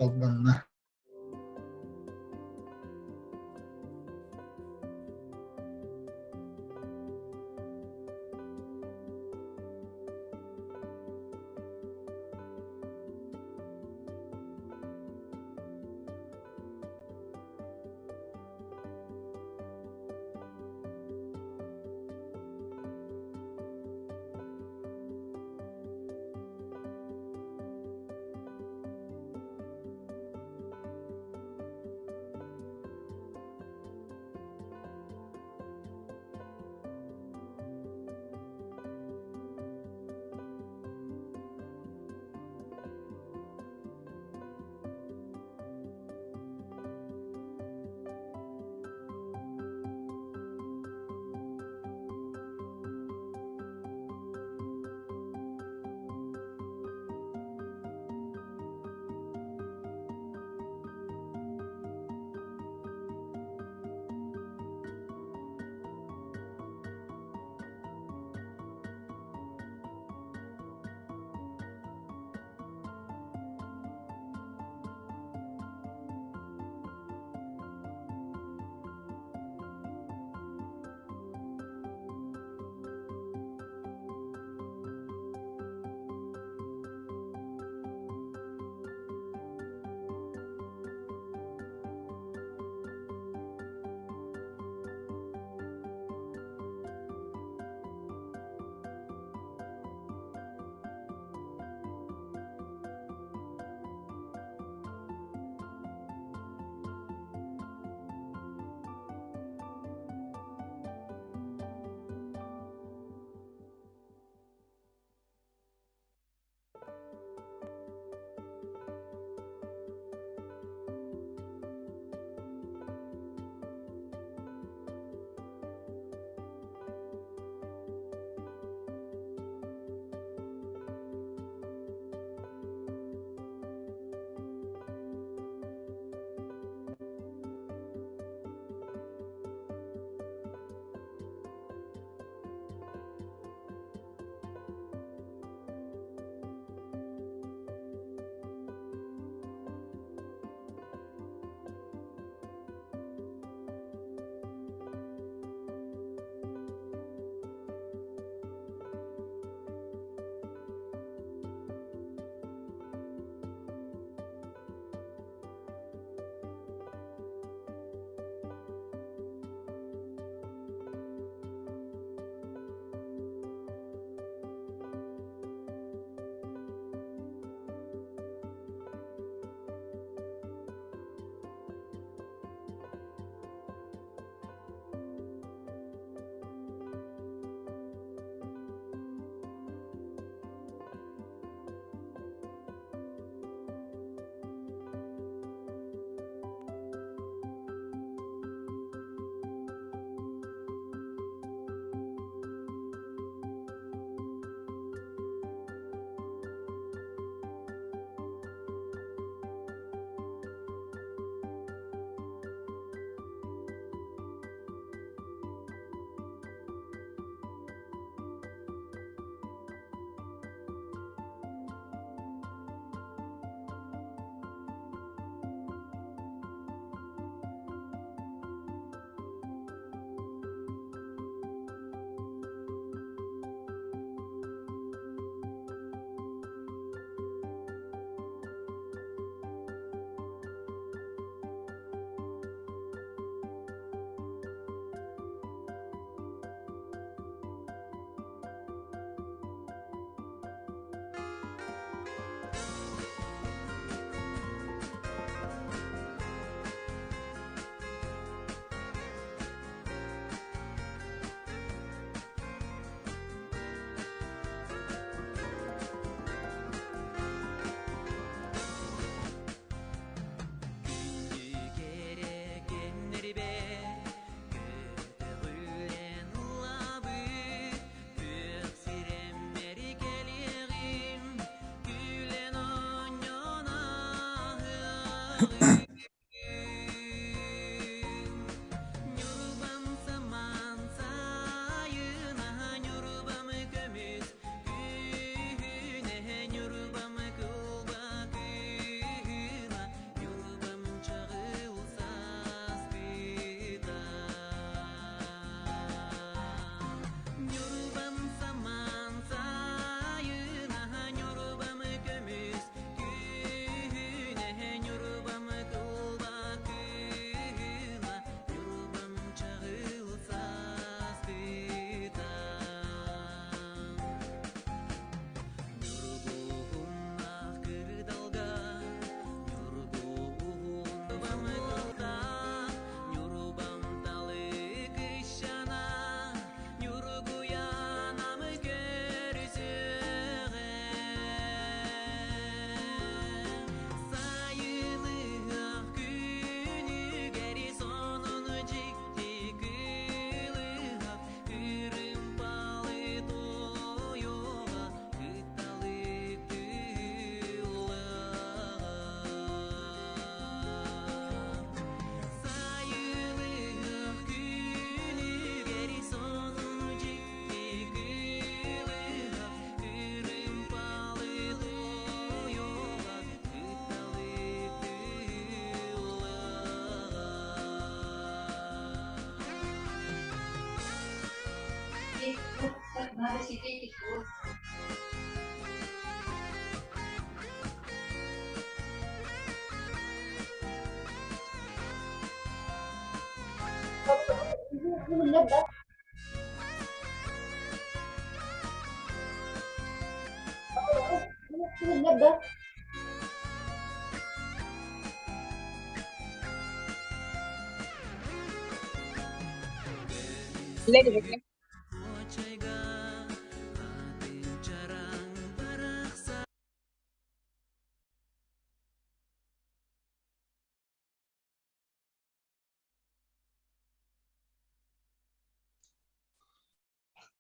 Холбонно.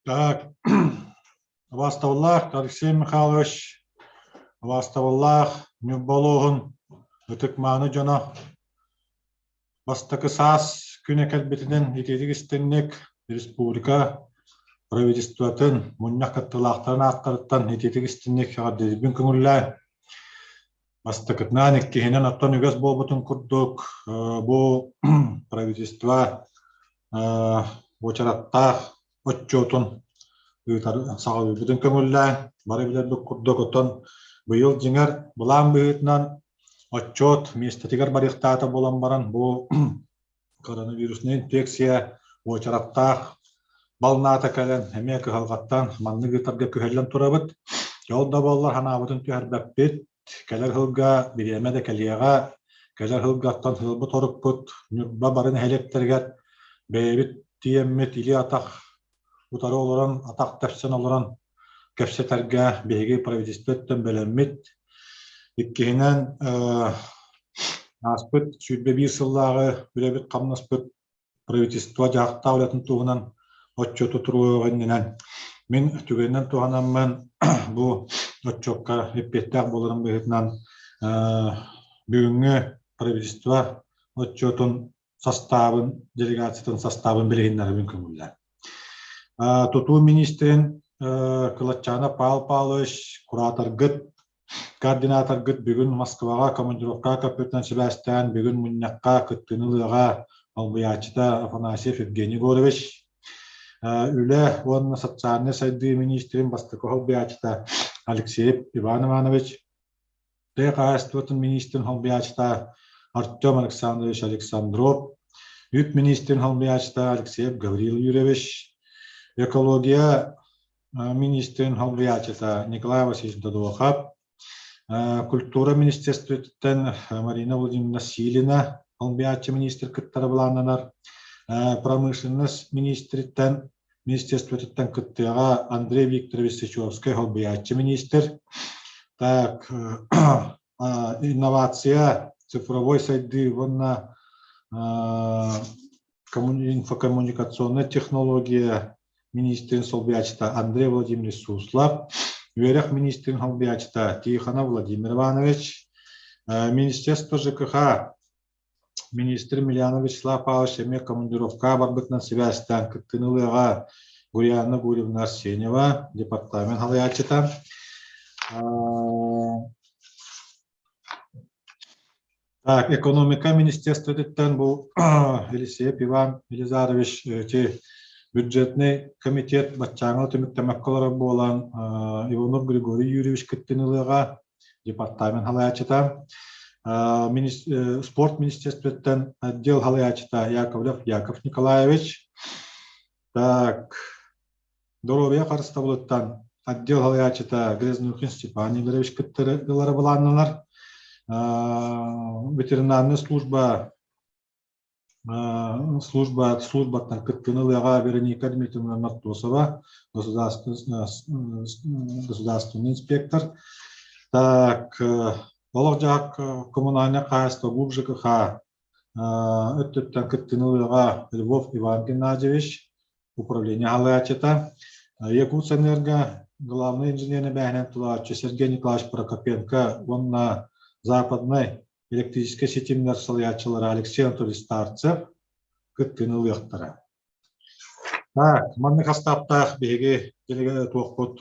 Так, убаастабыллаах Алексей Михайлович, убаастабыллаах Ньурба улууһун ытык-мааны дьоно, бастакы саас күнэ кэлбитинэн итиитик истиҥник республика правительствотын мунньах кыттыылаахтарын ааттарыттан итиитик истиҥник эҕэрдэлиирбин көҥүллээн Бастакытынан, иккиһинэн, оттон үгэс буолбутун курдук, бу правительство уочараттаах отчуотун ыытар саҕалыырбытын көҥүллээн, бары билэрбит курдук, оттон быйыл дьиҥэр былаан быһыытынан отчуот миэстэтигэр барыахтаата буолан баран, бу коронавируснай инфекция уочараттаах балнаата кэлэн эмиэ кыһалҕаттан маннык ыытарга күһэллэн турабыт. Ол да буоллар санаабытын түһэрбэппит. Кэлэр сылга бириэмэ да кэлиэҕэ. Кэлэр сылгаттан сылбыт орукпут Ньурба бары нэһилиэктэригэр бэйэбит тиийэммит илии-атах утары олорон, атах тэпсэн олорон кэпсэтэргэ биһиги правительство өттүн бэлэммит. Иккиһинэн, ааспыт 21 сыллааҕы үлэбит-хамнаспыт правительство дьаһахтаах үлэтин туһунан отчуоту туруоруох иннинэн мин түгэнинэн туһанаммын бу отчуокка эппиэттээх буоларым быһыытынан бүгүҥҥү правительство отчуотун састаабын, делегациятын састаабын билиһиннэрэбин көҥүллээн. Тутуу министрин Кылатчана Павел Павлович кураторгыт, координаторгыт бүгүн Москваҕа командировкаҕа көппүтүнэн сибээстээн бүгүн мунньахха кыттыыны ылыаҕа солбуйааччыта Афанасьев Евгений Егорович, Үлэ уонна социальнай сайдыы министрин бастакы солбуйааччыта Алексеев Иван Иванович, Тыа хаһаайыстыбатын миниистирин солбуйааччыта Артем Александрович Александров, үп миниистирин солбуйааччыта Алексеев Гаврил Юрьевич, экология миниистирин солбуйааччыта Николай Васильевич Додуохап, культура министерствотыттан Марина Владимировна Силина солбуйааччы министр кыттара былааннанар, промышленность министриттэн министерствотыттан кыттыаҕа Андрей Викторович Сычевскай солбуйааччы министр. Так, инновация, цифровой сайдыы уонна инфокоммуникационная технология министрин солбуйааччыта Андрей Владимирович Суслов, үөрэх министрин солбуйааччыта Тихонов Владимир Иванович, Министерство ЖКХ Министр Емельянов Вячеслав Павлович эмиэ командировкаҕа барбытынан сибээстээн кыттыыны ылыаҕа Гурьяна Гурьевна Арсеньева, департамент салайааччыта. Так, экономика министерствотыттан бу Елисеев Иван Елизарович эти бюджетный комитет баччааҥҥа түмүктэмэккэ олорор буолан Иванов Григорий Юрьевич кыттыыны ылыаҕа. департамент салайааччыта, спорт министерствоттан отдел салайааччыта Яковлев Яков Николаевич, так, доруобуйа харыстабылыттан отдел салайааччыта Грязнухин Степан Игоревич кыттыылара былааннанар. Ветеринарная служба служба службаттан кыттыыны ылыаҕа Вероника Дмитриевна Мартосова, государственный инспектор. Так, олох-дьаһах коммунальнай хаһаайыстыба ГУП ЖКХ өттүттэн кыттыыны ылыаҕа Львов Иван Геннадьевич, управление салайааччыта. Якутсэнерго главный инженер эбээһинэн тулааччы Сергей Николаевич Прокопенко уонна Западнай электрическэй ситимнэр салайааччылара Алексей Анатольевич Старцев кыттыыны ылыахтара. Так, маннык хастааптаах биһиги туохпут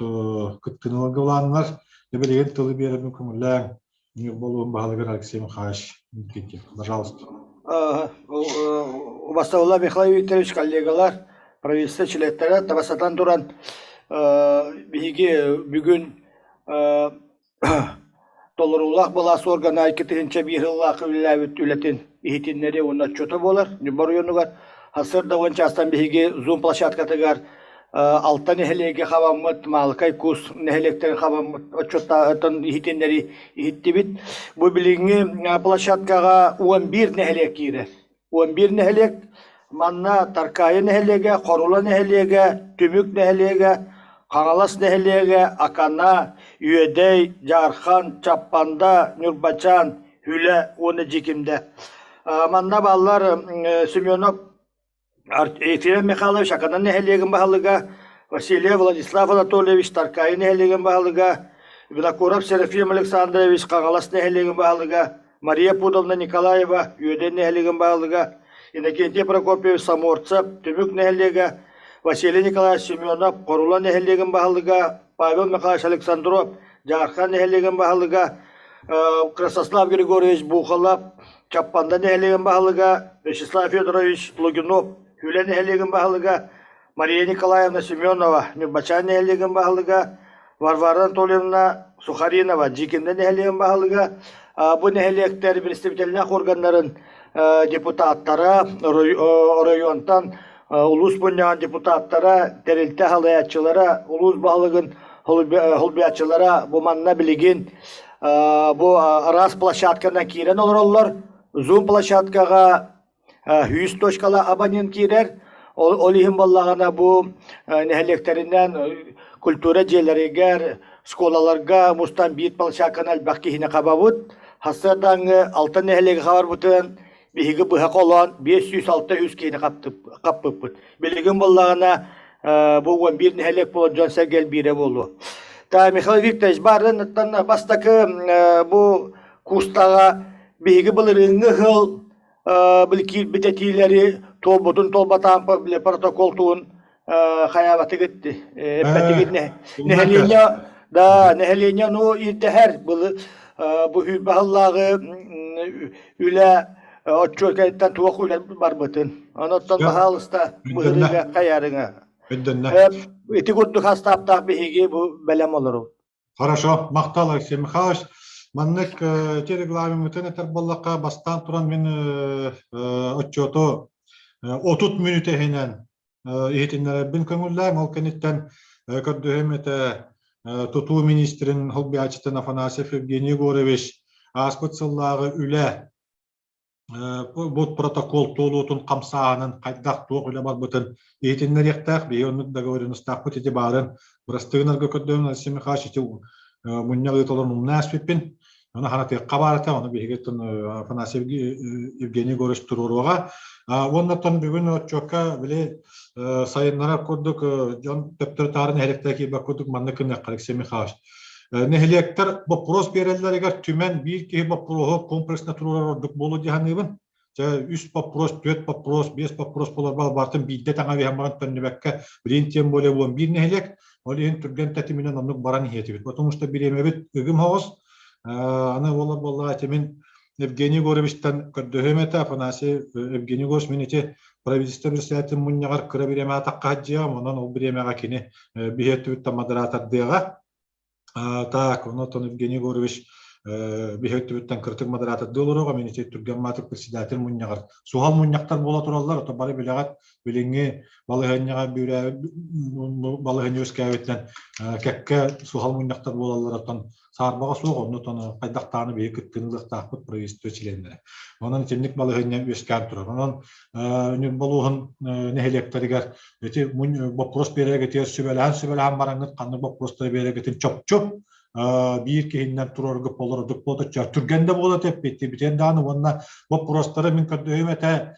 кыттыыны ыларга былааннар. Билигин тылы биэрэрбин көҥүллээҥ. Ньурба улууһун баһылыгар Алексей Михайлович Никитин. Пожалуйста. Убастабылла Михаил Викторович, коллегалар, правительство чилиэттэрэ, табасатан туран. Биһиги бүгүн толоруулаах былаас уоргана 2001 сыллаах үлэлээбит үлэтин иһитиннэрии уонна отчуота буолар. Ньурба оройуонугар сарсыарда уон чаастан биһиги Zoom площадкатыгар алта нэһилиэги хабаммыт, Маалыкай Кус нэһилиэктэрин хабаммыт отчуоттааһыттан иһитиннэрии иһиттибит. Бу билиҥҥи площадкаҕа 11 нэһилиэк киирэр. 11 нэһилиэк манна Таркаайы нэһилиэгэ, Хорула нэһилиэгэ, Түмүк нэһилиэгэ, Хаҥалас нэһилиэгэ, Акана, Үөдэй, Дьаархан, Чаппанда, Ньурбачаан, Хүлэ уонна Дьикимдэ. Манна бааллар Семенов Ефим Михайлович Акана нэһилиэгин баһылыга, Васильев Владислав Анатольевич Таркаайы нэһилиэгин баһылыга, Винокуров Серафим Александрович Хаҥалас нэһилиэгин баһылыга, Мария Пудовна Николаева Үөдэн нэһилиэгин баһылыга, Иннокентий Прокопьевич Саморцев Түмүк нэһилиэгэ, Василий Николаевич Семенов Хорула нэһилиэгин баһылыга, Павел Михайлович Александров Дьаархан нэһилиэгин баһылыга, Красослав Григорьевич Бухалов Чаппанда нэһилиэгин баһылыга Вячеслав Федорович Лугинов, Хүлэ нэһилиэгин баһылыга Мария Николаевна Семенова, Ньурбачаан нэһилиэгин баһылыга Варвара Анатольевна Сухаринова, Дьиикимдэ нэһилиэгин баһылыга. Бу нэһилиэктэр представительнээх органнарын депутаттара, оройуонтан улуус мунньаҕын депутаттара, тэрилтэ салайааччылара, улуус баһылыгын холбуйааччылара бу манна билигин бу араас площадканан киирэн олороллор. Zoom площадкаҕа 100 точкала абонент киирэр. Ол иһин буоллаҕына бу нэһилиэктэринэн культура дьиэлэригэр, школаларга мустан биир площадканы элбэх киһини хабабыт. Сарсыардааҥҥы алта нэһилиэги хабарбытын биһиги быһа холоон 506 киһини хаппыппыт. Билигин буоллаҕына бу 11 нэһилиэк буолан дьон-сэргэ элбиирэ буолуо. Та Михаил Викторович баарыттан бастакы бу кустаҕа биһиги былырыыҥҥы сыл били киирбит этиилэри туолбутун туолбатаан протокол тугун хайаабатыгыт эппэтигит нэһилиэнньэ да нэһилиэнньэ ону ирдэһэр былы бу сүүрбэ үлэ отчуокайтан туох үлэ барбытын оноттон баһаалыста быһырыыга хайаарыҥа ити курдук хастааптаах биһиги бу бэлэм олору Хорошо, махтал Алексей Михайлович. Маннык те регламентын этэр буоллахха, бастаан туран мин отчуоту 30 мүнүүтэ иһинэн иһитиннэрэрбин көҥүллээм. Ол кэнниттэн көрдөһүм этэ тутуу министрин солбуйааччытын Афанасьев Евгений Егорович ааспыт сыллааҕы үлэ бу протокол туолуутун хамсааһынын хайдах туох үлэ барбытын иһитиннэриэхтээх. Биһиги оннук договоренностаахпыт ити баарын бырастыы гынарга көрдөһүм Алексей Михайлович ити мунньах ыыталарын умна ааспыппын. Ону ханатыахха баарата, ону биһиги Афанасий Евгений Егорович туруоруоҕа. Уонна оттон бүгүн отчуокка били сайыннарар курдук дьон төптөрү-таары нэһилиэктэрэ киирбэт курдук маннык гыныахха Алексей Михайлович. Нэһилиэктэр боппуруос биэрэллэригэр түмэн биир киһи боппуруоһу комплексно туруорар ордук буолуо дии саныыбын. Дьэ, үс боппуруос, түөрт боппуруос, биэс боппуруос буолар барытын биирдэ таҥа биһэн баран төннүбэккэ, билигин тем более 11 нэһилиэк, ол иһин түргэн тэтиминэн оннук баран иһиэтибит. Потому что бириэмэбит ыгым соҕус. Аны буолар буоллаҕа ити мин Евгений Егоровичтан көрдөһүөм этэ, Афанасий Евгений Егорович мин ити правительство председателин мунньаҕар кыра бириэмэҕэ таххаһадьыам, онон ол бириэмэҕэ кини биһиэттибиттэн модератордыаҕа. Так, онон Евгений Егорович биһи өттүбүттэн кырытык модератордыы олоруоҕа, мин ити Түргэн Маатык председатель мунньаҕар суһал мунньахтар буола тураллар, ото бары билэҕит билиҥҥи балаһыанньаҕа балаһыанньа үөскээбитинэн кэккэ суһал мунньахтар буолаллар, оттон саарбаҕа суох, онно хайдах даҕаны биһи кыттыыны ылыахтаахпыт правительство чилиэннэрэ. Онон итинник балаһыанньа үөскээн турар. Онон Ньурба улууһун нэһилиэктэригэр ити боппуруос биэрэргитигэр сүбэлэһэн-сүбэлэһэн бараҥҥыт ханнык боппуруостары биэрэргитин чопчу биир киһиннэн туруораргыт болордук буолта түргэн да буола эппиттибитин даҕаны уонна боппуруостары мин көрдөһүм этэ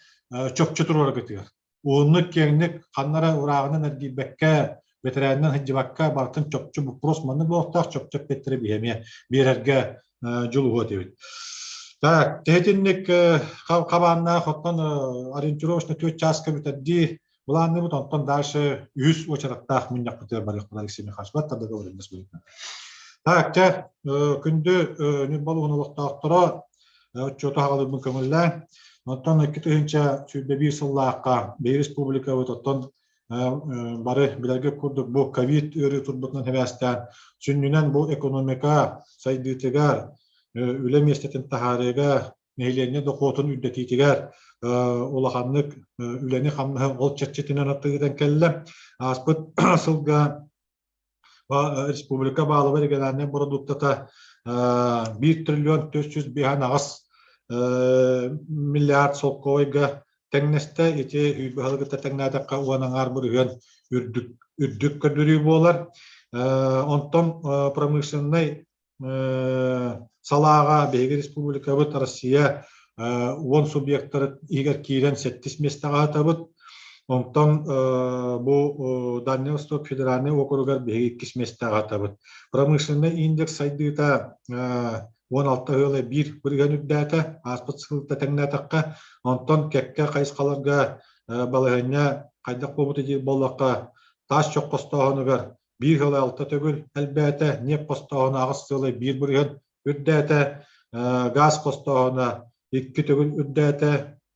чопчу туруораргытыгар уһуннук киэҥник ханна эрэ урааҕынан эргийбэккэ бэтэрээнинэн сылдьыбакка барытын чопчу боппуруос маннык буолуохтаах чопчу эппиэттэри биһи эмиэ биэрэргэ дьулуһуо этибит. Так, итинник хабааннаах оттон ориентировочно 4 чааска бүтэрдии былаанныыбыт, онтон дальше үһүс уочараттаах мунньахпытыгар барыахпыт Алексей Михайлович баттар договоренность будет. Так, чэ, күндү Ньурба улууһун олохтоохторо отчуоту аҕалыыбын көҥүллээн. Оттон 2021 сыллаахха биһи республикабыт оттон Бары билэргэ курдук бу ковид ыарыы турбутунан сибээстээн сүнньүнэн бу экономика сайдыытыгар, үлэ миэстэтин таһаарыыга, нэһилиэнньэ дохуотун үрдэтиитигэр улаханнык үлэни-хамнаһы ол чэрчитинэн аттыгытан кэллэ. Ааспыт сылга республика баалабай региональнай бородууктата 1 триллион 458 миллиард солкуобайга тэҥнэстэ. Ити баһылыгыта тэҥнээтэххэ уон аҥаар бырыһыан үрдүк үрдүк көрдөрүү буолар. Онтон промышленнай салааҕа биһиги республикабыт Россия 10 субъектары иһигэр киирэн сэттис миэстэҕэ аһатабыт. Онтон бу Дальний Восток федеральнай уокуругар биһиги иккис миэстэҕэ аһатабыт. Промышленнай индекс сайдыыта 16 ыала биир бырыһыан үрдээтэ, ааспыт сылта тэҥнээтэххэ. Онтон кэккэ хайысхаларга балаһыанньа хайдах буолбута диир буоллахха, таас чох хостооһунугар биир сылы алта төгүл элбээтэ, ньиэп хостооһуна аҕыс сылы биир бырыһыан үрдээтэ, гаас хостооһуна икки төгүл үрдээтэ,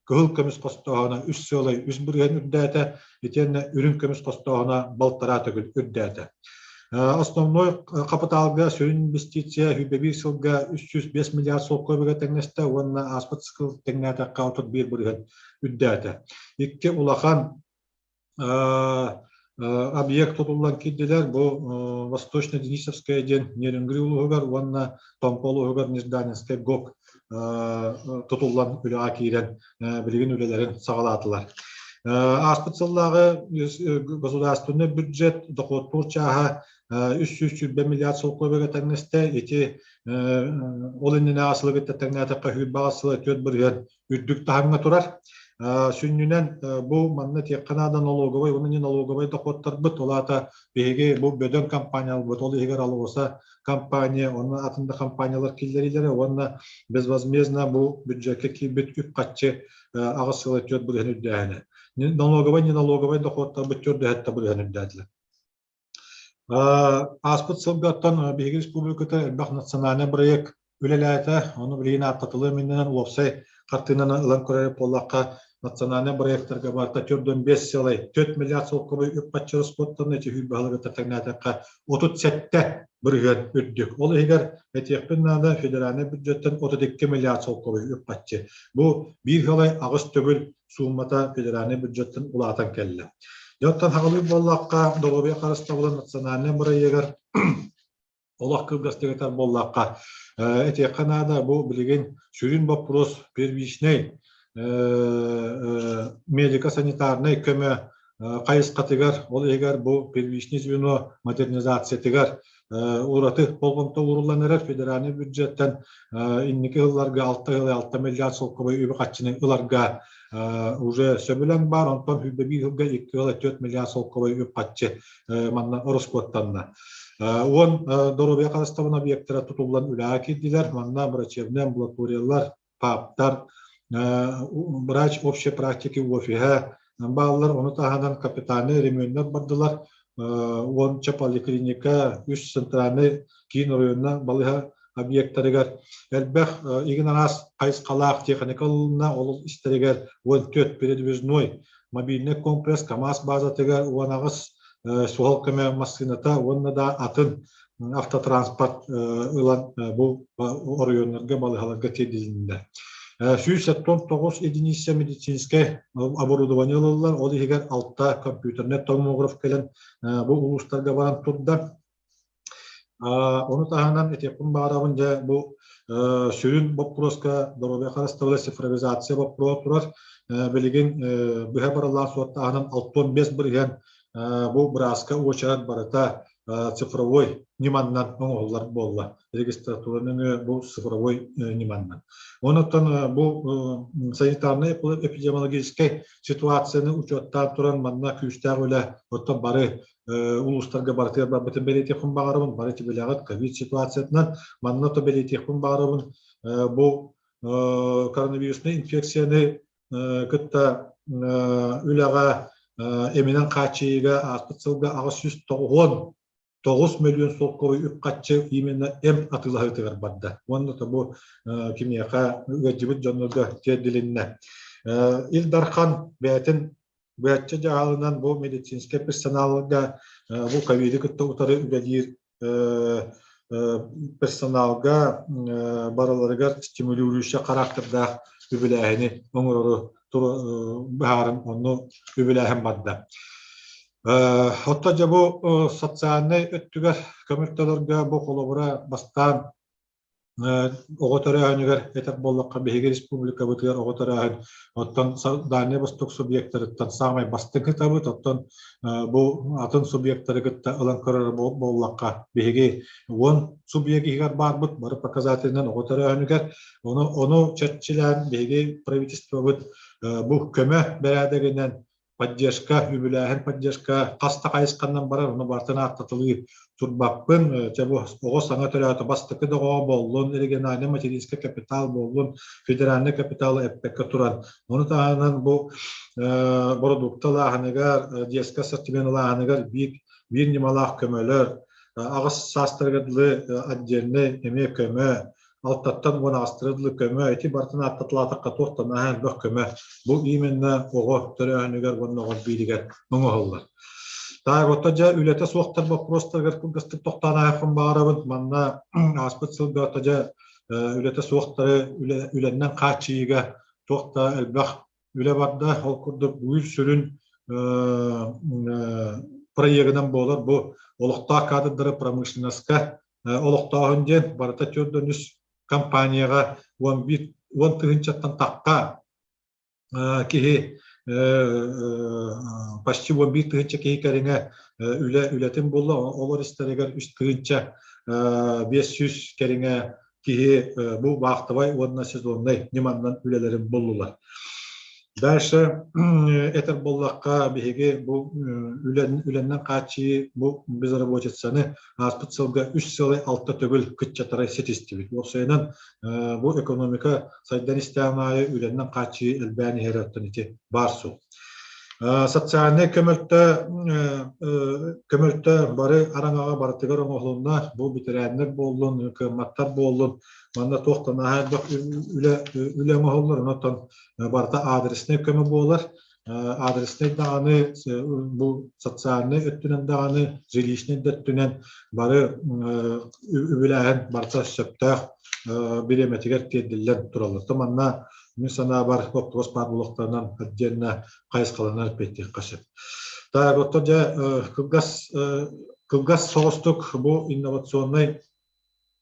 кыһыл көмүс хостооһуна үс сыалай үс бырыһыан үрдээтэ, итиэннэ үрүҥ көмүс хостооһуна балтараа төгүл үрдээтэ. Основной хапытаалга сүрүн инвестиция сүүрбэ сылга 305 миллиард солкуобайга тэҥнэстэ уонна ааспыт сыл тэҥнээтэххэ 31 бырыһыан үрдээтэ. Икки улахан объект тутуллан киирдилэр. Бу Восточно-Денисовская диэн Нерюнгри улууһугар уонна Томпо улууһугар Нежданинскай ГОК тутуллан үлэҕэ киирэн билигин үлэлэрин саҕалаатылар. Ааспыт сыллааҕы государственный бюджет дохуоттуур чааһа 320 миллиард солкуобайга тэҥнэстэ. Ити ол иннинээҕи сылы кытта тэҥнээтэххэ сүүрбэ сыла түөрт бырыһыан үрдүк таһымҥа турар. Сүнньүнэн бу манна этиэххэ наада налоговай уонна не налоговай дохуоттарбыт, ол аата биһиги бу бөдөҥ компанияларбыт, ол иһигэр АЛРОСА компания уонна атын да компаниялар киллэриилэрэ уонна безвозмездно бу бюджекка киирбит үп-харчы аҕыс сыла түөрт бырыһыан үрдээһинэ. Налоговай, не налоговай дохуоттарбыт түөрт дөһөттө бырыһыан үрдээтилэр. Ааспыт сылга оттон биһиги республиката элбэх национальнай бырайыак үлэлээтэ. Ону билигин ааттатылыам иннинэн уопсай хартыынаны ылан көрөр буоллахха, национальнай бырайыактарга барыта 45 сыалай 4 миллиард солкуобай үп-харчы ороскуоттанна, ити сүүрбэ сылыгыттан тэҥнээтэххэ 37% үрдүк. Ол иһигэр этиэхпин наада, федеральнай бюджеттан 32 миллиард солкуобай үп-харчы. Бу биир сыалай аҕыс төгүл сууммата федеральнай бюджеттан улаатан кэллэ. Дьэ оттон хаҕалыыр буоллахха, доруобуйа харыстабылын национальнай бырайыагар олох кылгастык этэр буоллахха, этиэххэ наада, бу билигин сүрүн боппуруос первичнэй медико-санитарнай көмө хайысхатыгар, ол иһигэр бу первичный звено модернизациятыгар ураты болҕомто ууруллан эрэр федеральнай бюджеттэн инники сылларга алта сыл алта миллиард солкуобай үбү-харчыны ыларга уже сөбүлэҥ баар, онтон сүүрбэ биир сылга икки сыл түөрт миллиард солкуобай үп-харчы манна ороскуоттанна. Уон доруобуйа харыстабын объектара тутуллан үлэҕэ киирдилэр. Манна врачебнай амбулаториялар, ФАПтар, врач общей практики офиһа бааллар. Ону таһынан капитальнай ремоннар бардылар. Уонча поликлиника, үс центральный киин оройуонна балыһа объектарыгар элбэх игин араас хайысхалаах техника ылынна. Ол истэригэр 14 передвижной мобильный комплекс КАМАЗ базатыгар 18 суһал көмө массыыната уонна да атын автотранспорт ылан бу оройуоннарга балыыһаларга тиэрдилиннэ. 179 единица медицинскэй оборудование ылыллар, ол иһигэр алта компьютернай томограф кэлэн бу улуустарга баран турда. Ону таһынан этиэхпин баҕарабын дьэ бу сүрүн боппуруоска доруобуйа харыстабыла цифровизация боппуруоһа турар. Билигин быһа барыллаан суоттааһынан 65 бырыһыан бу бырааска уочарат барыта цифровой ньыманнан оҥоһуллар буолла. Регистратура нөҥүө бу цифровой ньыманнан. Онон бу санитарнай эпидемиологическай ситуацияны учуоттаан туран манна күүстээх үлэ оттон бары улуустарга барытыгар барбытын бэлиэтиэхпин баҕарабын. Бары билэҕит ковид ситуациятынан манна то бэлиэтиэхпин баҕарабын. Бу коронавируснай инфекцияны кытта үлэҕэ эминэн хааччыйыыга ааспыт сылга 899 мөлүйүөн солкуобай үп-харчы именно эмп атыылаһыытыгар барда. Уонна то бу кимиэхэ ыалдьыбыт дьоннорго тиэрдилиннэ. Ил Дархан бэйэтин. Быһаччы дьаһалынан бу медицинскэй персоналга бу ковиды кытта утары үлэлиир персоналга барыларыгар стимулирующий характердаах үбүлээһини оҥорору быһааран онну үбүлээһин барда. Оттон дьэ бу социальнай өттүгэр көмөлтөлөргө бу холобура бастаан Оҕо төрөөһүнүгэр этэр буоллахха, биһиги республикабытыгар оҕо төрөөһүн оттон Дальнай Восток субъектарыттан саамай бастыҥ оттон бу атын субъектары кытта ылан көрөр буоллахха, биһиги 10 субъект иһигэр баарбыт, бары показателинэн оҕо төрөөһүнүгэр. Ону, ону чэрчилээн биһиги правительствобыт бу көмө бэрээдэгинэн поддержка, үбүлээһин поддержка хас да хайысханан барар, ону барытын ааттатылыы турбаппын. Чэ бу оҕо саҥа төрөөтө бастакы да оҕо буоллун, региональный материнский капитал буоллун, федеральный капиталы эппэккэ туран. Ону таһынан бу бородуукта ылааһыныгар, детскай ассортимент ылааһыныгар биир, биир ньымалаах көмөлөр, аҕыс саастарыгар дылы отдельный эмиэ көмө, алтаттан 18 дылы көмө, ити барытын ааттатылаатахха туох да наһаа элбэх көмө бу именно оҕо төрөөһүнүгэр уонна оҕо бииригэр оҥоһуллар. Так, оттон дьэ үлэтэ суохтар боппуруостарыгар кылгастык тохтоон ааһыахпын баҕарабын. Манна ааспыт сылга ото дьэ үлэтэ суохтары үлэннэн хааччыйыыга туох да элбэх үлэ барда. Ол курдук биир сүрүн проегынан буолар бу олохтоох кадрдары промышленноска олохтооһун диэн барыта 43 компанияҕа 11 10 тыһыынчаттан тахха киһи почти 11 тыһыынча киһи кэриҥэ үлэ үлэтин булла. Олор истэригэр 3 тыһыынча 500 кэриҥэ киһи бу вахтовай уонна сезоннай ньыманнан үлэлэрин буллулар. Дальше этэр буоллахха биһиги бу үлэннэн хааччыйыы бу безработицаны ааспыт сылга үс сылы алта төгүл кыччатары ситистибит. Уопсайынан бу экономика сайдан истэҕин аайы үлэннэн хааччыйыы элбээн иһэр оттон ити баар суол. Социальнай көмөлтө көмөлтө бары араҥаҕа барытыгар оҥоһулунна. Бу бэтэрээннэр буоллун, кыамматтар буоллун, манна туох да наһаа элбэх үлэ үлэ оҥоһуллар. Онон барыта адреснай көмө буолар. Адреснай даҕаны бу социальнай өттүнэн даҕаны, жилищнай да өттүнэн бары үбүлээһин барыта сөптөөх бириэмэтигэр тиэрдиллэн тураллар. Манна Мин санаабар, боппуруос баар буолуохтарынан отдельно хайысхаланар эппиэттиэххэ сөп. Так, оттон дьэ кылгас кылгас соҕустук бу инновационнай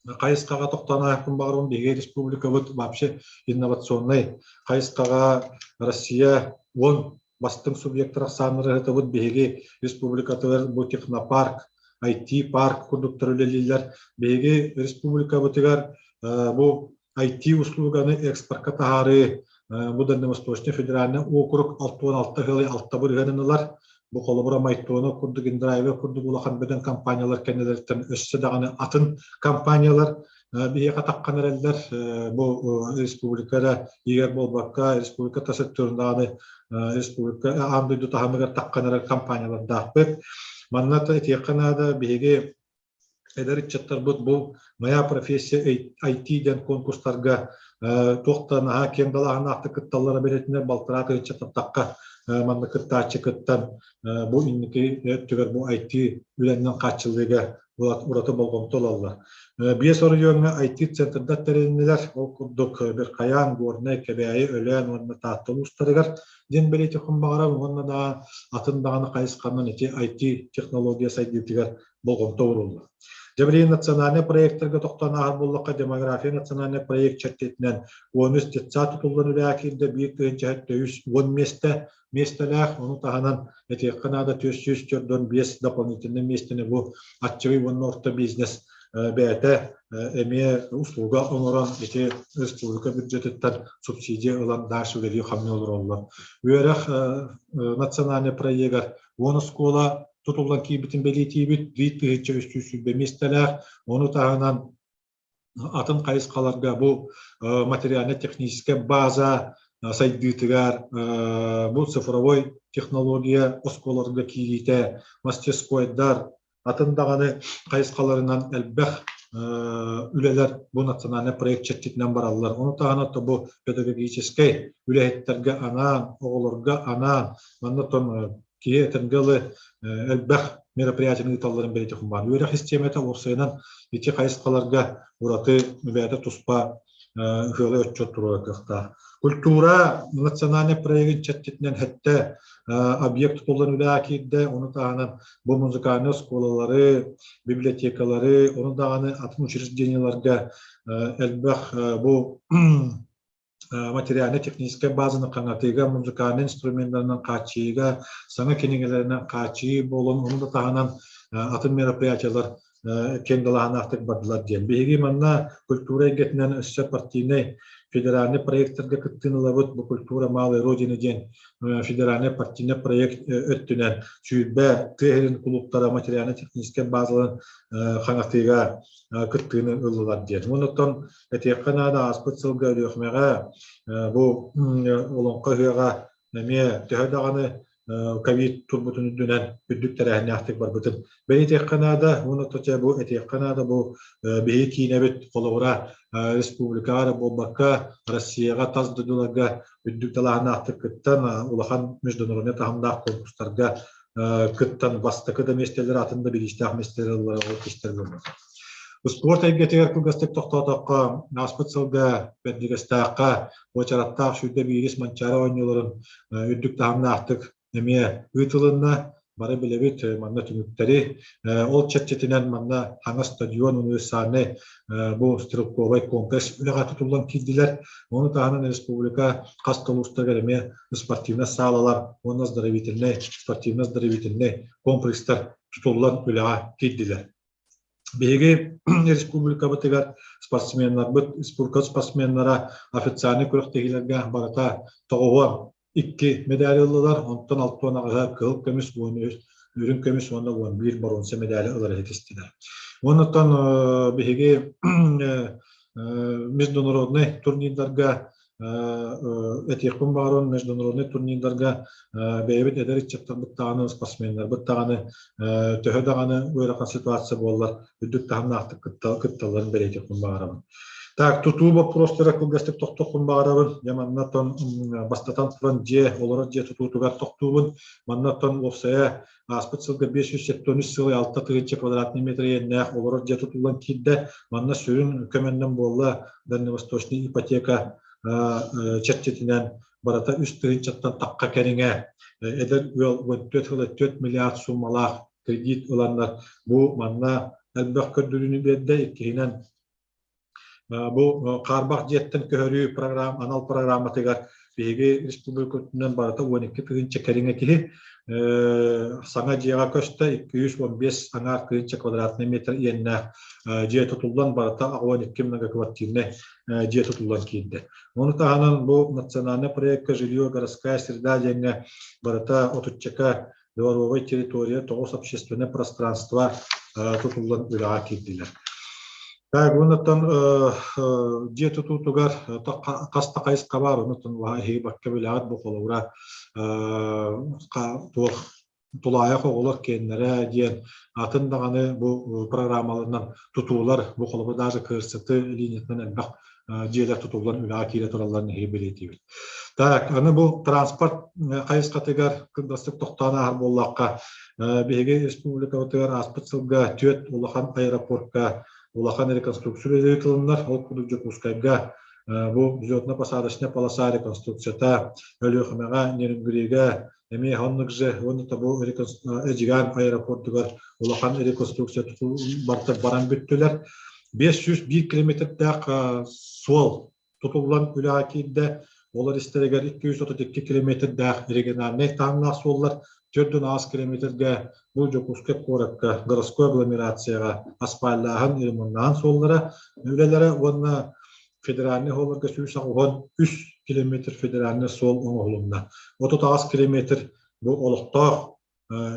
хайысхаҕа тохтоон ааһыахпын баҕарабын. Биһиги республикабыт вообще инновационнай хайысхаҕа Россия 10 бастыҥ субъектар ахсааннара ыһытабыт. Биһиги республикатыгар бу технопарк, IT-парк курдуктар үлэлииллэр. Биһиги республикабытыгар бу IT-услуганы экспортка таһаарыы бу Дальневосточный федеральный округ 66 ыалы алта бырыһыанын ылар. Бу холобура Майтона курдук, Индрайвер курдук улахан бөдөҥ компаниялар кэннилэриттэн өссө даҕаны атын компаниялар биһиэхэ таххан эрэллэр. Бу республика эрэ иһигэр буолбакка, республика тас өттүгэр даҕаны республика аан дойду таһымыгар таххан эрэр компаниялардаахпыт. Манна этиэххэ наада, биһиги эдэр ыччаттарбыт бу «Моя профессия IT» диэн конкурстарга туох да наһаа киэҥ далааһыннаахтык кытталлара бэлиэтинэр балтараа тыһыынча таптахха манна кыттааччы кыттан бу инники өттүгэр бу IT үлэннэн хааччыллыыга ураты болҕомто ылаллар. Биэс оройуоҥҥа IT-центрдар тэрилиннилэр. Ол курдук Бирхайаан, Горнай, Кэбээйи, Өлөөн уонна Таатта улуустарыгар диэн бэлиэтиэхпин баҕарабын уонна да атын даҕаны хайысханан ити IT-технология сайдыытыгар болҕомто ууруллар. Дьэ билигин национальнай проектарга тохтоон ааһар буоллахха, демография национальнай проект чэрчитинэн 13 детсад тутуллан үлэҕэ киирдэ, 1310 миэстэ миэстэлээх, ону таһынан этиэххэ наада 445 дополнительнай миэстэни бу аччыгый уонна орто бизнес бэйэтэ эмиэ услуга оҥорон ити республика бюджетыттан субсидия ылан дальше үлэлии-хамныы олороллор. Үөрэх национальнай проегар 10 оскуола тутуллан киирбитин бэлиэтиибит, 1320 миэстэлээх, ону таһынан атын хайысхаларга бу материально-техническэй база сайдыытыгар бу цифровой технология оскуолаларга киириитэ, мастерскойдар, атын даҕаны хайысхаларынан элбэх үлэлэр бу национальнай проект чэрчитинэн бараллар. Ону таһынан бу педагогическай үлэһиттэргэ анаан, оҕолорго анаан, манна киһи этэргэ дылы элбэх мероприятиены ыыталларын бэлиэтиэххин баар. Үөрэх систиэмэтэ уопсайынан ити хайысхаларга ураты бэйэтэ туспа ыалы отчуот туруора кыахтаах. Культура национальный проегын чэрчитинэн хэттэ объект тутуллан үлэҕэ киирдэ. Ону таһынан бу музыкальнай оскуолалары, библиотекалары, ону даҕаны атын учреждениеларга элбэх бу материально-техническэй базаны хаҥатыыга, музыкальнай инструменнарынан хааччыйыыга, саҥа кинигэлэринэн хааччыйыы буолан, ону да таһынан атын мероприятиелар киэҥ далааһыннаахтык бардылар диэн. Биһиги манна культура эйгэтинэн өссө партийнай федеральный проектарга кыттыыны ылабыт. Бу «Культура малой Родины» диэн федеральный партийнай проект өттүнэн 20 тыа сирин кулууптара материально-техническэй базаларын хаҥатыыга кыттыыны ыллылар диэн. Онон Этиэххэ наада, ааспыт сылга Өлүөхүмэҕэ бу Олоҥхо ыһыаҕа эмиэ төһө даҕаны ковид турбутун үрдүнэн үрдүк тэрээһиннээхтик барбытын бэлиэтиэххэ наада. Уонна чэ бу этиэххэ наада, бу биһиги киинэбит холобура республикаҕа эрэ буолбакка, Россияҕа, тас дойдуларга үрдүк далааһыннаахтык кыттан, улахан международнай таһымнаах конкурстарга кыттан бастакы да миэстэлэр, атын да бириистээх миэстэлэр ыллара ол кистэр буолбата. Спорт эйгэтигэр кылгастык тохтоотоххо, ааспыт сылга Бэрдигэстээххэ уочараттаах 101 Манчаары оонньууларын үрдүк таһымнаахтык эмиэ ыытылынна. Бары билэбит манна түмүктэри. Ол чэрчитинэн манна хаҥас стадион универсальнай бу стрелковай комплекс үлэҕэ тутуллан киирдилэр. Ону таһынан республика хас да улуустарыгар эмиэ спортивнай саалалар уонна оздоровительнай, спортивно-оздоровительнай комплекстар тутуллан үлэҕэ киирдилэр. Биһиги республикабытыгар спортсменнарбыт, республика спортсменнара официальнай күрэхтэһиилэргэ барыта 92 медали ыллылар, онтон 68-ы кыһыл көмүс, 13 үрүҥ көмүс уонна 11 боруонса медали ылары ситистилэр. Онтон биһиги международнай турнирдарга этиэхпин баҕарабын, международнай турнирдарга бэйэбит эдэр ыччаттарбыт даҕаны, спортсменнарбыт даҕаны төһө даҕаны ыарахан ситуация буоллар, үрдүк таһымнаахтык кытталларын бэлиэтиэхпин баҕарабын. Так, тутуу боппуруостара кылгастык тохтуохпун баҕарабын. Дьэ, манна бастатан туран дьиэ, олорор дьиэ тутуутугар тохтуубун. Манна уопсайа Ааспыт сылга 573,6 тыһыынча квадратный метр иэннээх олорор дьиэ тутуллан киирдэ. Манна сүрүн көмөннөн буолла дальневосточный ипотека чэрчитинэн барыта 3 тыһыынчаттан тахха кэриҥэ эдэр ыал 14,4 миллиард суумалаах кредит ыланнар бу манна элбэх көрдөрүүнү биэрдэ. Иккиһинэн Бу хаарбах дьиэттэн көһөрүү программа анал программатыгар биһиги республика үрдүнэн барыта 12 тыһыынча кэриҥэ киһи саҥа дьиэҕэ көстө 215 аҥаар тыһыынча квадратный метр иэннээх дьиэ тутуллан барыта 12 многоквартирнай дьиэ тутуллан киирдэ. Ону таһынан бу национальный проекка жилье городская среда диэҥҥэ барыта отуччака дворовой территория, тоҕус общественное пространство тутуллан үлэҕэ киирдилэр. Так, оннуттан дьиэ тутуутугар хас да хайысха баар, оннуттан эһиги бакка билэҕит бу холобура туох тулаайах оҕолор киэннэрэ диэн атын даҕаны бу программаларынан тутуулар бу холобура даже КРСТ линиятынан элбэх дьиэлэр тутуллан үлэҕэ киирэ туралларын эһиги бэлиэтиибит. Так, аны бу транспорт хайысхатыгар кылгастык тохтоон ааһар буоллахха, биһиги республикабытыгар ааспыт сылга түөрт улахан аэропортка улахан реконструкция ыытылыннар. Ол курдук Дьокуускайга бу взлетно-посадочная полоса реконструкцията, Өлүөхүмэҕэ, Нерюнгригэ эмиэ оннук же уонна бу Эдьигээн аэропордугар улахан реконструкция барыта баран бүттүлэр. 501 километрдээх суол тутуллан үлэҕэ киирдэ. Олор истэригэр 232 километрдээх региональнай таһымнаах суоллар, 408 километргэ бу Дьокуускай куоракка городской агломерацияҕа асфальлааһын, ремоннаһын суоллара үлэлэрэ уонна федеральнай суолларга 183 километр федеральнай суол оҥоһулунна. 38 километр бу олохтоох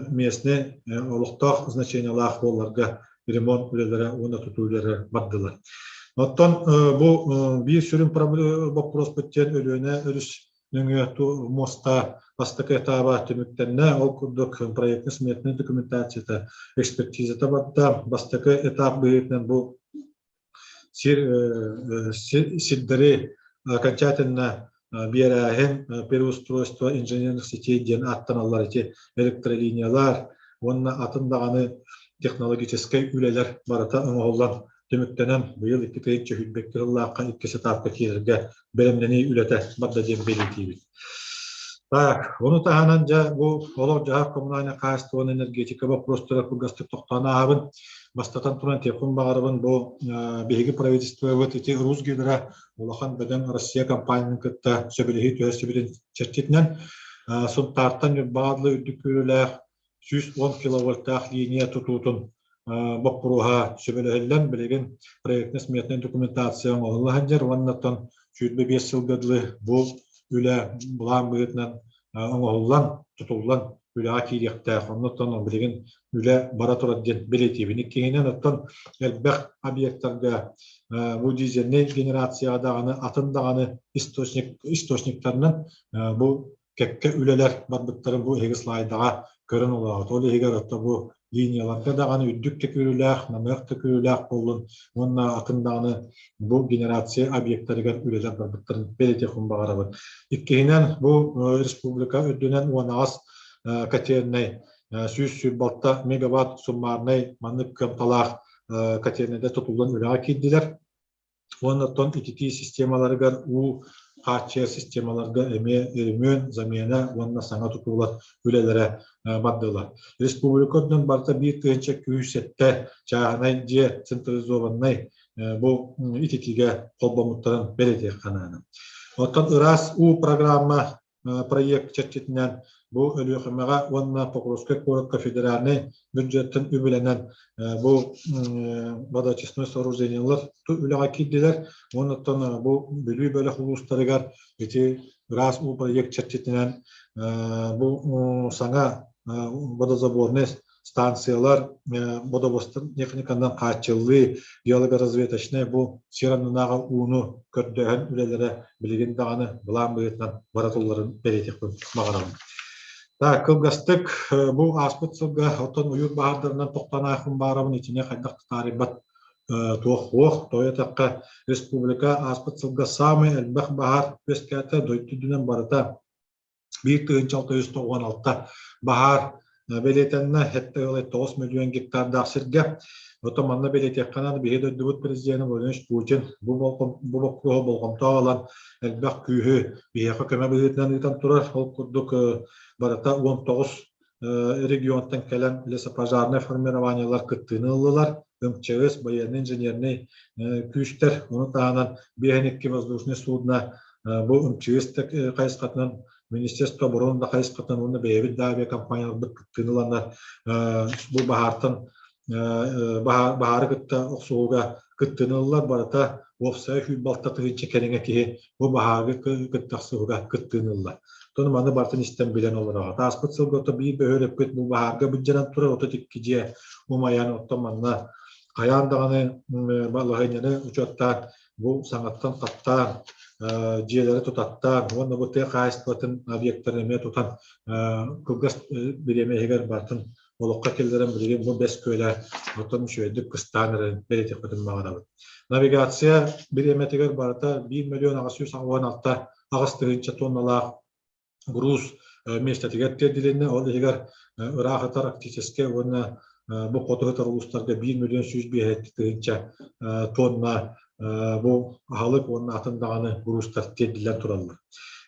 местный олохтоох значениелаах суолларга ремонт үлэлэрэ уонна тутуу үлэлэрэ бардылар. Оттон бу биир сүрүн боппуруоспут диэн Өлүөнэ өрүс нөҥүө муоста бастакы этаба түмүктэннэ. Ол курдук проектно-сметная документацията, экспертизата барда. Бастакы этап быһыытынан бу. сир сирдэри окончательно биэрээһин переустройство инженерных сетей диэн ааттаналлар ити электролиниялар уонна атын даҕаны технологическай үлэлэр барыта оҥоһуллан түмүктэнэн быйыл 2021 сыллаахха иккис этапка киирэргэ бэлэмнэнии үлэтэ барда диэн бэлиэтиибит. Так, ону таһынан дьэ бу олох-дьаһах коммунальнай хаһаайыстыба уонна энергетика боппуруостара кылгастык тохтоон ааһабын. Бастатан туран этиэхпин баҕарабын бу биһиги правительствобыт ити Русгидро улахан бөдөҥ Россия компаниятын кытта сөбүлэһии түһэрсибитин чэрчитинэн Сунтаартан Ньурбаҕа дылы үрдүк күүрүүлээх 110 киловольттаах линия тутуутун боппуруоһа сөбүлэһиллэн билигин проектно-сметнай документация оҥоһулла сылдьар уонна оттон 25 сылга дылы бу үлэ былаан быһыытынан оҥоһуллан, тутуллан үлэҕэ киириэхтээх. Оннуттан билигин үлэ бара турар диэн бэлиэтиибин. Иккиһинэн, оттон элбэх объектарга бу дизельнэй генерацияҕа даҕаны, атын даҕаны источник, источниктарынан бу кэккэ үлэлэр барбыттарын бу эһиги слайдаҕа көрөн олороҕут. Ол иһигэр отто бу линияларга даҕаны үрдүк төкүрүүлээх, намыһах төкүрүүлээх буоллун уонна атын даҕаны бу генерация объектарыгар үлэлэр барбыттарын бэлиэтиэхпин баҕарабын. Иккиһинэн, бу республика үрдүнэн 18 котельнай 126 мегаватт суммарнай маннык кыамталаах котельнайдар тутуллан үлэҕэ киирдилэр. Уонна оттон ититии системаларыгар уу хааччыйар системаларга эмиэ өрөмүөн, замена уонна саҥа тутуулар үлэлэрэ бардылар. Республика үрдүнэн барыта 1307 чааһынай дьиэ централизованнай бу ититиигэ холбоммуттарын бэлиэтиэххэ наада. Оттон ыраас уу программа проект чэрчитинэн бу Өлүөхүмэҕэ уонна Покровскай куоракка федеральнай бюджеттан үбүлэнэн бу водоочистной сооружениелар үлэҕэ киирдилэр. Уонна бу Бүлүү бөлөх улуустарыгар ити ыраас уу проект чэрчитинэн бу саҥа водозаборный станциялар бодобуостар техниканан хааччыллыы, геологоразведочнай бу сир аннынааҕы ууну көрдөөһүн үлэлэрэ билигин даҕаны былаан быһыытынан бара туралларын бэлиэтиэхпин баҕарабын. Так, кылгастык бу ааспыт сылга оттон уйуур баһаардарынан тохтоон аахпын баарабын итини хайдах таарыйбат туох суох. Тоҕо диэтэххэ, республика ааспыт сылга саамай элбэх баһаар үөскээтэ, дойду үрдүнэн барыта 1696 баһаар бэлиэтэннэ, 7,9 миллион гектардаах сиргэ. Оттон манна бэлиэтиэххэ наада, биһиги дойдубут президенэ Владимир Путин бу боппуруоһу болҕомтоҕо ылан элбэх күүһү биһиэхэ көмө быһыытынан ыытан турар. Ол курдук барыта 19 регионтан кэлэн лесопожарнай формированиелар кыттыыны ыллылар. МЧС, военный-инженерный күүстэр, ону таһынан 52 воздушный судно бу МЧС хайысхатынан Министерство обороны да хайысхатынан уонна бэйэбит да авиакомпанияларбыт кыттыыны ыланнар бу баһаартан баһаары кытта охсуһууга кыттыыны ыллар. Барыта уопсайа 106 тыһыынча кэриҥэ киһи бу баһаары кытта охсуһууга кыттыыны ылла. Оттон маны барытын истэн билэн олороҕут. Ааспыт сылга ото биир бөһүөлэкпит бу баһаарга былдьанан турар 32 дьиэ умайан, оттон манна хайаан даҕаны балаһыанньаны учуоттаан бу саҥаттан хаттаан дьиэлэри тутаттаан уонна бу тыа хаһаайыстыбатын объектарын эмиэ тутан кылгас бириэмэ иһигэр барытын олоххо киллэрэн билигин бу Бэс Күөлэ оттон үчүгэйдик кыстаан эрэрин бэлиэтиэхпитин баҕарабыт. Навигация бириэмэтигэр барыта 1 миллион 886 8 тыһыынча тонналаах груз миэстэтигэр тиэрдилиннэ. Ол иһигэр ыраах ытар арктическай уонна бу хоту сытар улуустарга 1 миллион 105 тыһыынча тонна бу аһылык уонна атын даҕаны грузтар тиэрдиллэн тураллар.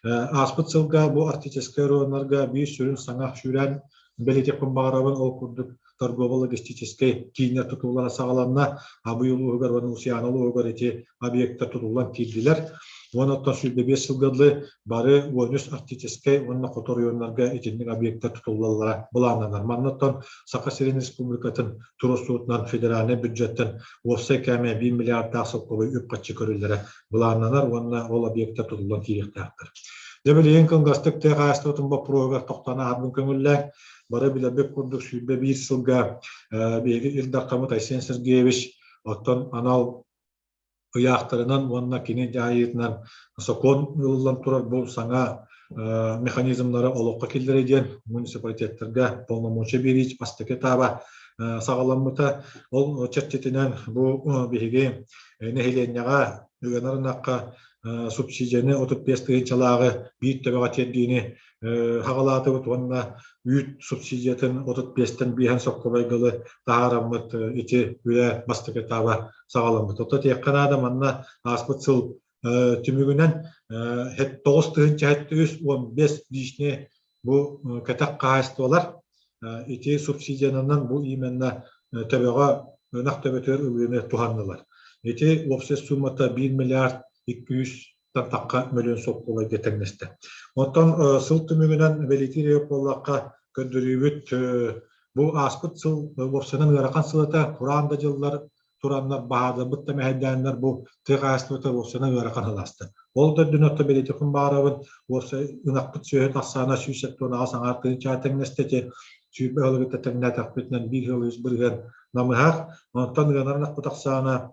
Ааспыт сылга бу арктическай оройуоннарга биир сүрүн саҥа сүүрээн бэлиэтиэхпин баҕарабын. Ол курдук торгово-логистическай кииннэр тутуулара саҕаланна. Абый улууһугар уонна Усуйаана улууһугар ити объектар тутуллан киирдилэр. Уонна оттон 25 сылга дылы бары 13 арктическай уонна хоту оройуоннарга итинник объектар тутуллаллара былааннанар. Манна оттон Саха сирин республикатын туруорсуутунан федеральнай бюджеттэн уопсай кээмэйэ 1 миллиардаах солкуобай үп-харчы көрүллэрэ былааннанар уонна ол объектар тутуллан киириэхтээхтэр. Дьэ билигин кылгастык тыа хаһаайыстыбатын боппуруоһугар тохтоон ааһарбын көҥүллээҥ. Бары билэрбит курдук 21 сылга биһиги Ил Дархаммыт Айсен Сергеевич оттон анал ыйаахтарынан уонна кини дьаһайыытынан сокуон ылыллан турар бу саҥа механизмнары олоххо киллэрэ диэн муниципалитеттарга полномочия биэрии бастакы этаба. саҕаламмыта. Ол чэрчитинэн бу биһиги нэһилиэнньэҕэ ыанар ынахха субсидияны 35 тыһыынчалааҕы биир төбөҕө тиэрдиини хаҕалаатыбыт уонна үүт субсидиятын 35-тэн биэһэн соккубайга дылы таһаараммыт ити үлэ бастакы этаба саҕаламмыт. Оттон этиэххэ наада манна ааспыт сыл түмүгүнэн 9 735 личный бу кэтэх хаһаайыстыбалар ити субсидиянан бу именно төбөҕө ынах төбөтүгэр ылыыны туһаннылар. Ити уопсай суммата 1 миллиард 200 тахха мөлүйүөн солкуобайга тэҥнэстэ. Оттон сыл түмүгүнэн бэлиэтиир буоллахха көрдөрүүбүт бу ааспыт сыл уопсайынан ыарахан сыл этэ, кураан да дьыллар тураннар, баһаардарбыт да мэһэйдээннэр бу тыа хаһаайыстыбата уопсайынан ыарахан сыл ааста. Ол да үрдүнэн оттон бэлиэтиэхпин баҕарабын, уопсай ынахпыт сүөһү ахсаана 178 аҥаар тыһыынчаҕа тэҥнэстэ ити 20 сылы кытта тэҥнээтэхпитинэн биир сыл үс бырыһыан намыһах. Онтон ыанар ынахпыт ахсаана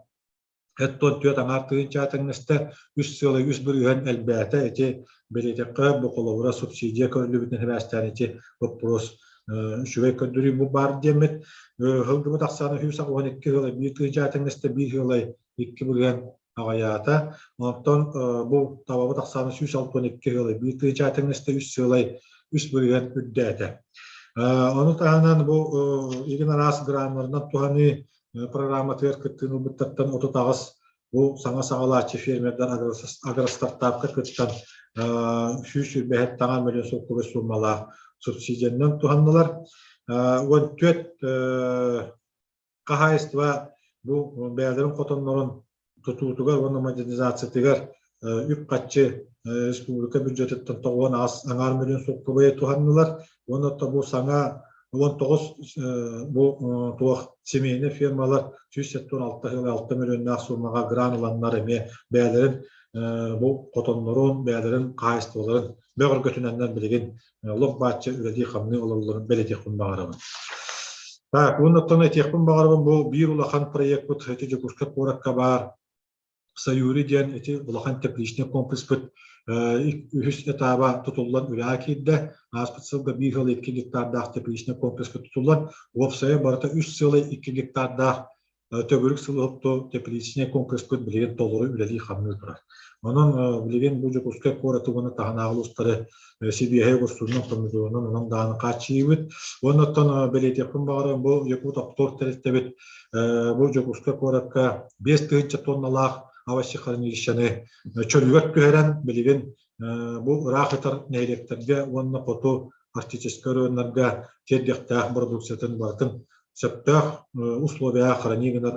74 аҥаар тыһыынчаҕа тэҥнэстэ, үс сыалай үс бырыһыан элбээтэ. Ити бэлиэтэххэ, бу холобура субсидия көрүллүбүтүнэн сибээстээн ити боппуруос үчүгэй көрдөрүү бу баар диэммит. Сылгыбыт ахсаана 182 сыалай биир тыһыынчаҕа тэҥнэстэ, биир сыалай икки бырыһыан аҕыйаата. Онтон бу табабыт ахсаана 162 сыалай биир тыһыынчаҕа тэҥнэстэ, үс сыалай үс бырыһыан үрдээтэ. Ону таһынан бу игин араас граннарынан туһаныы программатыгар кыттыыны ылбыттартан 38 бу саҥа саҕалааччы фермердар агростартапка кыттан 127 таҥа мөлүйүөн солкуобай суумалаах субсидиянан туһаннылар. 14 хаһаайыстыба бу бэйэлэрин хотоннорун тутуутугар уонна модернизациятыгар үп-харчы республика бюджетыттан 98 аҥаар мөлүйүөн солкуобайы туһаннылар уонна бу саҥа 19 бу туох семейный фермалар 176,6 мөлүйүөннээх суумаҕа грант ыланнар эмиэ бэйэлэрин бу хотоннорун, бэйэлэрин хаһаайыстыбаларын бөҕөргөтүнэннэр билигин лоп бааччы үлэлии-хамныы олороллорун бэлиэтиэхпин баҕарабын. Так, уонна оттон этиэхпин баҕарабын бу биир улахан проекпыт ити Дьокуускай куоракка баар Саюри диэн ити улахан тепличный комплекспыт үһүс этаба тутуллан үлэҕэ киирдэ. Ааспыт сылга биир сыл 2 гектардаах тепличный комплекспыт тутуллан, уопсайа барыта үс сылы 2 гектардаах төгүрүк сыл уһукту тепличнэй комплекспыт билигин толору үлэлии-хамныы турар. Онон билигин бу Дьокуускай куораты уонна таһынааҕы улуустары сибиэһэй оҕурсуунан, помидорунан онон даҕаны хааччыйыбыт. Уонна оттон бэлиэтиэхпин баҕарабын, бу Якутоптор тэрилтэбит бу Дьокуускай куоракка 5000 тонналаах овощехранилищены чөлүгэр түһэрэн билигин бу ыраах ытар нэһилиэктэргэ уонна хоту арктическай оройуоннарга тиэрдиэхтээх бородууксуйатын барытын сөптөөх условияҕа хранение гынар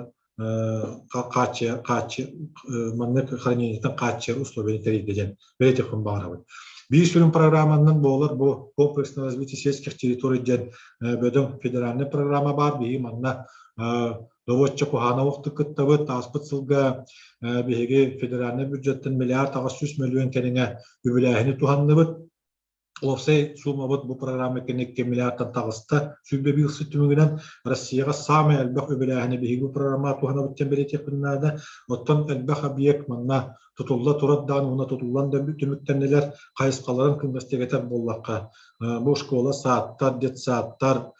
хааччыйа хааччы маннык хранениетын хааччыйар условияны тэрийдэ диэн бэлиэтиэхпин баҕарабын. Биир сүрүн программанан буолар бу комплексное развитие сельских территорий диэн бөдөҥ федеральный программа баар. Биһиги манна добуочча куһаана уохтук кыттабыт. Ааспыт сылга биһиги федеральный бюджеттан миллиард 800 мөлүйүөн кэриҥэ үбүлээһини туһанныбыт. Уопсай суумабыт бу программа кэнникки миллиардтан таҕыста. 21 сыл түмүгүнэн Россияҕа саамай элбэх үбүлээһини биһиги бу программаҕа туһанабыт диэн бэлиэтиэхпин наада. Оттон элбэх объект манна тутулла турар даҕаны уонна тутуллан да түмүктэннилэр. Хайысхаларын кылгастык этэр буоллахха, бу школа, саадтар, детсадтар,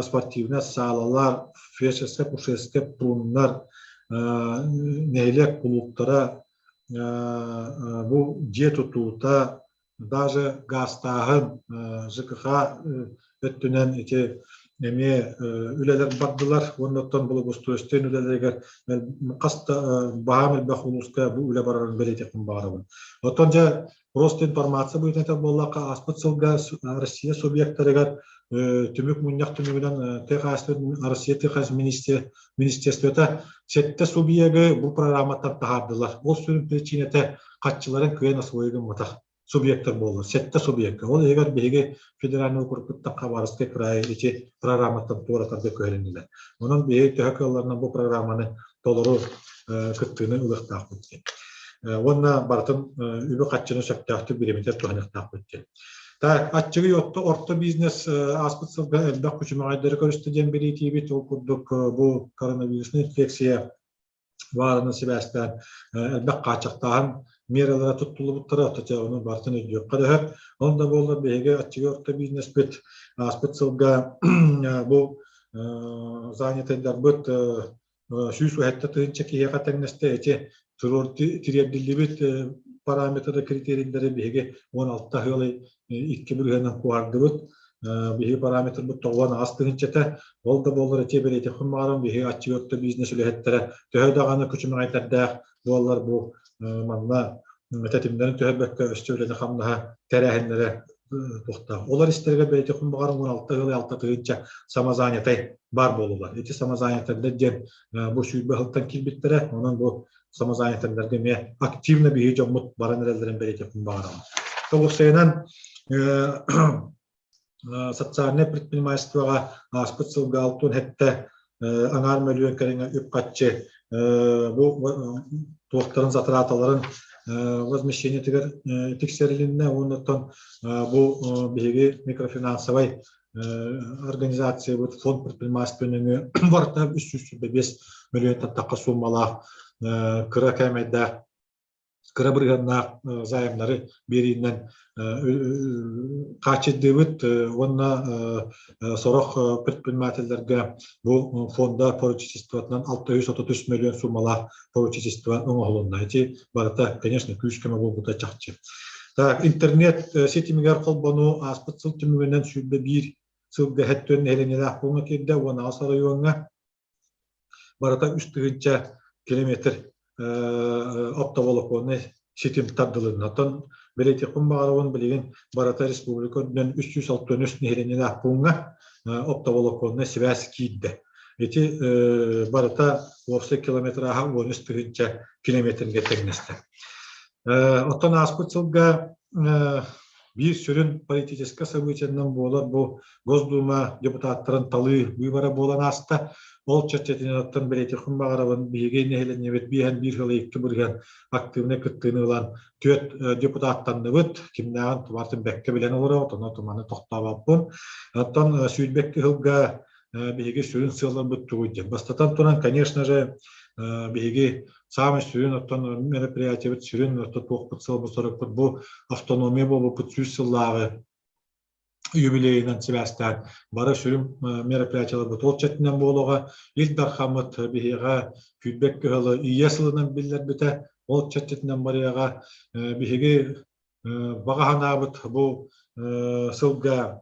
спортивнай саалалар, фельдшерскай-акушерскай пууннар, нэһилиэк кулууптара, бу дьиэ тутуута, даже гаастааһын, ЖКХ өттүнэн ити эмиэ үлэлэр бардылар уонна оттон благоустройство үлэлэригэр хас да баһаам элбэх улууска бу үлэ барарын бэлиэтиэхпин баҕарабын. Оттон дьэ просто информация быһыытынан этэр буоллахха, ааспыт сылга Россия субъектарыгар түмүк мунньах түмүгүнэн тыа хаһаайыстыбатын Россия тыа хаһаайыстыбатын министерствота сэттэ субъегы бу программаттан таһаардылар. Ол сүрүн причинэтэ хаччыларын кыайан освои гымматах субъектар буоллар, сэттэ субъекка. Ол иһигэр биһиги федеральный округпуттан Хабаровскай край ити программаттан туоратарга күһэлиннилэр. Онон биһиги төһө кыалларынан бу программаны толору кыттыыны ылыахтаахпыт диэн. Уонна барытын үбү-харчыны сөптөөхтүк бириэмэтигэр туһаныахтаахпыт диэн. Так, аччыгый орто, орто бизнес ааспыт сылга элбэх күчүмэҕэйдэри көрүстэ диэн бэлиэтиибит. Ол курдук бу коронавирусная инфекция баарынан сибээстээн элбэх хааччахтааһын миэрэлэрэ туттуллубуттара, оттон ону барытын өйдүөххэ да сөп. Ол да буоллар биһиги аччыгый орто бизнеспит ааспыт сылга бу Занятайдарбыт 107 тыһыынча киһиэхэ тэҥнэстэ. Ити тириэрдиллибит параметры, критерийдэри биһиги 16 ыалы 2 бырыһыанынан куоһардыбыт. Биһиги параметрбыт 98 тыһыынчата. Ол да буоллар ити бэлиэтиэхпин баҕарабын, биһиги аччыгый орто бизнес үлэһиттэрэ төһө даҕаны күчүмэҕэйдэрдээх буоллар бу манна тэтимнэрин түһэрбэккэ өссө үлэни-хамнаһы тэрээһиннэрэ туохтаах. Олор истэригэр бэйэтин баҕарым 16 ыалы 6 тыһыынча самозанятай баар буолулар. Ити самозанятайдар диэн бу 20 сылтан киирбиттэрэ. Онон бу самозанятайдарга эмиэ активно биһиги дьоммут баран эрэллэрин бэлиэтиэхпин баҕарабын. Тоҕусайынан социальнай предпринимательствоҕа ааспыт сылга 67 аҥаар мөлүйүөн кэриҥэ үп-харчы бу туохтарын затраталарын возмещениетыгар тиксэрилиннэ уонна бу биһиги микрофинансовай организациябыт фонд предпринимательства нөҥүө барыта 325 мөлүйүөн тахха суумалаах кыра кээмэйдээх кыра бырыһыаннаах займнары биэриинэн хааччыйдыыбыт уонна сорох предпринимателлэргэ бу фонда поручительствотынан 633 мөлүйүөн суумалаах поручительство оҥоһулунна. Ити барыта, конечно, күүс-көмө буолбута чахчы. Так, интернет ситимигэр холбонуу ааспыт сыл түмүгүнэн 21 сылга хэттүөн нэһилиэнньэлээх пууҥҥа киирдэ уонна аҕыс оройуоҥҥа Барыта 3000 километр оптоволоконнай ситим тардылынна. Оттон бэлиэтиэхпин баҕарабын, билигин барыта республика үрдүнэн 363 нэһилиэнньэлээх пууҥҥа оптоволоконнай сибээс киирдэ. Ити барыта уопсай километраһа 13 тыһыынча километргэ тэҥнэстэ. Оттон ааспыт сылга Биир сүрүн политическай событиенан буолар бу Госдума депутаттарын талыы быыбара буолан ааста. Ол чэрчитинэн оттон бэлиэтиэхпин баҕарабын, биһиги нэһилиэнньэбит биэһэн биир сыл икки бырыһыан активнай кыттыыны ылан түөрт депутаттанныбыт. Кимнээҕин тубартын бэккэ билэн олоробут, онон туманы тохтообоппун. Оттон 22 сылга биһиги сүрүн сыалларбыт тугуй диэн. Бастатан туран, конечно же, биһиги саамай сүрүн оттон мероприятиебыт сүрүн оттон туохпут сыалбыт сорукпут бу автономия буолбуппут 100 сыллааҕы юбилейынан сибээстээн бары сүрүн мероприятиеларбыт ол чэтинэн буолуоҕа. Ил Дархаммыт биһиэхэ күүрбэт кыһылы Ийэ сылынан биллэрбитэ. Ол чэрчитинэн барыаҕа. Биһиги Баҕа санаабыт бу сылга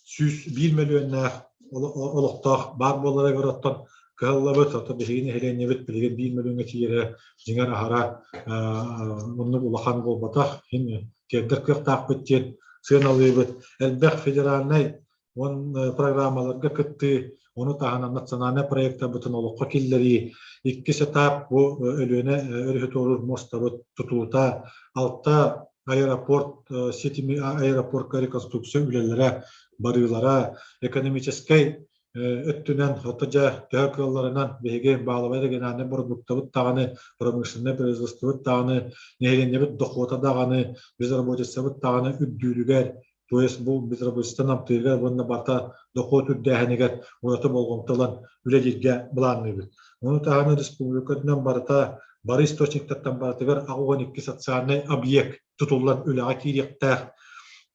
101 мөлүйүөннээх олохтоох баар буоларыгар оттон кыһаллабыт, оттон биһиги нэһилиэнньэбит билигин 1 мөлүйүөҥҥэ тиийэрэ дьиҥэр аһара оннук улахан буолбатах, иһин тиэрдэр кыахтаахпыт диэн сыаналыыбыт. Элбэх федеральнай Уон программаларга кыттыы, ону таһынан национальнай проектарбытын олоххо киллэрии, иккис этап бу Өлүөнэ өрүһү туоруур муостабыт тутуута, алта аэропорт ситими аэропортка реконструкция үлэлэрэ барыылара, экономическай өттүнэн хото дьэ төһө кыалларынан биһиги баалабай региональнай бородууктабыт даҕаны, промышленнай производствобыт даҕаны, нэһилиэнньэбит дохуота даҕаны, безработицабыт даҕаны үрдүүрүгэр То есть бу безработица намтыырыгар уонна барыта дохуот үрдээһинигэр ураты болҕомто ылан үлэлииргэ былаанныыбыт. Ону таһынан республика үрдүнэн барыта бары источниктартан барытыгар 82 социальнай объект тутуллан үлэҕэ киириэхтээх,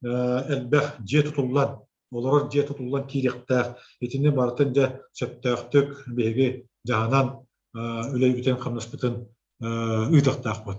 элбэх дьиэ тутуллан, олорор дьиэ тутуллан киириэхтээх. Итини барытын дьэ сөптөөхтүк биһиги дьаһанан үлэбитин-хамнаспытын ыытыахтаахпыт.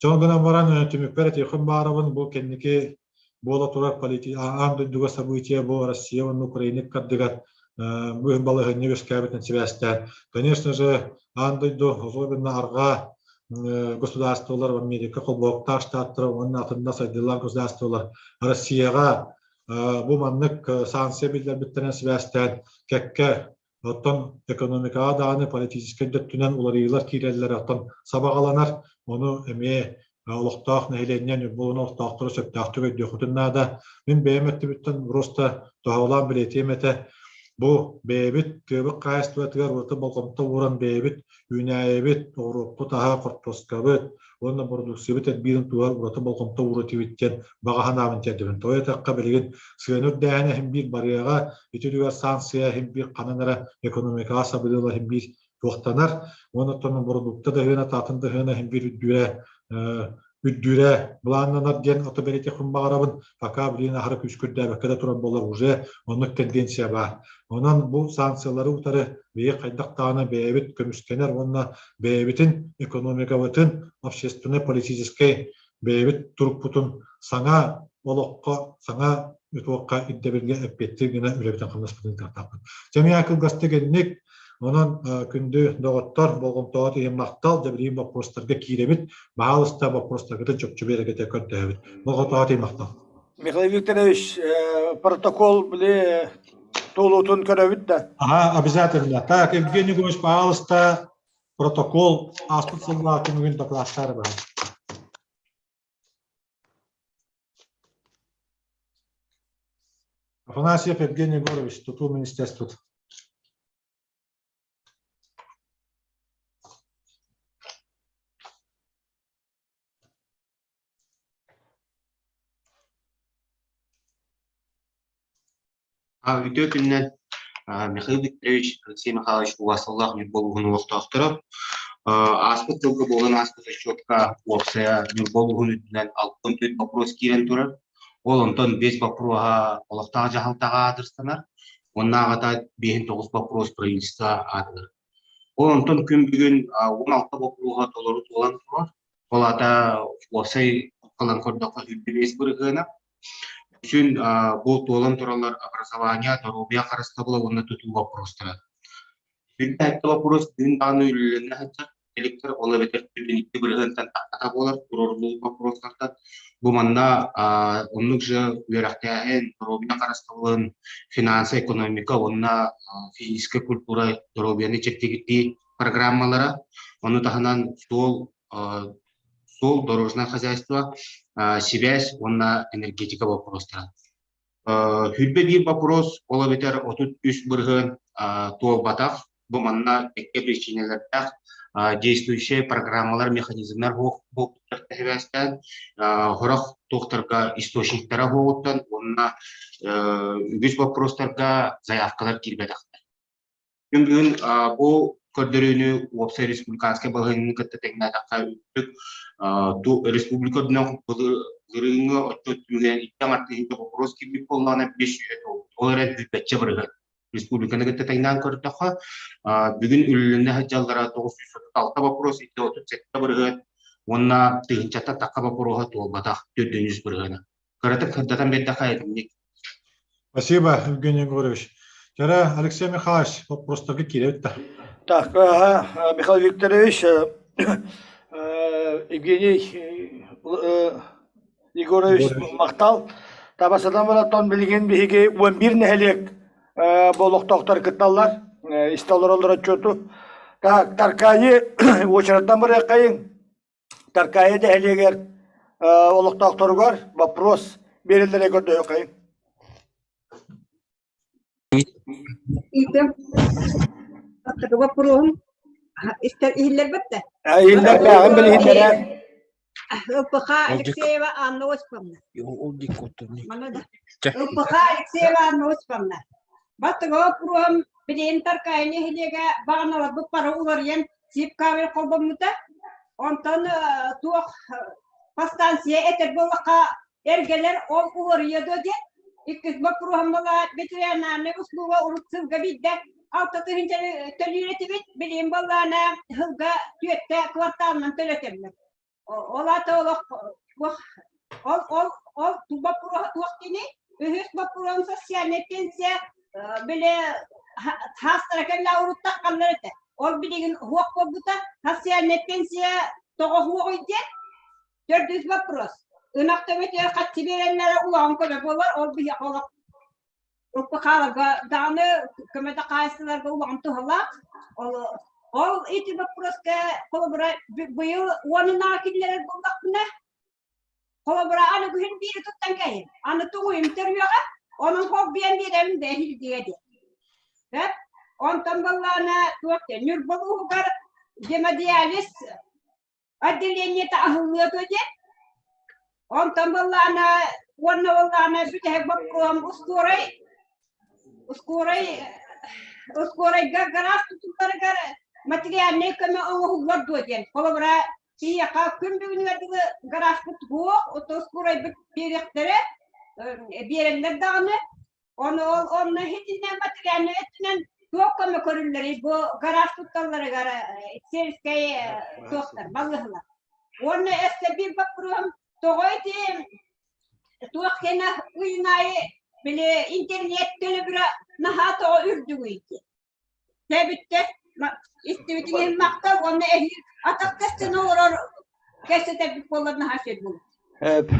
Дьон гынан баран түмүкпэр этиэхпин баарабын бу кэнники буола турар аан дойдуга событие бу Россия уонна Украина ыккардыгар бу балаһыанньа үөскээбитинэн сибээстээн, конечно же, аан дойду, особенно арҕаа государстволар, Америка холбоһуктаах штаттара уонна атынна сайдыылаах государстволар Россияҕа бу маннык санкция биллэрбиттэринэн сибээстээн кэккэ Оттон экономикаҕа даҕаны политическай да өттүнэн уларыйыылар киирэллэрэ оттон сабаҕаланар. Ону эмиэ олохтоох нэһилиэнньэ Ньурбулун олохтоохторо сөптөөхтүк өйдүөххүтүн наада. Мин бэйэм өттүбүттэн просто тоһоҕолоон бэлиэтиэм этэ. Бу бэйэбит тыабыт хаһаайыстыбатыгар ураты болҕомто ууран бэйэбит үүнээйибит, оҕуруоппут аһа, хортуоскабыт уонна бородууксуйабыт элбиирин туһугар ураты болҕомто ууруо этибит диэн баҕа санаабын тиэрдэбин. Тоҕо диэтэххэ, билигин сыана үрдээһинэ иһин биир барыаҕа, ити үлүгэр санкция иһин биир ханан эрэ экономикаҕа сабыдыала иһин биир туохтанар. Уонна оттон бородуукта да ыһыана, таатын да ыһыана иһин биир үрдүүрэ. үрдүүрэ былааннанар диэн ото бэлиэтиэхпин баҕарабын. Пока билигин аһара күүскүрдээбэккэ да турар буолар уже оннук тенденция баар. Онон бу санкциялары утары биһиги хайдах даҕаны бэйэбит көмүскэнэр уонна бэйэбитин экономикабытын общественнай-политическай бэйэбит турукпутун саҥа олоххо, саҥа туохха ирдэбилгэ эппиэттиир гына үлэбитин-хамнаспытын кыахтаахпыт. Дьэ, кылгастык инник Онон күндү доҕоттор, болҕомтоҕут иһин махтал, дьэ билигин боппуруостарга киирэбит. Баһаалыста боппуруостаргытын чопчу биэрэргитэ көрдөһөбүт. Болҕомтоҕут иһин махтал. Михаил Викторович, протокол били туолуутун көрөбүт да? Ага, обязательно. Так, Евгений Егорович, пожалуйста, протокол ааспыт сыллаах түмүгүн дакылааттаары баар. Афанасьев Евгений Егорович, тутуу министерствот. Үтүө күнүнэн Михаил Викторович, Алексей Михайлович убаастабыллаах Ньурба улууһун олохтоохторо. Ааспыт сылга буолан ааспыт отчуотка уопсайа Ньурба улууһун үрдүнэн 64 боппуруос киирэн турар. Ол онтон 5 боппуруоһа олохтоох дьаһалтаҕа аадырыстанар, уоннааҕыта 59 боппуруос правительство аатыгар. Ол онтон күн бүгүн 16 боппуруоһа толору туолан турар. Ол аата уопсай ылан көрдөххө 25 бырыһыана. Үксүн бу туолан тураллар образование, доруобуйа харыстабыла уонна тутуу боппуруостара. Сүрдээх боппуруос күн даҕаны үлэлэнэ сылдьар электр, ол эбэтэр түбүн икки бырыһыантан тахсата буолар туруоруллубут боппуруостартан. Бу манна оннук же үөрэхтээһин, доруобуйа харыстабылын, финансы, экономика уонна физическэй культура доруобуйаны чэпчэтии программалара, ону таһынан суол суол, дорожное хозяйство, сибээс уонна энергетика боппуруостара. Хүрбэ биир боппуруос, ол эбэтэр 33% туолбатах. Бу манна кэккэ причинэлэрдээх действующие программалар, механизмнар буолбуттар сибээстээн, сорох туохтарга источниктара буолуттан уонна үгүс боппуруостарга заявкалар киирбэтэхтэр. Күн бүгүн бу көрдөрүүнү уопсай республиканскай балаһыанньаны кытта тэҥнээтэххэ үрдүк республика үрдүнэн былырыыҥҥы отчуот түмүгүнэн икки аҥар тыһыынча боппуруос киирбит буоллаҕына 500 туолбут. Ол эрэн сүүрбэччэ бырыһыан. Республиканы кытта тэҥнээн көрдөххө, бүгүн үлэлэнэ сылдьаллара 936 боппуруос, 237 бырыһыан уонна тыһыынчаттан тахха боппуруоһа туолбатах 400 бырыһыана. Кыратык сырдатан биэрдэххэ итинник. Спасибо, Евгений Егорович. Вчера Алексей Михайлович вопростарга киирэбит да. Так, ага, Михаил Викторович, Евгений Егорович махтал. Табасадан бараттан билигин биһиги 11 нэһилиэк олохтоохтор кытталлар. Истэ олороллор отчуоту. Так, Таркаайы уочараттан барыаххайыҥ. Таркаайы нэһилиэгэр олохтоохторугар боппуруос биэрэллэрэ көрдөһүөххэйиҥ. Ыытыам. Боппуруоһум иһиллэрбэт да? Иһиллэр бээҕин билиһиннэрэ. ЛПХ Алексеева Анна Осиповна. ЛПХ Алексеева Анна Осиповна. Бастакы боппуруоһум билигин Таркаайы нэһилиэгэ баҕаналарбыт бары уларыйан сип кабель холбоммута. Онтон туох подстанция этэр буоллахха эргэлэр ол уларыйа дуо диэн иккис боппуруоһум буола ветеринарнай услуга урут сылга биирдэ 6 тыһыынча төлүүр этибит билигин буоллаҕына сылга түөртэ кварталынан төлөтөллөр Ол аата олох ол ол ол боппуруоһа туох диний? Үһүс боппуруоһум социальнай пенсия били хаастара кэллэ уруттаххаллар этэ. Ол билигин уһуох буолбута. Социальнай пенсия тоҕо уһуоҕуй диэн. Төрдүс вопрос. Ынах төбөтүгэр хаччы биэрэллэрэ улахан көмө буолар. Ол биһиэхэ олох ЛПХ-ларга даҕаны көмөтө хаһаайыстыбаларга улахан туһалаах. Ол, ол ити боппуруоска холобура быйыл уонунааҕы киллэрэр буоллахпына, холобура аны күһүн биири туттан кэһин, аны тугуйум төрүөҕэ, онон холбуйан биэрэбин да эһилдиэ диэн. Сөп? Онтон буоллаҕына туох диэн Ньурба улууһугар гемодиализ отделениета аһыллыа дуо диэн. Онтон буоллаҕына уонна буоллаҕына бүтэһик боппуруоһум ускуорай ускуорай ускуорайга гараж тутулларыгар материальнай көмө оҥоһуллар дуо диэн. Холобура. Биһиэхэ күн бүгүнүгэр дылы гаражпыт суох, отос курайбыт биэриэхтэрэ, биэрэллэр даҕаны. Ону ол онно итиннэн материальнай өттүнэн туох көмө көрүллэрий бу гараж тутталларыгар сельскэй туохтар балыыһалар. Уонна өссө биир боппуруоһум тоҕо ити туох кэнэ ыйын аайы били интернет төлөбүрэ наһаа тоҕо үрдүгүй ити. Тэбиттэ истибитин иһин махтал уонна эһиил атах тэстэн олорор кэпсэтэрбит буоллар наһаа сөп буолуо.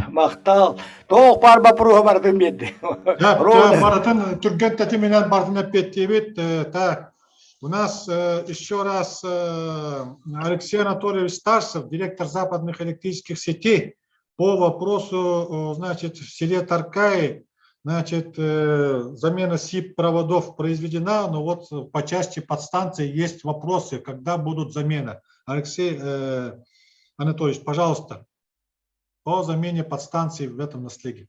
Махтал. Тоох баар боппуруоһу барытын биэрди. Барытын түргэн тэтиминэн барытын эппиэттиибит. Так, у нас еще раз Алексей Анатольевич Старцев, директор западных электрических сетей, по вопросу, значит, в селе Таркаи, значит, замена СИП-проводов произведена, но вот по части подстанции есть вопросы, когда будут замены. Алексей Анатольевич, пожалуйста, по замене подстанции в этом наслеге.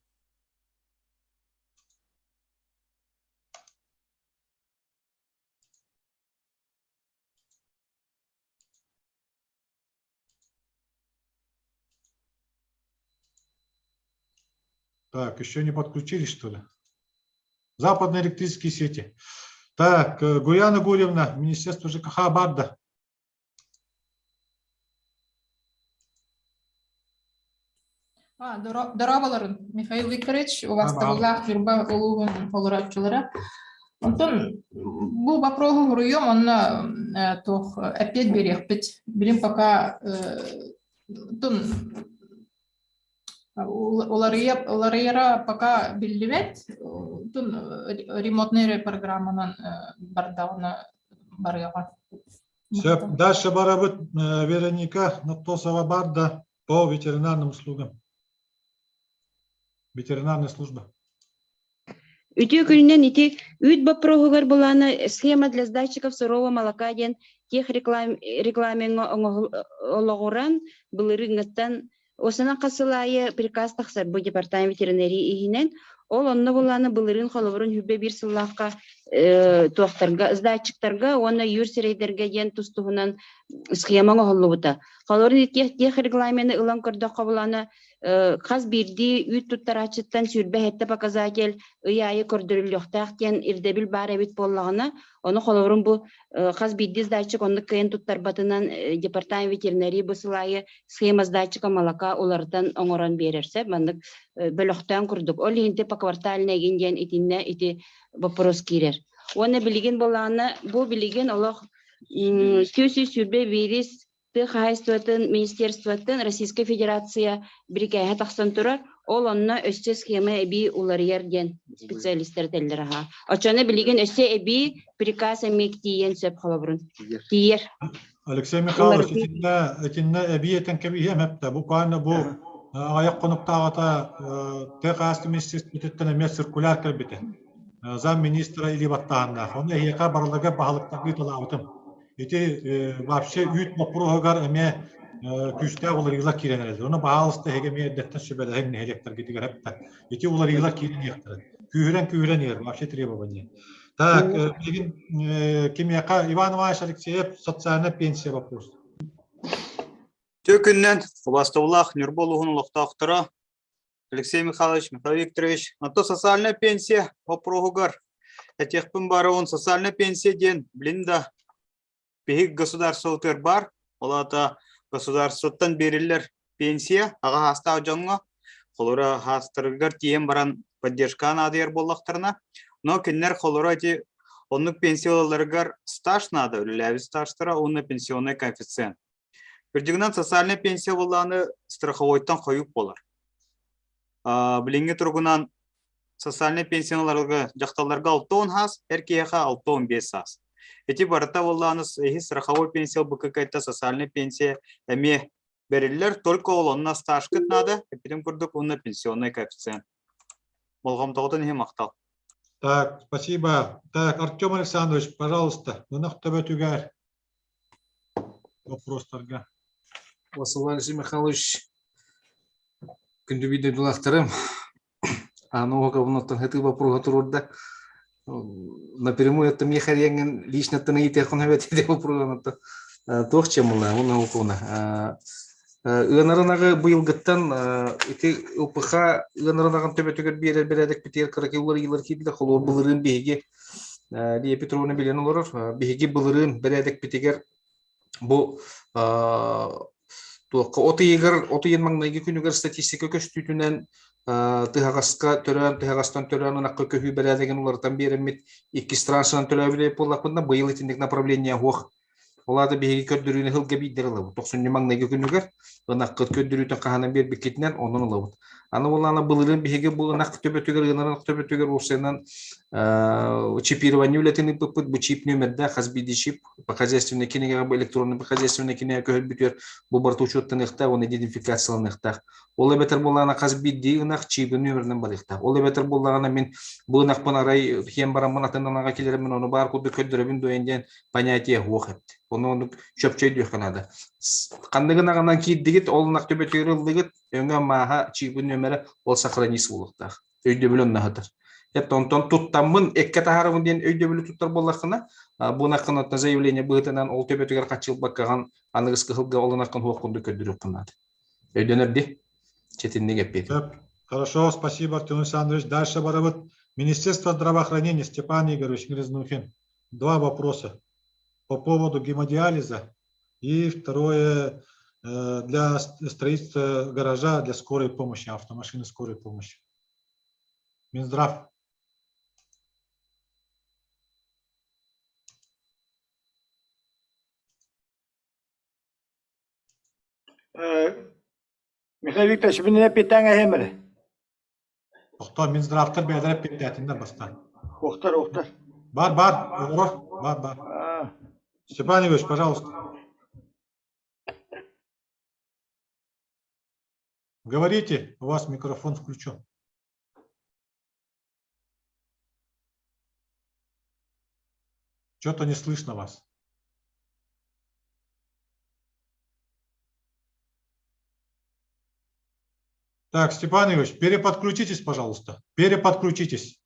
Так, еще не подключились, что ли? Западные электрические сети. Так, Гуяна Гурьевна, Министерство ЖКХ Барда. Дорооболорун, Михаил Викторович, убастабыллаах Ньурба улууһун олорооччулара. Онтон бу вопроһу хуруйуом, онно туох эппиэт биэриэхпит. Билин пока тун уларыйара пока биллибэт. Тун ремонтный программанан бардаҕына барыаҕа. Сөп. Дальше барабыт Вероника Ноттосова барда по ветеринарным услугам. Ветеринарная служба. Үтүө күнүнэн ити үүт боппуруоһугар былаана схема для сдатчиков сырого молока диэн тех регламеҥҥа олоҕуран былырыыҥҥыттан Осынан хас сыл аайы приказ тахсар бу департамент ветеринарии иһинэн. Ол онно былаана былырыын холобурун хүрбэ биир сыллаахха туохтарга, сдатчиктарга уонна юр сирэйдэргэ диэн тус-туһунан схема оҥоһуллубута. Холобурун тех регламены ылан көрдөххө булана хас биирдии үүт туттарааччыттан 27 показатель ый аайы көрдөрүллүөхтээх диэн ирдэбил баар эбит буоллаҕына, ону холобурун бу хас биирдии сдатчик оннук кыайан туттарбатынан департамент ветеринарии бу сыл аайы схема сдатчика молока уларытан оҥорон биэрэр сөп маннык бөлөхтөөн курдук. Ол иһин поквартальный игин диэн итиннэ ити вопрос киирэр. Уонна билигин буоллаҕына бу билигин олох 221 тыа хаһаайыстыбатын министерствоттан Российскай Федерация бирикээһэ тахсан турар. Ол онно өссө схема эбии уларыйар диэн специалистар этэллэр аһаа. Оччону билигин өссө эбии приказ эмиэ тиийэн сөп холобурун. Тиийэр. Алексей Михайлович, итиннэ, итиннэ эбии этэн кэбиһиэм эптэ. Буквально бу аҕыйах хонуктааҕыта тыа хаһаайыстыба министерствотыттан эмиэ циркуляр кэлбитэ. Замминистра илии баттааһыннаах. Ону эһиэхэ барыларга баһылыктарга ыыталаабытым. Ити вообще үүт боппуруоһугар эмиэ күүстээх уларыйыылар киирэн эрэллэр. Ону баһаалыста эһиги эмиэ эрдэттэн сүбэлэһиҥ нэһилиэктэргитигэр эптэ. Ити уларыйыылар киирэн иһиэхтэрэ. Күүһүрэн-күүһүрэн иһэр вообще требование. Так, билигин кимиэхэ Иван Иванович Алексеев социальная пенсия вопрос. Үтүө күнүнэн убастабыллаах Ньурба улууһун олохтоохторо Алексей Михайлович, Михаил Викторович, онто социальная пенсия боппуруоһугар этиэхпин баарабын социальная пенсия диэн билин да биһиги государствобытыгар баар, ол аата государствоттан биэриллэр пенсия аҕа саастаах дьоҥҥо, холоро саастарыгар тиийэн баран поддержка наадыйар буоллахтарына, но кинилэр холоро ити оннук пенсия ылалларыгар стаж наада, үлэлээбит стажтара уонна пенсионный коэффициент. Кырдьыгынан социальнай пенсия буоллаҕына страховойтан хойук буолар. Билиҥҥи туругунан социальнай пенсияны дьахталларга 60 саас, эр киһиэхэ 65 саас. Ити барыта буоллаҕына эһи страховой пенсия ылбыкка социальнай пенсия эмиэ бэриллэр, только ол онно стажкыт наада, эппитим курдук уонна пенсионный коэффициент. Болҕомтоҕутун иһин махтал. Так, спасибо. Так, Артем Александрович, пожалуйста, ынах төбөтүгэр вопростарга. Василий Михайлович, күндү биир Аныга хытыы боппуруоһа туруорда. Напрямую это миэхэ эрийэҥҥин лично ыйытыаххын эбэтэр боппуруоһун туох чемулла уонна укуна. Ыанар ынаҕы быйылгыттан ити ЛПХ ыанар ынаҕын төбөтүгэр биэрэр бэрээдэкпитигэр кыракый уларыйыылар киирдилэр. Холобур, былырыын биһиги Лия Петровна билэн олорор. Биһиги былырыын бэрээдэкпитигэр бу туохха от ыйыгар от ыйын маҥнайгы күнүгэр статистика көстүүтүнэн тыһаҕаска төрөөн тыһаҕастан төрөөн ынахха көһүү бэрээдэгин уларытан биэрэммит иккис траншанан төлөөбүт буоллахпытына быйыл итинник направление суох. Ол аата биһиги көрдөрүүнү сылга биирдэр ылабыт. Тохсунньу маҥнайгы күнүгэр ынаххыт көрдөрүүтүн хаһанан биэрбиккитинэн онон ылабыт. Аны буоллаҕына былырыын биһиги бу ынах төбөтүгэр ыанар ынах төбөтүгэр уопсайынан чипирование үлэтин ыыппыппыт. Бу чип нүөмэрдээх хас биирдии чип по хозяйственной кинигэҕэ бу электронный по хозяйственной кинигэ көһөрбүтүгэр бу барыта учуоттаныахтаах уонна идентификацияланыахтаах. Ол эбэтэр буоллаҕына хас биирдии ынах чиибин нүөмэринэн барыахтаах. Ол эбэтэр буоллаҕына мин бу ынахпын арай хиэн бараммын атын ынаҕа киллэрэммин ону баар курдук көрдөрөбүн дуо диэн понятие суох эбит. Ону оннук чөпчөйдүөххэ наада. Ханнык ынаҕынан киирдигит, ол ынах төбөтүгэр ыллыгыт, өҥө мааһа чиибин нүөмэрэ ол сохранись буолуохтаах. Өйдөбүл онно сытар. Это онтон туттаммын эккэ таһаарабын диэн өйдөбүлү туттар буоллаххына, бу ынаххын оттон заявление быһыытынан ол төбөтүгэр хаччылбаккаҕын аныгыс кыһылга ол ынаххын суох курдук көрдөрүөххүн наада. Өйдөнөр дии? Чэтинник эппиэтим. Хорошо, спасибо, Артем Александрович. Дальше барабыт. Министерство здравоохранения Степан Игоревич Грязнухин. Два вопроса по поводу гемодиализа и второе для строительства гаража для скорой помощи, автомашины скорой помощи. Минздрав. Михаил Викторович, мин эппиэттээн эһэм эрэ. Тохтоо, Минздравтар бэйэлэрэ эппиэттээтиннэр бастаан. Уохтар, уохтар. Бар, бар, олорор, бар, бар. Степан Ильич, пожалуйста. Говорите, у вас микрофон включен. Что-то не слышно вас. Так, Степан Ильич, переподключитесь, пожалуйста. Переподключитесь.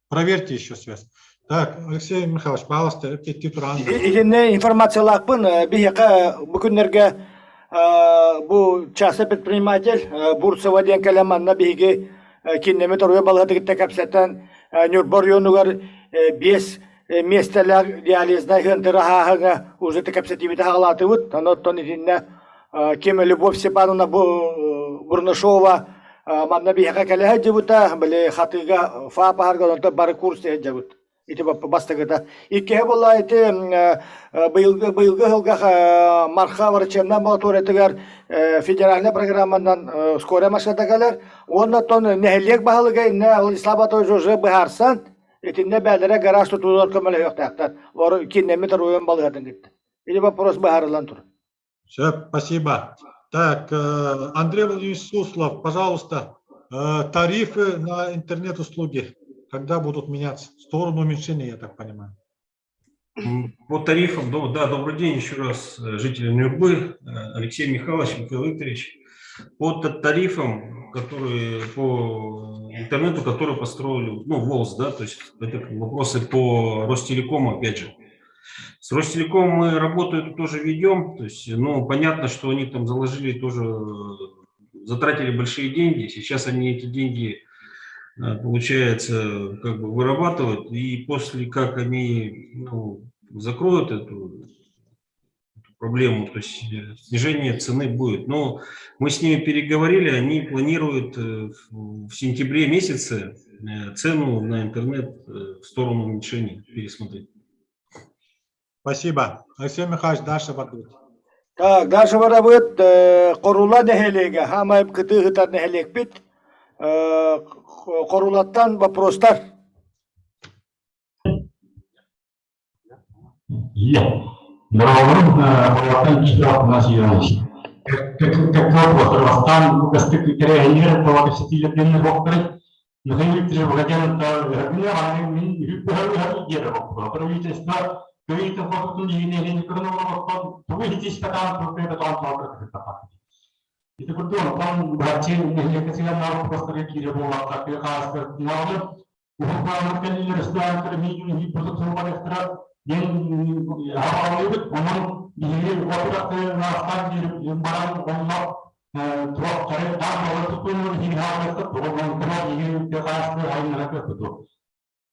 Проверьте еще связь. Так, Алексей Михайлович, пожалуйста, Итиннэ информациялаахпын биһиэхэ бу күннэргэ бу частный предприниматель Бурцева диэн кэлэн манна биһиги киннэми торуйа балыһаты кытта кэпсэтэн Ньурба оройуонугар биэс миэстэлээх диализнай ыантыры аһааһыҥа уже кэпсэтиибити аҕалаатыбыт. Оттон итиннэ ким Любовь Степановна Бурнашова манна биһиэхэ кэлэ сылдьыбыта, били хатыыга ФАП аһарга онтон бары курс сылдьабыт. Ити бастакыта. Иккиһэ буолла ити быйылгы быйылгы сылга Марха врачебнай амбулаториятыгар федеральнай программанан скорая машината кэлэр. Уонна оттон нэһилиэк баһылыга иннэ Владислав Анатольевич уже быһаарсан, итиннэ бээлэрэ гараж тутуулар көмөлөһүөхтээхтэр. Олор кииннэммит оройуон балыыһатын кытта. Ити вопрос быһаарыллан турар. Все, спасибо. Так, Андрей Владимирович Суслов, пожалуйста, тарифы на интернет-услуги когда будут меняться? В сторону уменьшения, я так понимаю. По тарифам, да, добрый день еще раз, жители Нюрбы, Алексей Михайлович, Михаил Викторович. По тарифам, которые по интернету, которые построили, ну, ВОЛС, да, то есть это вопросы по Ростелекому, опять же. С Ростелекомом мы работу эту тоже ведем, то есть, ну, понятно, что они там заложили тоже, затратили большие деньги, сейчас они эти деньги, получается, как бы вырабатывают, и после как они, ну, закроют эту проблему, то есть снижение цены будет. Но мы с ними переговорили, они планируют в сентябре месяце цену на интернет в сторону уменьшения пересмотреть. Спасибо. Алексей Михайлович, дальше барбыт. Так, дальше барабыт Хорула нэһилиэгэ, хаамай кытыы сытар нэһилиэкпит. Хорулаттан вопростар. Здоровым, Хорулаттан Исидор Афанасьевич. Какой вопрос? Там тэрээһиннэр тоҕо кэпсэтиилэрдэннэ буохтарай? Михаил Викторович Правительство Ити курдук онтон быһаччы нэһилиэккэ сыһыаннаах боппуруостарга киирэ буоллахха, тыа хаһаайыстыбатынааҕы уһук кэллилэр өстөөхтөр эмиэ диэн аҕалыыбыт. Онон биһиги отурахтаан баран онно туохтары даамалар тутуунун иһиһаалыста тугунан иһи хаасты айнара көппүту.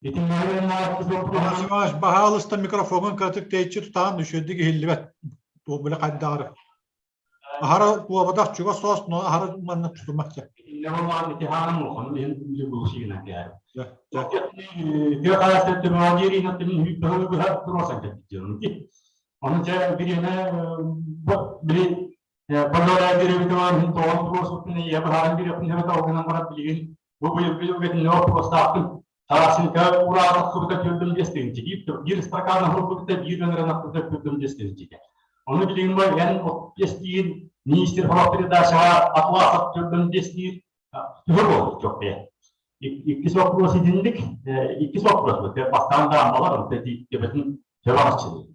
Афанасий Иванович, баһаалыста микрофонун кыратык тэйиччи тутаан үчүгэйдик иһиллибэт. Туох билэ хайдаҕары. Аһара куобатах чугас соос, но аһара маннык тутумах дьэ. Оны дьэ бириэмэ били Баллара бириэмэтэ мин тоҕон туруорсуппун ийэ быһааран бириэхпин эбэтэ ол гынан баран билигин бу быйылгы үгэтиннэ вопростаахпын Тарасенко ураатаххыбыта түрдүм диэстигинчи биир стакан аһылбыта биир ынырынахпыта түрдүм диэстигинчи Ону билигин бу эн диэстиир министр хорох передачаҕа Атласов түрдүм диэстиир төһө буолбут чоппе иккис вопрос итинник иккис вопрос бастаан даамбалар төбөтүн төбө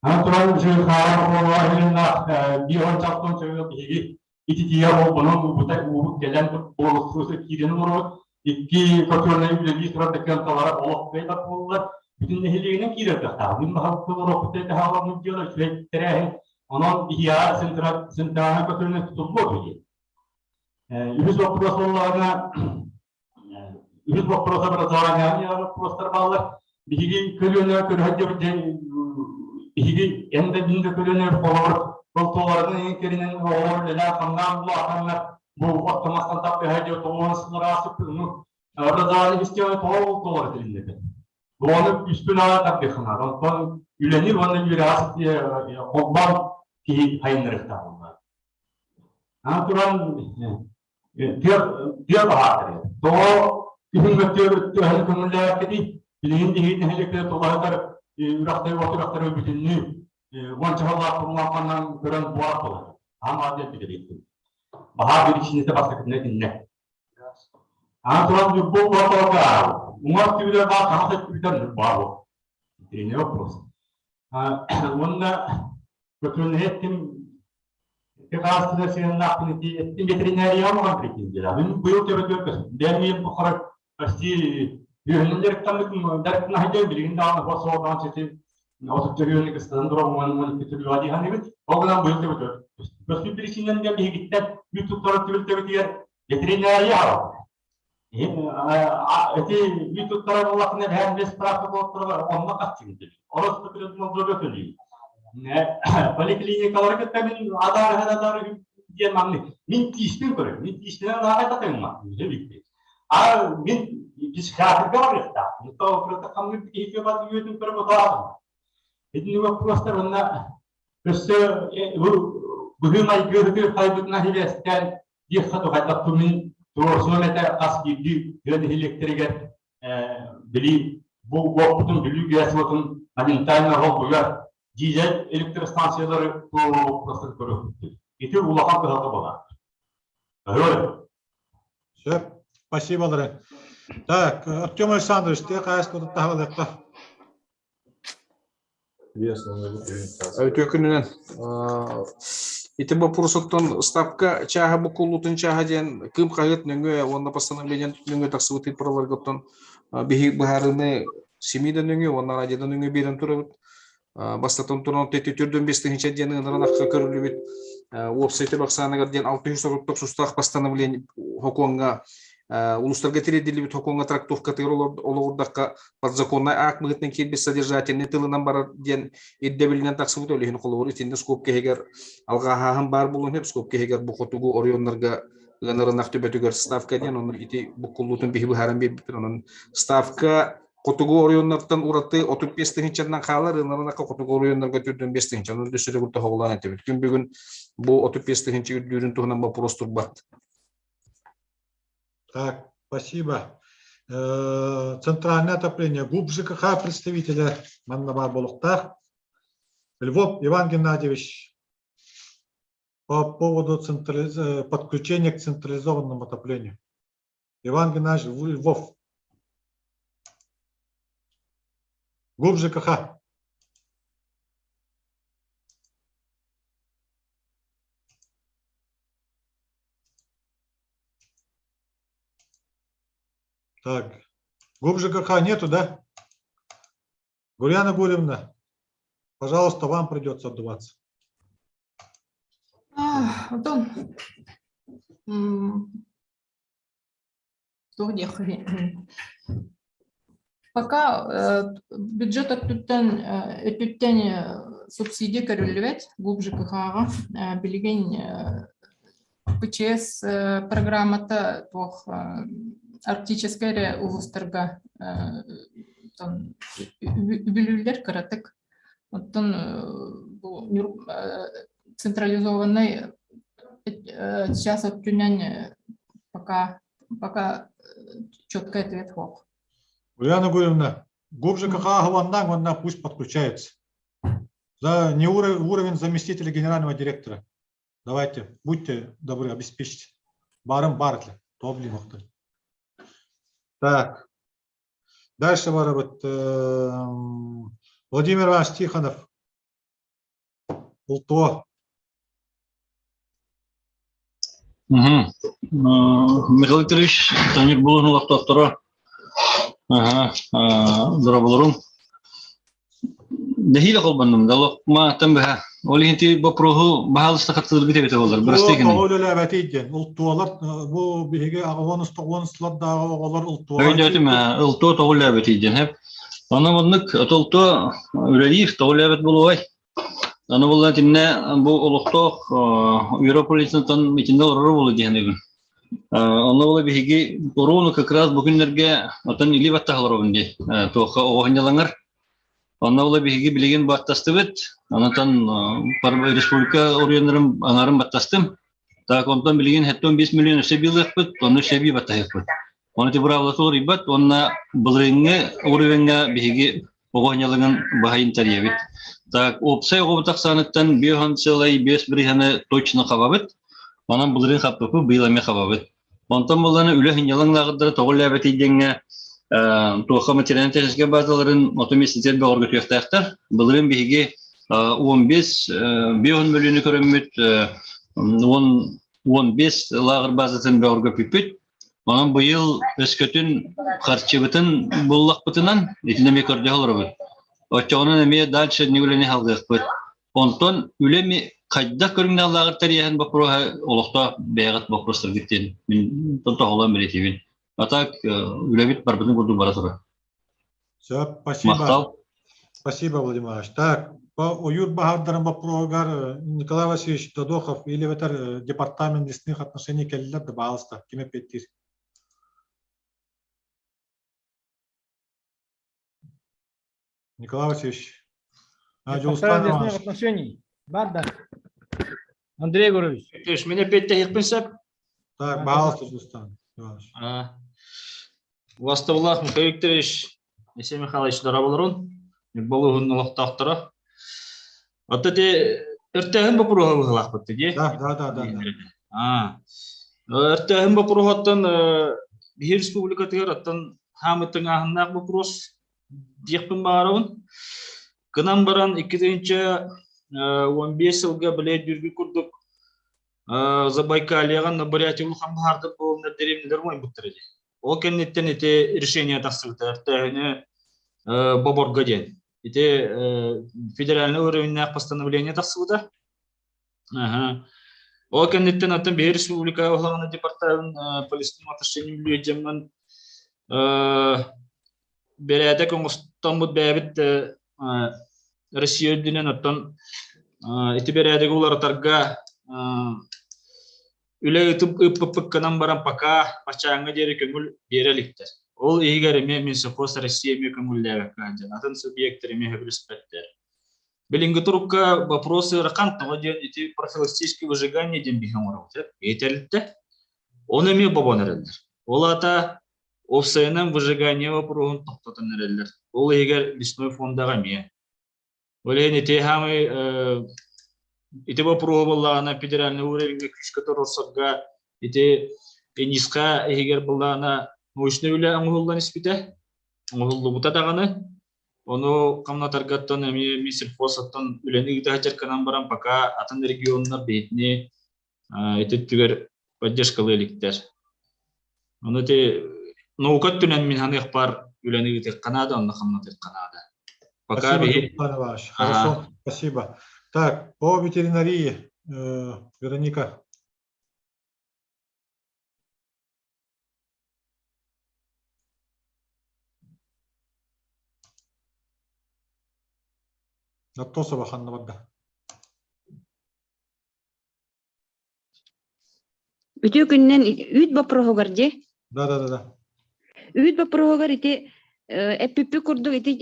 Аны туран Жирхаан оҕолоро биир уончаттан чөйө биһиги ититиигэ холбонон уубута уубут кэлэн буолуохсуоса киирэн олоробут. Икки котельнай үлэлии турар да кыамталара олох кыайбат буоллар. Бүтүн нэһилиэгинэн киирэр кыахтаах. Мин баһылыктан олороппут таһааламмыт дьыала үчүгэй тэрээһин. Онон биһиэхэ центральнай котельнай тутуллуо диye. Үһүс вопрос буоллаҕына үһүс вопрос образования вопростар бааллар. Биһиги көлүөнэ көрөһө диэн биһиги эн да мин да көлүөнэ холобур болтуоларын иһин кэринэн оҕолор үлэлээн хамнаан улаатаннар бу оттомастан таппыһа диэ тоҕуон сыллараасып ну образование системы тоҕо болтуолар этилиннэ Ону үспүн аҕа тардыаххына онтон үлэни уонна үөрэҕи холбоон киһи хайыннарыахтаах буолла. Аны туран тыа баһаатары. Тоҕо күһүн өттүөр көҥүллээбэккитий? Билигин биһиги нэһилиэктэр тулаһыгар үрэхтэри от үрэхтэри бүтүннүү уонча сыллаах курулаахханан көрөн буолар буолар. Аан диэн билэбиттим. Баһаар биричиинэтэ бастакытынан итиннэ. Аны туран Ньурба уҥа уҥа өттүгэр баар хаҥас өттүгэр Ньурба буол. Итиннэ вопрос. Уонна көтүөнэһэттим Хаастыга сыһыаннаахпын ити эттим ветеринарияҕа оҥорон претензиялаах. Мин быйыл төбөтүгэр көстүм. Бэйэм бухара почти үөһүнэн дьарыктаммытым, дьарыктана сылдьан билигин даҕаны хос суолдаан сити отут төрүөнү кыстанан турар 11 төрүөҕэ дии саныыбыт. Ол гынан быйыл төбөтүгэр көстүм. Көстүү причинэн диэн биһигиттэн үүт туттарар түбэлтэбитигэр ветеринария аҕалбыт. Эти үүт туттарар буоллаххына эбээн бес справка буолтарар онно хаччыгын төлүүр. Ороспотребнадзорга төлүүр. Поликлиникалары кытта мин адаарыһан адаарыһын диэн маннык. Мин тииспин көрөбүн. Мин тииспинэн ааҕайбатыҥ ма? А мин психиатрга барыахтаах. Хамнык киһи бат үөтүн көрө ботаатым. Итини вопростар онна өссө быһыы-майгы хайбытына хибэстээн диэххэ тухайдах мин туруорсуом этэ хас биирдии тыа нэһилиэктэригэр били бу уоппутун Бүлүү ГЭС уотун моментально холбуйар дизель электростанциялары туруору көрүөхпүт. Ити улахан кыһалҕа буолар. Сөп. Спасибо, Лорен. Так, Артем Александрович, ты хаһыс таһалыахха? Үтүө күнүнэн. Ити боппуруосуттан ставка чааһа буккуллуутун чааһа диэн Кыым хаһыат нөҥүө уонна постановление нөҥүө тахсыбыт ыйпыраларгыттан биһи быһаарыыны СМИ да нөҥүө уонна радио да нөҥүө биэрэн турабыт. Бастатан туран төрдүн бес тыһыынча диэн ыҥыран ахха көрүллүбүт уопсай төбө ахсааныгар диэн 640 сустаах постановление хокуоҥҥа улуустарга тириэрдиллибит хокуоҥҥа трактовкатыгар олоҕурдахха подзаконнай акт быһыытынан киирбит содержательнай тылынан барар диэн ирдэбилинэн тахсыбыт ол иһин холобур итиннэ скобка иһигэр алҕааһааһын баар буолуон сөп скобка иһигэр бу хотугу оройуоннарга ыанар ынах төбөтүгэр ставка диэн онон ити буккуллуутун биһи быһааран биэрбиппит онон ставка хотугу оройуоннартан ураты 35 тыһыынчанан хаалар ыанар ынахха хотугу оройуоннарга 45 тыһыынча онон өссө төгүл тоһоҕолоон этэбит күн бүгүн бу 35 тыһыынча үрдүүрүн туһунан боппуруос турбат Так, спасибо. Центральное отопление. ГУП ЖКХ представителя манна баар буолуохтаах. Львов Иван Геннадьевич по поводу централиз... подключения к централизованному отоплению. Иван Геннадьевич Львов. ГУП ЖКХ. Так, ГУП ЖКХ нету, да? Гульяна Гурьевна. Пожалуйста, вам придется отдуваться. Отон туох диэххэ Пока бюджет өттүттэн өттүттэн субсидия көрүллүбэт ГУП ЖКХ-ҕа билигин ПЧС программата туох арктическай эрэ улуустарга үбүлүүллэр кыратык. Оттон бу централизованный сейчас өттүнэн пока пока четкий ответ суох. Ульяна Гурьевна, ГУП ЖКХ уонна уонна пусть подключается. За не уровень заместителя генерального директора. Давайте, будьте добры, обеспечьте. Барым бар То блин, Так. Дальше вот Владимир Иванович Тихонов. Улто. Михаил Викторович, Танир булун олохтоохторо. Аха, дораболорум. Нэһиилэ холбоннум да олохма быһа. Ол иһин ти боппуруоһу баһаалыста хаттыыргыт эбитэ буоллар. Бырастыы гыныҥ. Тоҕо үлэлээбэтий диэн. Ултуолар бу биһиги аҕыһын тоҕуон сыллардааҕы оҕолор ултуолар. Өйдөөтүм, ылтуо тоҕо үлэлээбэтий диэн. Хэп. Онно маннык ылтуо үлэлиир тоҕо үлэлээбэт буолуой? Аны буолла итиннэ бу олохтоох Европа итиннэ олорор буолу диэн өгүн. Онно була биһиги уруну как раз бу күннэргэ отон или баттаһаларобун дии. Туохха оҕоһунньалаҥар. Онно була биһиги билигин баттастыбыт. Онтон республика оройуоннарын аҥарын баттастым. Так онтон билигин 75 миллион өссө билыахпыт, онно өссө баттаһыахпыт. Оны ти быраабылата уларыйбат уонна былырыыҥҥы уровеҥҥа биһиги оҕо оонньолугун баһайын тэрийэбит. Так, уопсай оҕобут ахсааныттан 5,5 бырыһыаны точно хабабыт. Онон былырыын хаппыппыт, быйыл эмиэ хабабыт. Онтон булланы үлэ сынньалаҥ лааҕырдара тоҕо үлээбэтий диэҥҥэ туохха материально-техническэй базаларын оту миэстэтигэр бөҕөргөтүөхтээхтэр. Былырыын биһиги 15 5 мөлүйүөнү көрөммүт 10 15 лааҕыр базатын бөҕөргөппүппүт. Онон быйыл өскөтүн харчыбытын буллахпытынан итини эмиэ көрдөһө олоробут. Оччоҕунан эмиэ дальше үлэни салгыахпыт. Онтон үлэ хайдах көрүҥнээх лааҕыр тэрийэһин боппуруоһа олохтоох бэйэҕит боппуруостаргыт диэн мин тоһоҕолоон бэлиэтиибин. А так үлэбит барбытын курдук бара турар. Все, спасибо. Махтал. Спасибо, Владимир Иванович. Так, по ойуур баһаардарын боппуруоһугар Николай Васильевич Додохов или эбэтэр департамент лесных отношений кэллилэр да баалыста. Ким эппиэттиир? Николай Васильевич. Департамент лесных отношений. Бар да. Андрей Егорович. То есть меня эппиэттэһиэхпин сөп. Так, баалыста Дьулустан Иванович. Убастабыллаах Михаил Викторович, Алексей Михайлович дорооболорун, Ньурба улууһун олохтоохторо. Оттон ити өртөөһүн боппуруоһа быһыылаахпыт дии. Да. А. Өртөөһүн боппуруоһуттан биһи республикатыгар оттон хаамыт тыҥааһыннаах боппуруос диэхпин баҕарабын. Гынан баран 2015 сылга били дүргү курдук Забайкальеҕа Бурятия улахан баһаардар буоланнар дэриэбинэлэр умайбыттар ити. Ол кэнниттэн ити решение тахсыбыта өртөөһүнү боборго диэн. Ити федеральный уровеньнаах постановление тахсыбыта. Ол кэнниттэн оттон биһи республика улахан департамент по лесным отношениям үлүөдьэммин бэрээдэк оҥостоммут бэйэбит Россия үрдүнэн оттон ити бэрээдэги уларытарга үлэ ыыппыппыккынан баран пока баччааҥҥа диэри көҥүл биэрэ иликтэр. Ол иһигэр эмиэ Минсовхоз Россия эмиэ көҥүллээбэккэ сылдьан атын субъектар эмиэ сөбүлэспэттэр. Билиҥҥи турукка вопрос ыарахан тоҕо диэн ити профилактическое выжигание диэн биһи оҥоробут этэлтэ. Ону эмиэ бобон эрэллэр. Ол аата уопсайынан выжигание вопроһун тохтотон эрэллэр. Ол иһигэр лесной фондаҕа эмиэ. Ол иһин ити хаамый ити боппуруоһу буоллаҕына федеральный уровеньҥа күүскэ туруорсарга ити НИСХА иһигэр буоллаҕына научнай үлэ оҥоһуллан испитэ. Оҥоһуллубута даҕаны. Ону хамнатаргаттан эмиэ Минсельхоз оттон үлэни ыыта сылдьар баран пока атын регионнар биһитини ити өттүгэр поддержкалыы иликтэр. Ону ити наука өттүнэн мин саныахпар үлэни ыытыахха наада, онно хамнатыахха наада. Пока Спасибо, Дьулустан Иванович. Хорошо, спасибо. Так, по ветеринарии, Вероника. Наттосова ханна барда? Үтүө күнүнэн үүт боппуруоһугар дии. Да, да, да, да. Үүт боппуруоһугар ити эппиппит курдук ити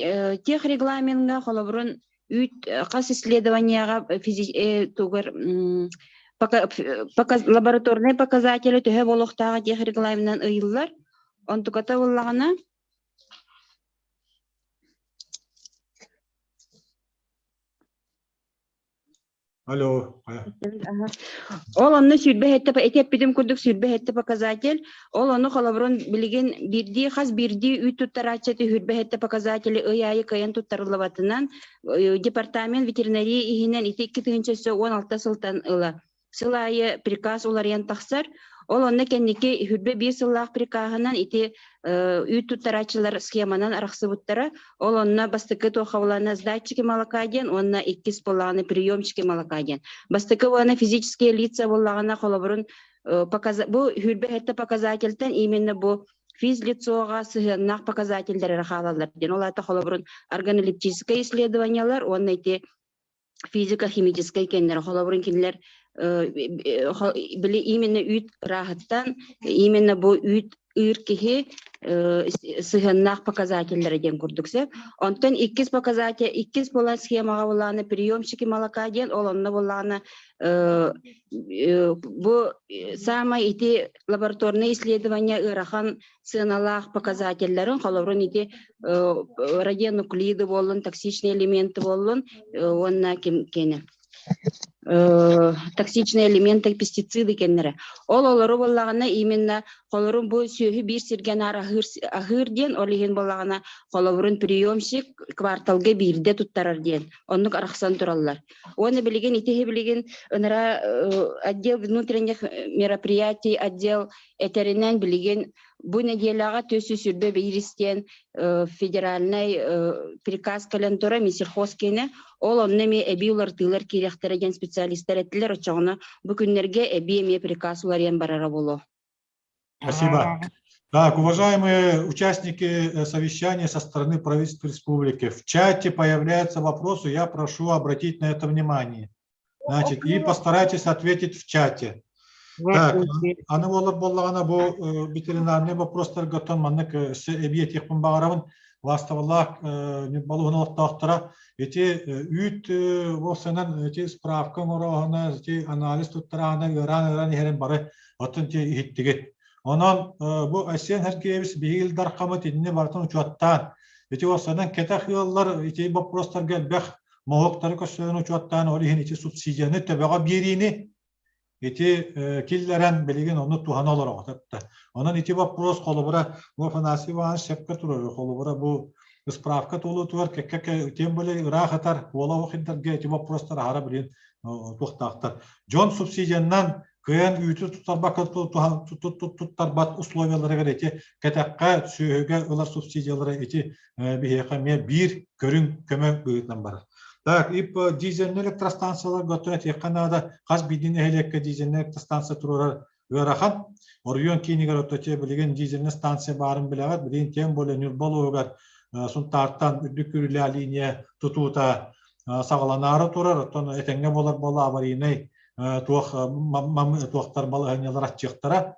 техрегламеҥҥа холобурун үүт хас исследованиеҕа тугар лабораторнай показатели төһө буолуохтааҕа техрегламенынан ыйыллар. Онтуката буоллаҕына Алло. Ол онно 27 ити эппитим курдук 27 показатель. Ол ону холобурун билигин биирдии хас биирдии үүт туттарааччы 27 показатели ый аайы кыайан туттарыллыбатынан департамент ветеринарии иһинэн ити 2016 сылтан ыла сыл аайы приказ уларыйан тахсар. Ол онно кэнники 21 сыллаах прикаһынан ити үүт туттарааччылар схеманан арахсыбыттара. Ол онно бастакы туохабылана сдатчики молока диэн уонна иккис буоллаҕына приемчики молока диэн. Бастакы уонна физические лица буоллаҕына холобурун бу хүрбэ показательтан именно бу физлицоҕа сыһыаннаах показателлэр эрэ хаалаллар диэн. Ол аата холобурун органолептическое исследованиялар уонна ити физико-химическай кэннэр холобурун кинилэр били именно үүт ырааһыттан именно бу үүт ыыр киһи сыһыаннаах показателлэрэ диэн курдук сөп. Онтон иккис показатель иккис буолан схемаҕа булааны приемщики молока диэн ол онно булааны бу самай ити лабораторное исследование ыарахан сыаналаах показателлэрин, холобурун ити радионуклиды буоллун, токсичные элементы буоллун уонна ким кene токсичные элементы, пестициды кеннере. Ол олору буоллаҕына именно холорун бу сүөһү биир сиргэ наар аһыыр, аһыыр диэн, ол иһин буоллаҕына холобурун приемщик кварталга биирдэ туттарар диэн. Оннук арахсан тураллар. Уонна билигин ити билигин ынара отдел внутренних мероприятий отдел Этэринэн, билигин бу нэдиэлэҕэ 421 диэн федеральнай приказ кэлэн турар Минсельхоз киинэ. Ол онно эмиэ эбии уларытыылар киириэхтэрэ диэн специалистар эттилэр. Оччоҕуна бу күннэргэ эбии эмиэ приказ уларыйан барара буолуо. Спасибо. Так, уважаемые участники совещания со стороны правительства республики, в чате появляются вопросы, я прошу обратить на это внимание. Значит, и постарайтесь ответить в чате. Так, аны буолар буоллаҕына бу ветеринарный вопростарга оттон маннык эбии этиэхпин баҕарабын. Ластабалаах балуһун олохтоохторо ити үүт уопсайынан ити справка оҥорооһуна, ити анализ туттарааһына ыараан-ыараан иһэрин бары оттон ити иһиттигит. Онон бу Айсен Сергеевич биһиги Ил Дархаммыт итини барытын учуоттаан, ити уопсайынан кэтэх ыаллар ити боппуруостарга элбэх моһуоктары көрсөрүн учуоттаан ол иһин ити субсидияны төбөҕө биэриини ити киллэрэн билигин ону туһана олороҕут Онон ити боппуруос холобура бу Афанасий Иванович сөпкө турар холобура бу справка туолуутугар кэккэ тем более ыраах ытар уола оһох ирдэргэ ити боппуруостар аһара билин туохтаахтар. Дьон субсидиянан кыайан үүтү туттарбакка туттарбат условияларыгар ити кэтэххэ сүөһүгэ ылар субсидиялара ити биһиэхэ эмиэ биир көрүҥ көмө быһыытынан барар. Так, и по дизельный электростанцияларга оттон этиэххэ наада, хас биирдии нэһилиэккэ дизельный электростанция туруорар ыарахан. Оройуон киинигэр оттон билигин дизельный станция баарын билэҕит, билигин тем более Ньурба улууһугар Сунтаартан үрдүк күүрүүлээх линия тутуута саҕаланаары турар, оттон этэҥҥэ буолар буолла аварийнай туох туохтар балаһыанньалар аччыахтара.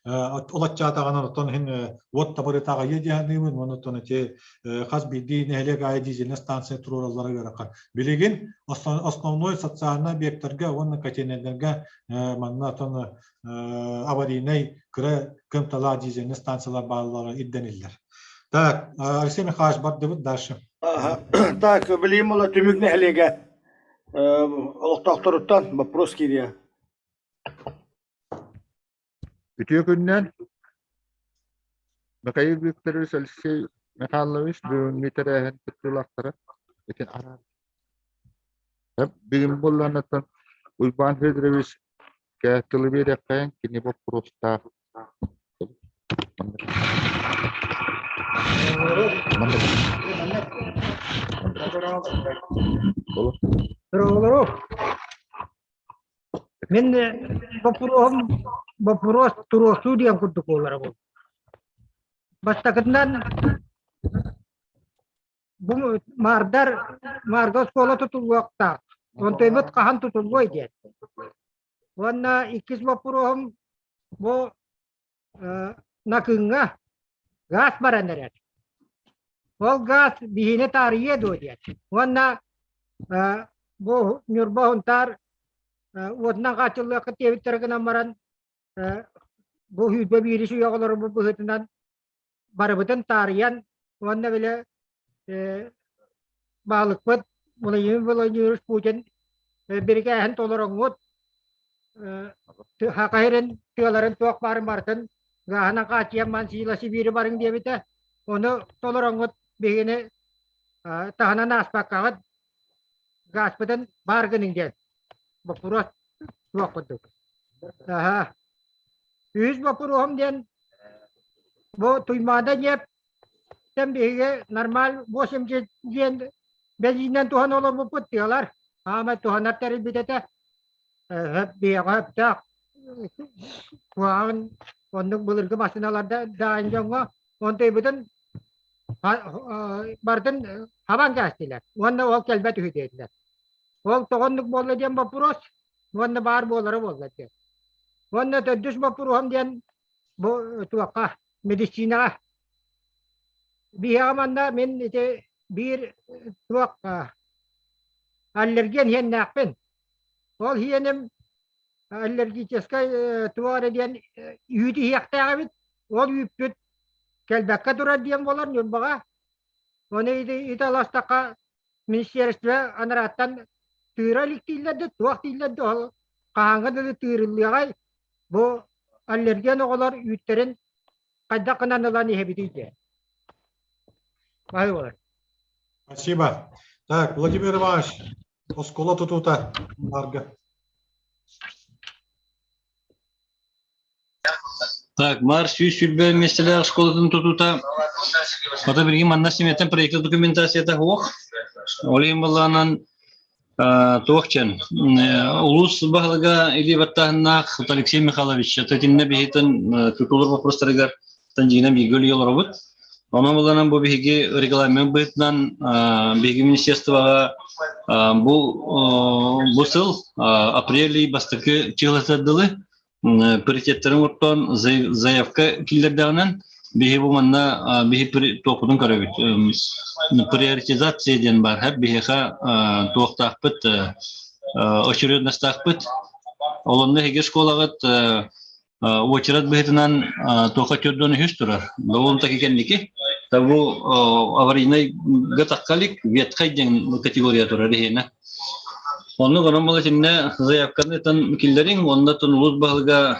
Ол аччаатаҕынан оттон иһин уот табарыта аҕыйыа дии саныыбын уонна оттон ити хас биирдии нэһилиэк аайы дизельнай станция туруораллара ыарахан. Билигин основной социальнай объектарга уонна котельнайдарга манна оттон аварийнай кыра кыамталаах дизельнай станциялар бааллара ирдэниллэр. Так, Алексей Михайлович бардыбыт дальше. Так, билигин була түмүк нэһилиэгэ олохтоохторуттан вопрос киириэ. Үтүө күнүнэн! Михаил Викторович Алексей Михайлович бүгүҥҥү тэрээһин кыттыылаахтара итин араан Бүгүн буолланыттан Уйбаан Федорович тылы биэриэххэйин кини боппуруостаах Здорово. Мин боппуруоһум боппуруос туруорсуу диэн курдук буолара буолла. Бастакытынан бу маардар маарга оскуола тутуллуохтаах. Онтойбут хаһан тутуллуой диэн. Уонна иккис боппуруоһум бу Накыҥҥа гаас баран эрэр. Ол гаас биһини таарыйыа дуо диэн. Уонна бу Ньурба Сунтаар уотунан хааччыллыаххыт диэбиттэрэ гынан баран бу сүүрбэ биирис үйэ оҕолорбут быһыытынан барыбытын таарыйан уонна били баһылыкпыт Владимир Владимирович Путин бирикээһин толороҥҥут Саха сирин тыаларын туох баарын барытын гааһынан хааччыйан Мансила Сибиири барыҥ диэбитэ. Ону толороҥҥут биһигини таһынан ааспаккаҕыт гааспытын баар гыныҥ диэн боппуруос суох курдук. Аһа. Үһүс боппуруоһум диэн бу Туймаада ньиэп биһиги нормаль 80 диэн бэлиинэн туһан олорбуппут тыалар. Аамай туһанар тэрилбит этэ. Биһиэхэ сөптөөх куһаҕан оннук былыргы массыыналарда даайын дьоҥҥо онтуйбутун барытын хабан кээстилэр уонна ол кэлбэт үһү диэтилэр. Ол тоҕо оннук буолла диэн боппуруос уонна баар буолара буолла диэн. Уонна төрдүс боппуруоһум диэн бу туохха медицинаҕа. Биһиэхэ манна мин ити биир туох аллерген иһэннээхпин. Ол иһиэним аллергическай туох эрэ диэн үүт иһиэхтээх эбит. Ол үүппүт кэлбэккэ турар диэн буолар Ньурбаҕа. Ону ити аластахха министерство анарааттан тыыра илик дииллэр да, туох дииллэр да, ол хаһааҥҥа дылы тыырыллыаҕай бу аллерген оҕолор үүттэрин хайдах гынан ылан иһэбитий диэн. Баһы Спасибо. Так, Владимир Иванович, оскуола тутуута Марга. Так, Мар 120 миэстэлээх оскуолатын тутуута Ото билигин манна симиэттэн проектный документацията суох. Ол иһин былаанан туох диэн улуус баһылыга илии баттааһыннаах Алексей Михайлович итиннэ биһитин тутуулар вопростарыгар дьиҥинэн бииргэ үлэлии олоробут. Онон буланан бу биһиги регламент быһыытынан биһиги министерствоҕа бу бу сыл апрель бастакы чыһылатыгар дылы приоритеттарын оттон заявка киллэрдэҕинэн биһи бу манна биһи туохпутун көрөбүт приоритизация диэн баар биһиэхэ туохтаахпыт очередностаахпыт олонно эһиги школаҕыт уочарат быһыытынан туохха төрдүөн үһүс турар довольно-таки кэнники бу аварийнай гатаххалик ветхай диэн категория турар иһиэнэ Оннук онон була итиннэ заявканы тан киллэриҥ, уонна тон улуус баһылыга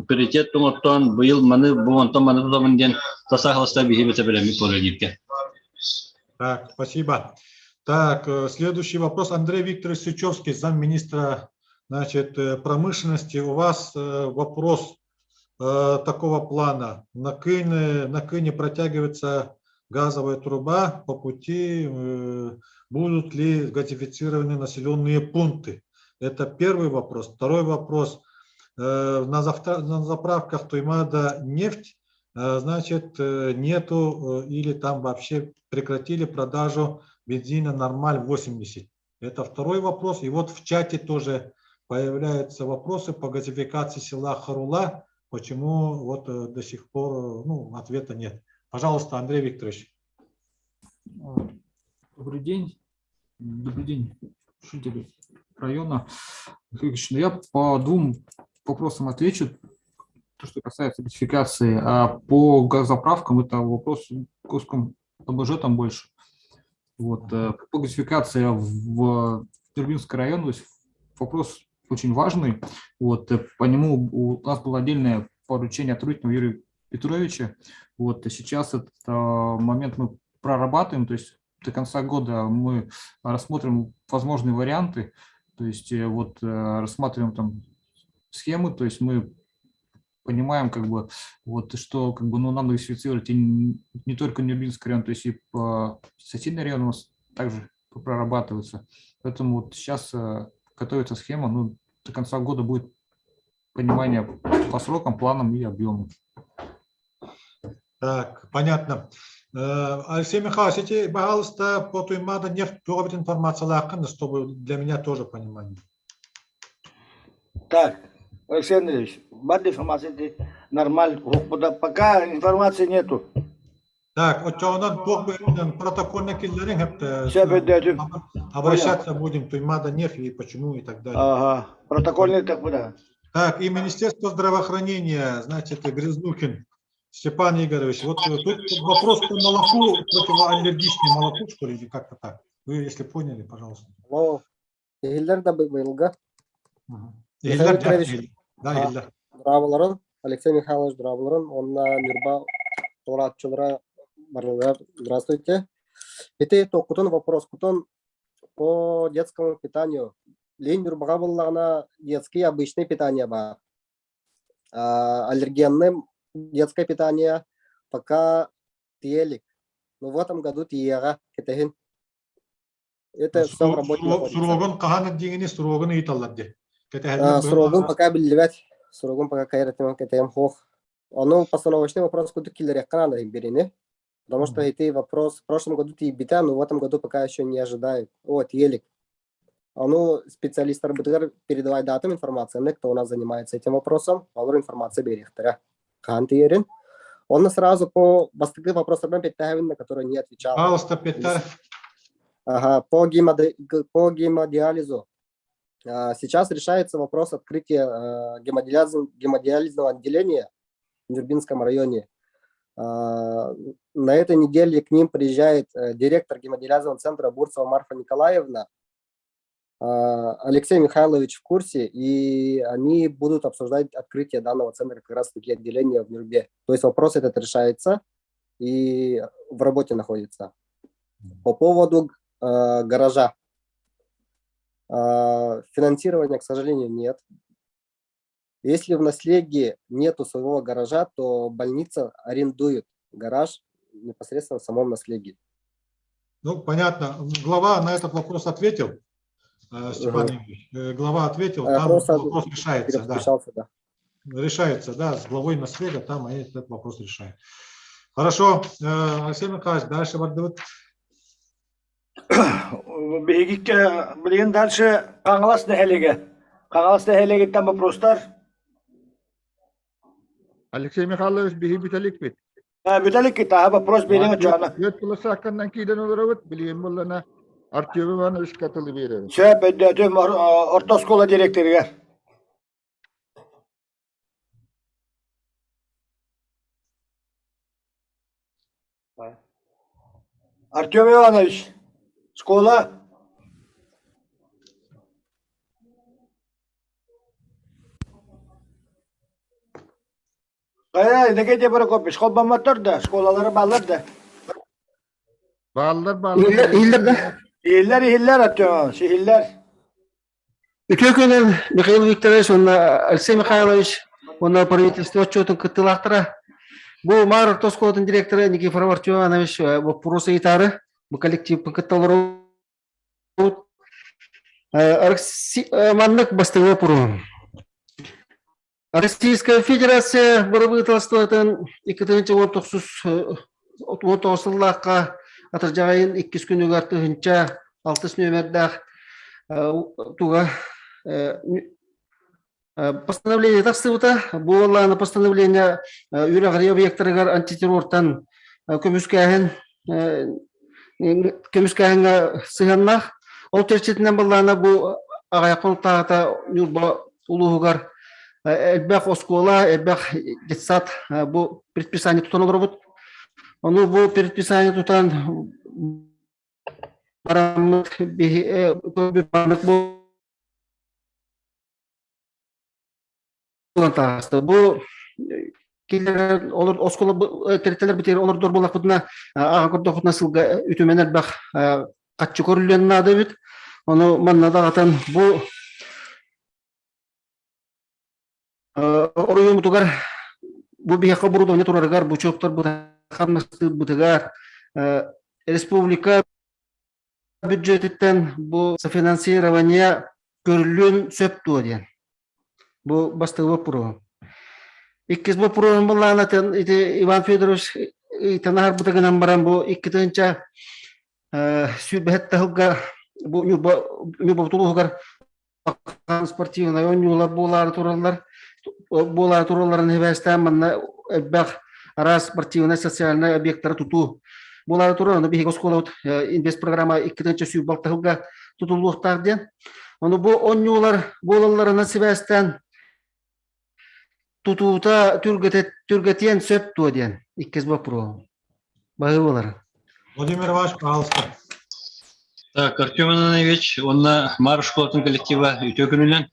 приоритет оҥортоон быйыл маны бу онтон маны тутабын диэн тасаахаласта биһи бэтэ бэлэммит буолар дииргэ. Так, спасибо. Так, следующий вопрос. Андрей Викторович Сычевский, замминистра значит, промышленности. У вас вопрос такого плана. На Кыне, на Кыне протягивается газовая труба по пути, будут ли газифицированы населенные пункты? Это первый вопрос. Второй вопрос. На, на заправках Туймада нефть, значит, нету или там вообще прекратили продажу бензина «Нормаль 80». Это второй вопрос. И вот в чате тоже появляются вопросы по газификации села Харула. Почему вот до сих пор ну, ответа нет. Пожалуйста, Андрей Викторович. Добрый день. Добрый день, жители района. Ну, я по двум вопросам отвечу. То, что касается газификации. А по газоправкам это вопрос Госком ОБЖ там больше. Вот. По газификации в Нюрбинский район, то есть вопрос очень важный. Вот. По нему у нас было отдельное поручение от Рутнева Юрия Петровича. Вот. Сейчас этот момент мы прорабатываем, то есть до конца года мы рассмотрим возможные варианты, то есть вот рассматриваем там схемы, то есть мы понимаем, как бы, вот, что как бы, ну, нам газифицировать и не только Нюрбинский район, то есть и по соседний район у нас также прорабатывается. Поэтому вот сейчас готовится схема, ну, до конца года будет понимание по срокам, планам и объемам. Так, понятно. Алексей Михайлович, эти, пожалуйста, по Туймада нефть туох информациялааххын, чтобы для меня тоже понимание. Так, Алексей Андреевич, бар информация нормаль, пока информации нету. Так, оччоҕунан туох быһыытынан протокольно киллэриҥ хэптэ. Сөп өйдөөтүм. Обращаться будем Туймада нефть и почему и так далее. Ага, протокольный так буде. Так, и Министерство здравоохранения, значит, Грязнухин Степан Игоревич. Вот тут вопрос по молоку, противоаллергичный молоку, что ли, или как-то так. Вы, если поняли, пожалуйста. Алло, иһиллэр да быйылга. Иһиллэр, да, иһиллэр. Дорооболорун, Алексей Михайлович дорооболорун, уонна Ньурба туорааччылара барылар, здравствуйте. Ити токкутун вопроскутун по детскому питанию. Лин Ньурбаҕа буллаҕына детский обычный питание баар. Аллергенным детское питание пока тиэлик. Но в этом году тиэҕэ кэтэһин. Это все в работе находится. Срогун хаһан диэҥини срогун ыйыталлар дии. Срогун пока биллибэт. Срогун пока кайратыман кэтэйм хуох. Ону постановочный вопрос кудук киллэриэххэ надо берини. Потому что эти вопрос в прошлом году тиийбитэ, но в этом году пока еще не ожидают. О, тиэлик. Ону специалисттарбытыгар передавай датам информацияны, кто у нас занимается этим вопросом, олор информация бериэхтэрэ. Хаан тиэрин. Он сразу по бастакы вопросам петтэһэбин, на которые не отвечал. Пожалуйста, Петр. Ага, по, гемоди... по гемодиализу. Сейчас решается вопрос открытия гемодиализ... гемодиализного отделения в Нюрбинском районе. На этой неделе к ним приезжает директор гемодиализного центра Бурцева Марфа Николаевна. Алексей Михайлович в курсе, и они будут обсуждать открытие данного центра как раз-таки отделения в Нюрбе. То есть вопрос этот решается и в работе находится. По поводу э, гаража. Э, финансирования, к сожалению, нет. Если в наследии нету своего гаража, то больница арендует гараж непосредственно в самом наследии. Ну, понятно. Глава на этот вопрос ответил, Степан Ильич. Глава ответил, там вопрос, вопрос решается. Да. да. Решается, да, с главой наслега там они этот вопрос решают. Хорошо, Алексей Михайлович, дальше бардыбыт. Биһиги билигин дальше Хаҥалас нэһилиэгэ. Хаҥалас нэһилиэгиттэн боппуруостар. Алексей Михайлович биһи бүтэликпит. Бүтэлик тааһа вопрос биэриҥ очоона. Түөрт кылассаакканнан киирэн олоробут, билигин буллана Артем Ивановичка тылы биэрэбин. Сөп, өйдөөтүм орто оскуола директорыгар. Артем Иванович, школа. Хайа, Иннокентий Прокопьевич, холбоммоттор да, школалары бааллар да. Бааллар, бааллар. Иһиллэр да? Иһиллэр, иһиллэр, Артем, иһиллэр. Үтүө күнүн Михаил Викторович уонна Алексей Михайлович уонна правительство отчетун кыттыылаахтара. Бу Маар орто оскуолатын директора Никифоров Артем Иванович боппуруос ыйытаары бу коллективпын кытта олоробут. Маннык бастыҥы боппуруоһум. Российская Федерация бырабыыталыстыбатын 2019 сыллаахха атырдьах айын иккис күнүгэр тыһыынча алтыс нүөмэрдээх туга постановление тахсыбыта. Бу буоллаҕына постановление үөрэҕирии объектарыгар антитеррортан көмүскээһин көмүскээһиҥҥэ сыһыаннаах. Ол чэрчитинэн былаана бу аҕыйах хонуктааҕыта Ньурба улууһугар элбэх оскуола, элбэх детсад бу предписание тутан олоробут. Ону бу предписание тутан бараммыт буолан таҕыста. Бу кинилэр олор оскуола тэрилтэлэр битигэр олордор буоллахпытына аҕа көрдөхпүтүнэ сылга үтүмэн элбэх хаччы көрүллүөн наада эбит. Ону манна даҕатан бу оройуоммутугар Бу биһиэхэ оборудование турарыгар, бу учуоттарбытыгар республика бюджетиттэн бу софинансирование көрүллүөн сөп дуо диэн. Бу бастакы боппуруоһум. Иккис боппуруоһум былаанатын ити Иван Федорович ыйтан аһарбыта гынан баран бу 2 сүүрбэһэт таһылга бу Ньурба Ньурба улууһугар спортивнай оонньуулар буолаары тураллар буолаары туралларын эбээстээн манна элбэх араас спортивнай социальнай объектары тутуу буолаары турар. Ону биһиги оскуолабыт инвестпрограмма 2026 сылга тутуллуохтаах диэн. Ону бу оонньуулар буолалларынан сибээстээн тутуута түргэтиэн сөп дуо диэн иккис боппуруоһум. Баһыы буолар. Владимир Иванович, пожалуйста. Так, Артем Иванович, уонна Маар школатын коллектива үтүө күнүнэн.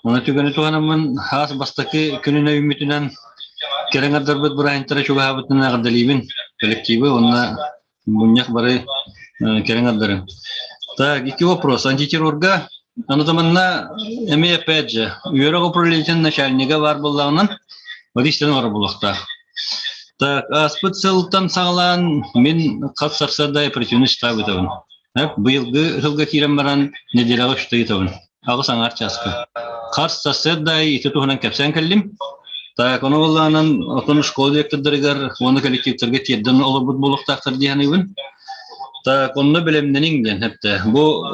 Уна түгэни туһанаммын хаас бастакы күнүнэ үүммүтүнэн кэлэн ардарбыт бырааһынтара чугаһаабытынан эҕэрдэлиибин коллективы уонна мунньах бары кэлэн ардарын. Так, икки вопрос. Антитеррорга Анатоманна эмиэ опять же үөрэх управлениетын начальнига баар буоллаҕынан Борис оҥоро буолуохтаах. Так, ааспыт сылтан саҕалаан мин хас сарсыарда оперативный штаб ыытабын. Быйылгы сылга киирэн баран нэдиэлэҕэ үстэ ыытабын. Аҕыс аҥаар чааска. Хас сарсыарда ити туһунан кэпсээн кэллим. Так, ону буоллаҕынан отон школа директордарыгар уонна коллективтарга тиэрдэн олорбут буолуохтаахтар дии саныыбын. Так, онно бэлэмнэниҥ диэн эптэ. Бу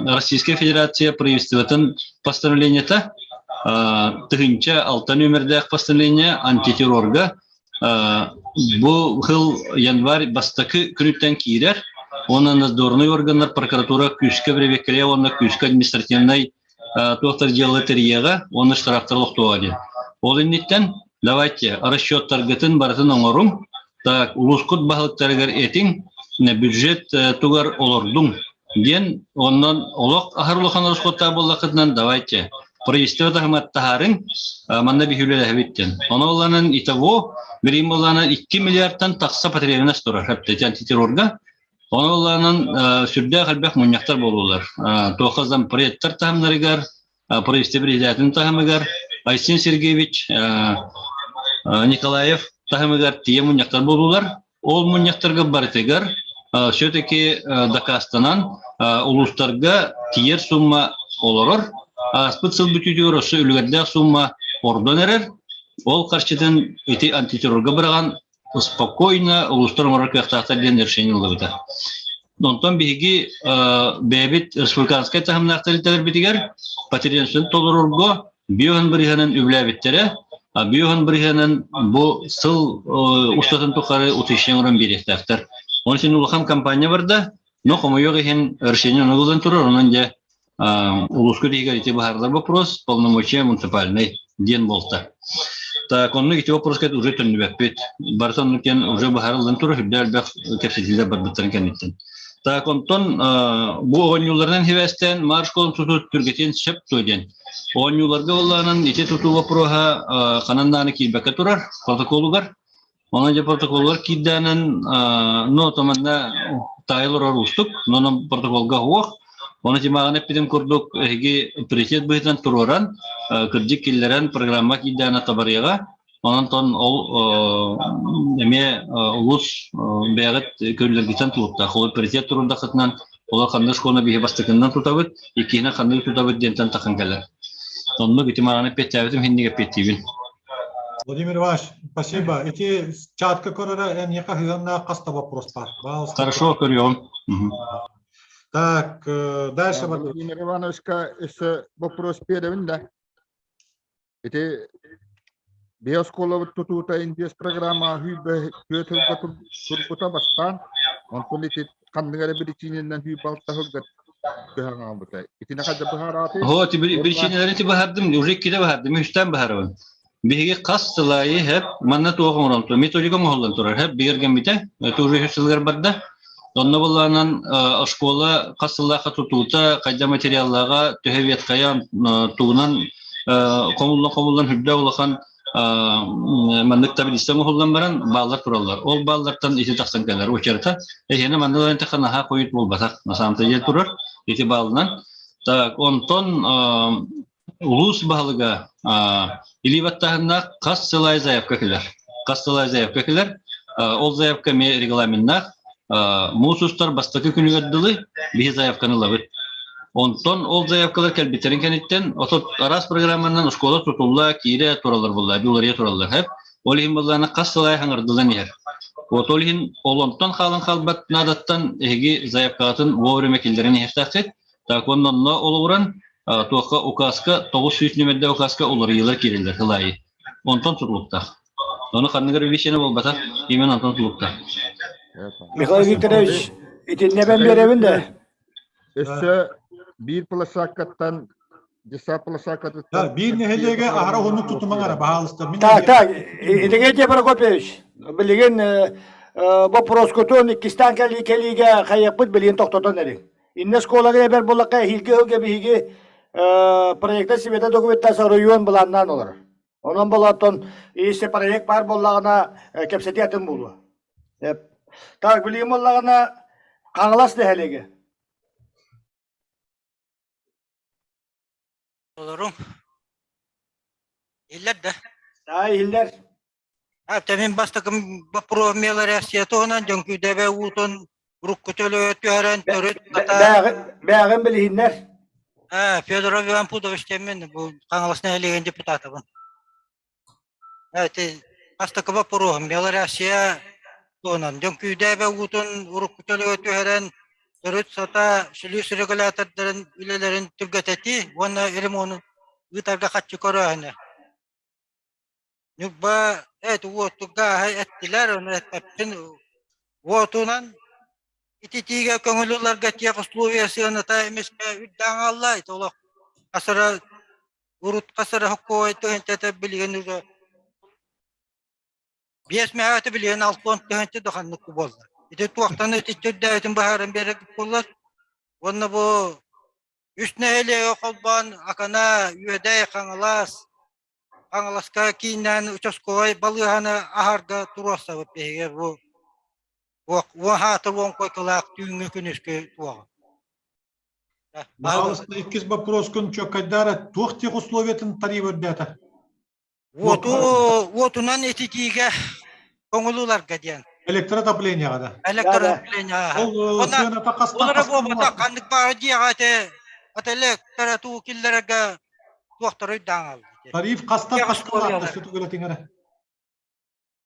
Российская Федерация правительствотын постановлениета 1006 нүөмэрдээх постановление антитеррорга бу сыл январь бастакы күнүттэн киирэр уонна надзорный органнар прокуратура күүскэ бэрэбиэркэлиэ уонна күүскэ административнай туохтар дьыала тэрийиэҕэ уонна штрафтар олохтуоҕа диэн. Ол инниттэн давайте расчеттаргытын барытын оҥоруҥ, так улуускут баһылыктарыгар этиҥ, бюджет тугар олордуҥ диэн онон олох аһар улахан ороскуоттаах буоллаххытынан давайте правительство таһымар таһаарыҥ манна биһилэлэһэбит диэн. Ону ыланан итого билим ыланан 2 миллиардтан тахса потребность турар хэптэ антитеррорга. Ону ыланан сүрдээх элбэх мунньахтар буолулар. Туохха зампредтар таһымнарыгар, правительство председателин таһымыгар Айсен Сергеевич Николаев таһымыгар тиийэ мунньахтар буолулар. Ол мунньахтарга барытыгар все-таки дакаастанан улуустарга тиийэр сумма олорор. Ааспыт сыл бүтүүтүгэр өссө үлүгэрдээх сумма ордон эрэр. Ол харчытын ити антитеррорга быраҕан спокойно улуустар оҥорор кыахтаахтар диэн решение ыллыбыта. Онтон биһиги бэйэбит республиканскай таһымнаах тэрилтэлэрбитигэр патриотизм толорорго биоһун бырыһыанын үбүлээбиттэрэ. Биоһун бырыһыанын бу сыл устатын тухары утуйшен оҥорон биэриэхтээхтэр. Ол иһин улахан компания барда, но хомойуох иһин решение оҥоһуллан турар, онон дьэ улууска иһигэр ити быһаарылар вопрос полномочия муниципальный диэн буолта. Так, оннук ити вопроска уже төннүбэппит. Барыта оннук диэн уже быһаарыллан турар, үрдэ элбэх кэпсэтиилэр барбыттарын кэнниттэн. Так, онтон бу оонньууларынан сибээстээн Маар школын тутуу түргэтиэн сөп дуо диэн. Оонньууларга буоллаҕынан ити тутуу вопроһа ханан даҕаны киирбэккэ турар протоколугар. Онон дьэ протоколугар киирдээнэн но то манна таайыл олорор уустук, но протоколга суох. Ону тимаҕын эппитим курдук эһиги приоритет быһыытынан туруоран, кырдьык киллэрэн программа киирдээнэ табарыаҕа. Онон тон ол эмиэ улуус бэйэҕит көрүүлэргитэн тулуктаах. Ол приоритет туруордаххытынан олор ханнык школаны биһи бастакыннан тутабыт, иккиһинэн ханнык тутабыт диэнтэн тахан кэлэр. Оннук ити мааны эппиэттээбитим иһинник эппиэттиибин. Владимир Иванович, спасибо. Ити чатка көрөрө эн яка хыганна хаста вопрос бар. Хорошо, көрүөҕүм. Так, дальше. Владимир Ивановичка еще вопрос беребин да. Ити биосколабыт тутуута инвест программа хүйбэ түөрт сылга турбута бастаан, онтон ити ханнык эрэ биричиинэнэн хүйбэ алта сылга көһөн хаалбыта. Итини хайда быһаараатый? О, биричиинэлэри ти быһаардым, уже иккитэ быһаардым, үстэн быһаарабын. Биһиги хас сыл аайы хэп манна туох оҥорон турар, методика оҥоһуллан турар, хэп бигэргэммитэ, это уже үһүс сылыгар барда. Онно буллаанан оскуола хас сыллаахха тутуута, хайда материаллааҕа, төһө ветхайа тугунан хомуллан-хомуллан үрдэ улахан маннык таблица оҥоһуллан баран бааллар тураллар. Ол бааллартан ити тахсан кэлэр учерта. Эһиэнэ манна ылан наһаа хойут буолбатах. На самом деле турар. Ити баалынан. Так, онтон. Улуус баһылыга илии баттааһыннаах хас сыл аайы заявка кэлэр. Хас сыл аайы заявка кэлэр. Ол заявка эмиэ регламеннаах. Муус устар бастакы күнүгэр дылы биһи заявканы ылабыт. Онтон ол заявкалар кэлбиттэрин кэнниттэн отут араас программанан оскуола тутулла, киирэ тураллар буолла, уларыйа тураллар. Хэп. Ол иһин буоллаана хас сыл аайы хаҥырдылан иһэр. Вот ол иһин ол онтон хаалан хаалбат наадаттан эһиги заявкаҕытын вовремя киллэрэн иһэртээххит. Так онно олоҕуран туохха указка 900 нүмердээх указка уларыйыылар киирэллэр сыл аайы. Онтон тутулуктаах. Ону ханныгар увеличение буолбатах, именно онтон тутулуктаах. Михаил Викторович, итиннэ ben биэрэбин да. Өссө биир площадкаттан десант площадкатыттан Биир нэһилиэгэ аһара уһуннук тутумаҥ эрэ, баһаалыста. Мин Так, так, Игнатий Прокопьевич, билигин боппуруоскутун иккистээн кэлиигэ хайыахпыт билигин тохтотон эриҥ. Иннэ школага эбэр буоллахха эһиилги ыһылга биһиги проекта света документация оройуон былааннаан олорор. Онон болоттон если проект баар буоллаҕына кэпсэтии атын буолуо. Так, билигин буоллаҕына Хаҥалас нэһилиэгэ. Олоруҥ. Иһиллэр да? Да, иһиллэр. Мин бастакы боппуруоһум мелиорация туһунан Дьөҥкүүдэбэ уутун урукку төлөҕө түһэрэн төрүт Бээҕин билиһиннэр. Федоров Иван Пудович диэммин бу Хаҥалас нэһилиэгин депутатабын. Ити бастакы боппуруоһум мелиорация туһунан Дьөҥкүүдэбэ уутун урукку төлөҕө түһэрэн төрүт сата сүлүүс регулятордарын үлэлэрин түргэтэтии уонна ремону ыытарга хаччы көрөөһүнэ. Ньурба эт уотуга аһай эттилэр, ону эппэппин уотунан ититиигэ көҥүл ыларга тех условия сыаната эмискэ үрдээн хаалла. Ити олох хасара урут хасара хоккуой тыһынчата билигин уже биэс мэһээти билигин алтон тыһынча да ханнык буолла. Ити туохтан итиччэ үрдээбитин быһааран биэрэр буоллар. Уонна бу үс нэһилиэги холбоон Акана, Үөдэй, Хаҥалас, Хаҥаласка кииннээн участковай балыыһаны аһарга туруорсабыт биһиги бу уоһаата уон койкалаах түүҥҥү күнүскү туоҕа. Пожалуйста, иккис вопроскун чөккайдаара туох тех условиятын тариф үрдээтэ? Уоту уотунан ититиигэ көҥүл диэн. Электроотоплениеҕа да. Электроотопление. Ол сыаната хастан Олора буолбата ханнык баара дьиэҕэ ити электро туу киллэрэргэ туохтары өйдөөн Тариф хастан хаска сүтүгүлэтиҥэрэ?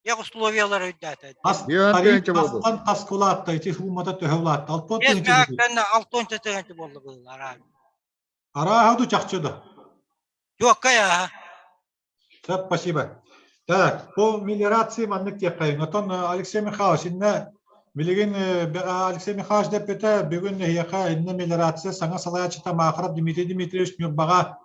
Тех условиялар өйдөтө. Тариф хастан хаска улаатта, ити суммата төһө улаатта? Алтон тыһынча. Алтон тыһынча буолла быһыылар. Арааһа ду чахчы да? Жоккай аха. Так, спасибо. Так, по мелиорации маннык диэххэйиҥ. Оттон Алексей Михайлович, иннэ билигин Алексей Михайлович дэппитэ, бүгүн эһиэхэ иннэ мелиорация саҥа салайааччыта Махаров Дмитрий Дмитриевич Ньурбаҕа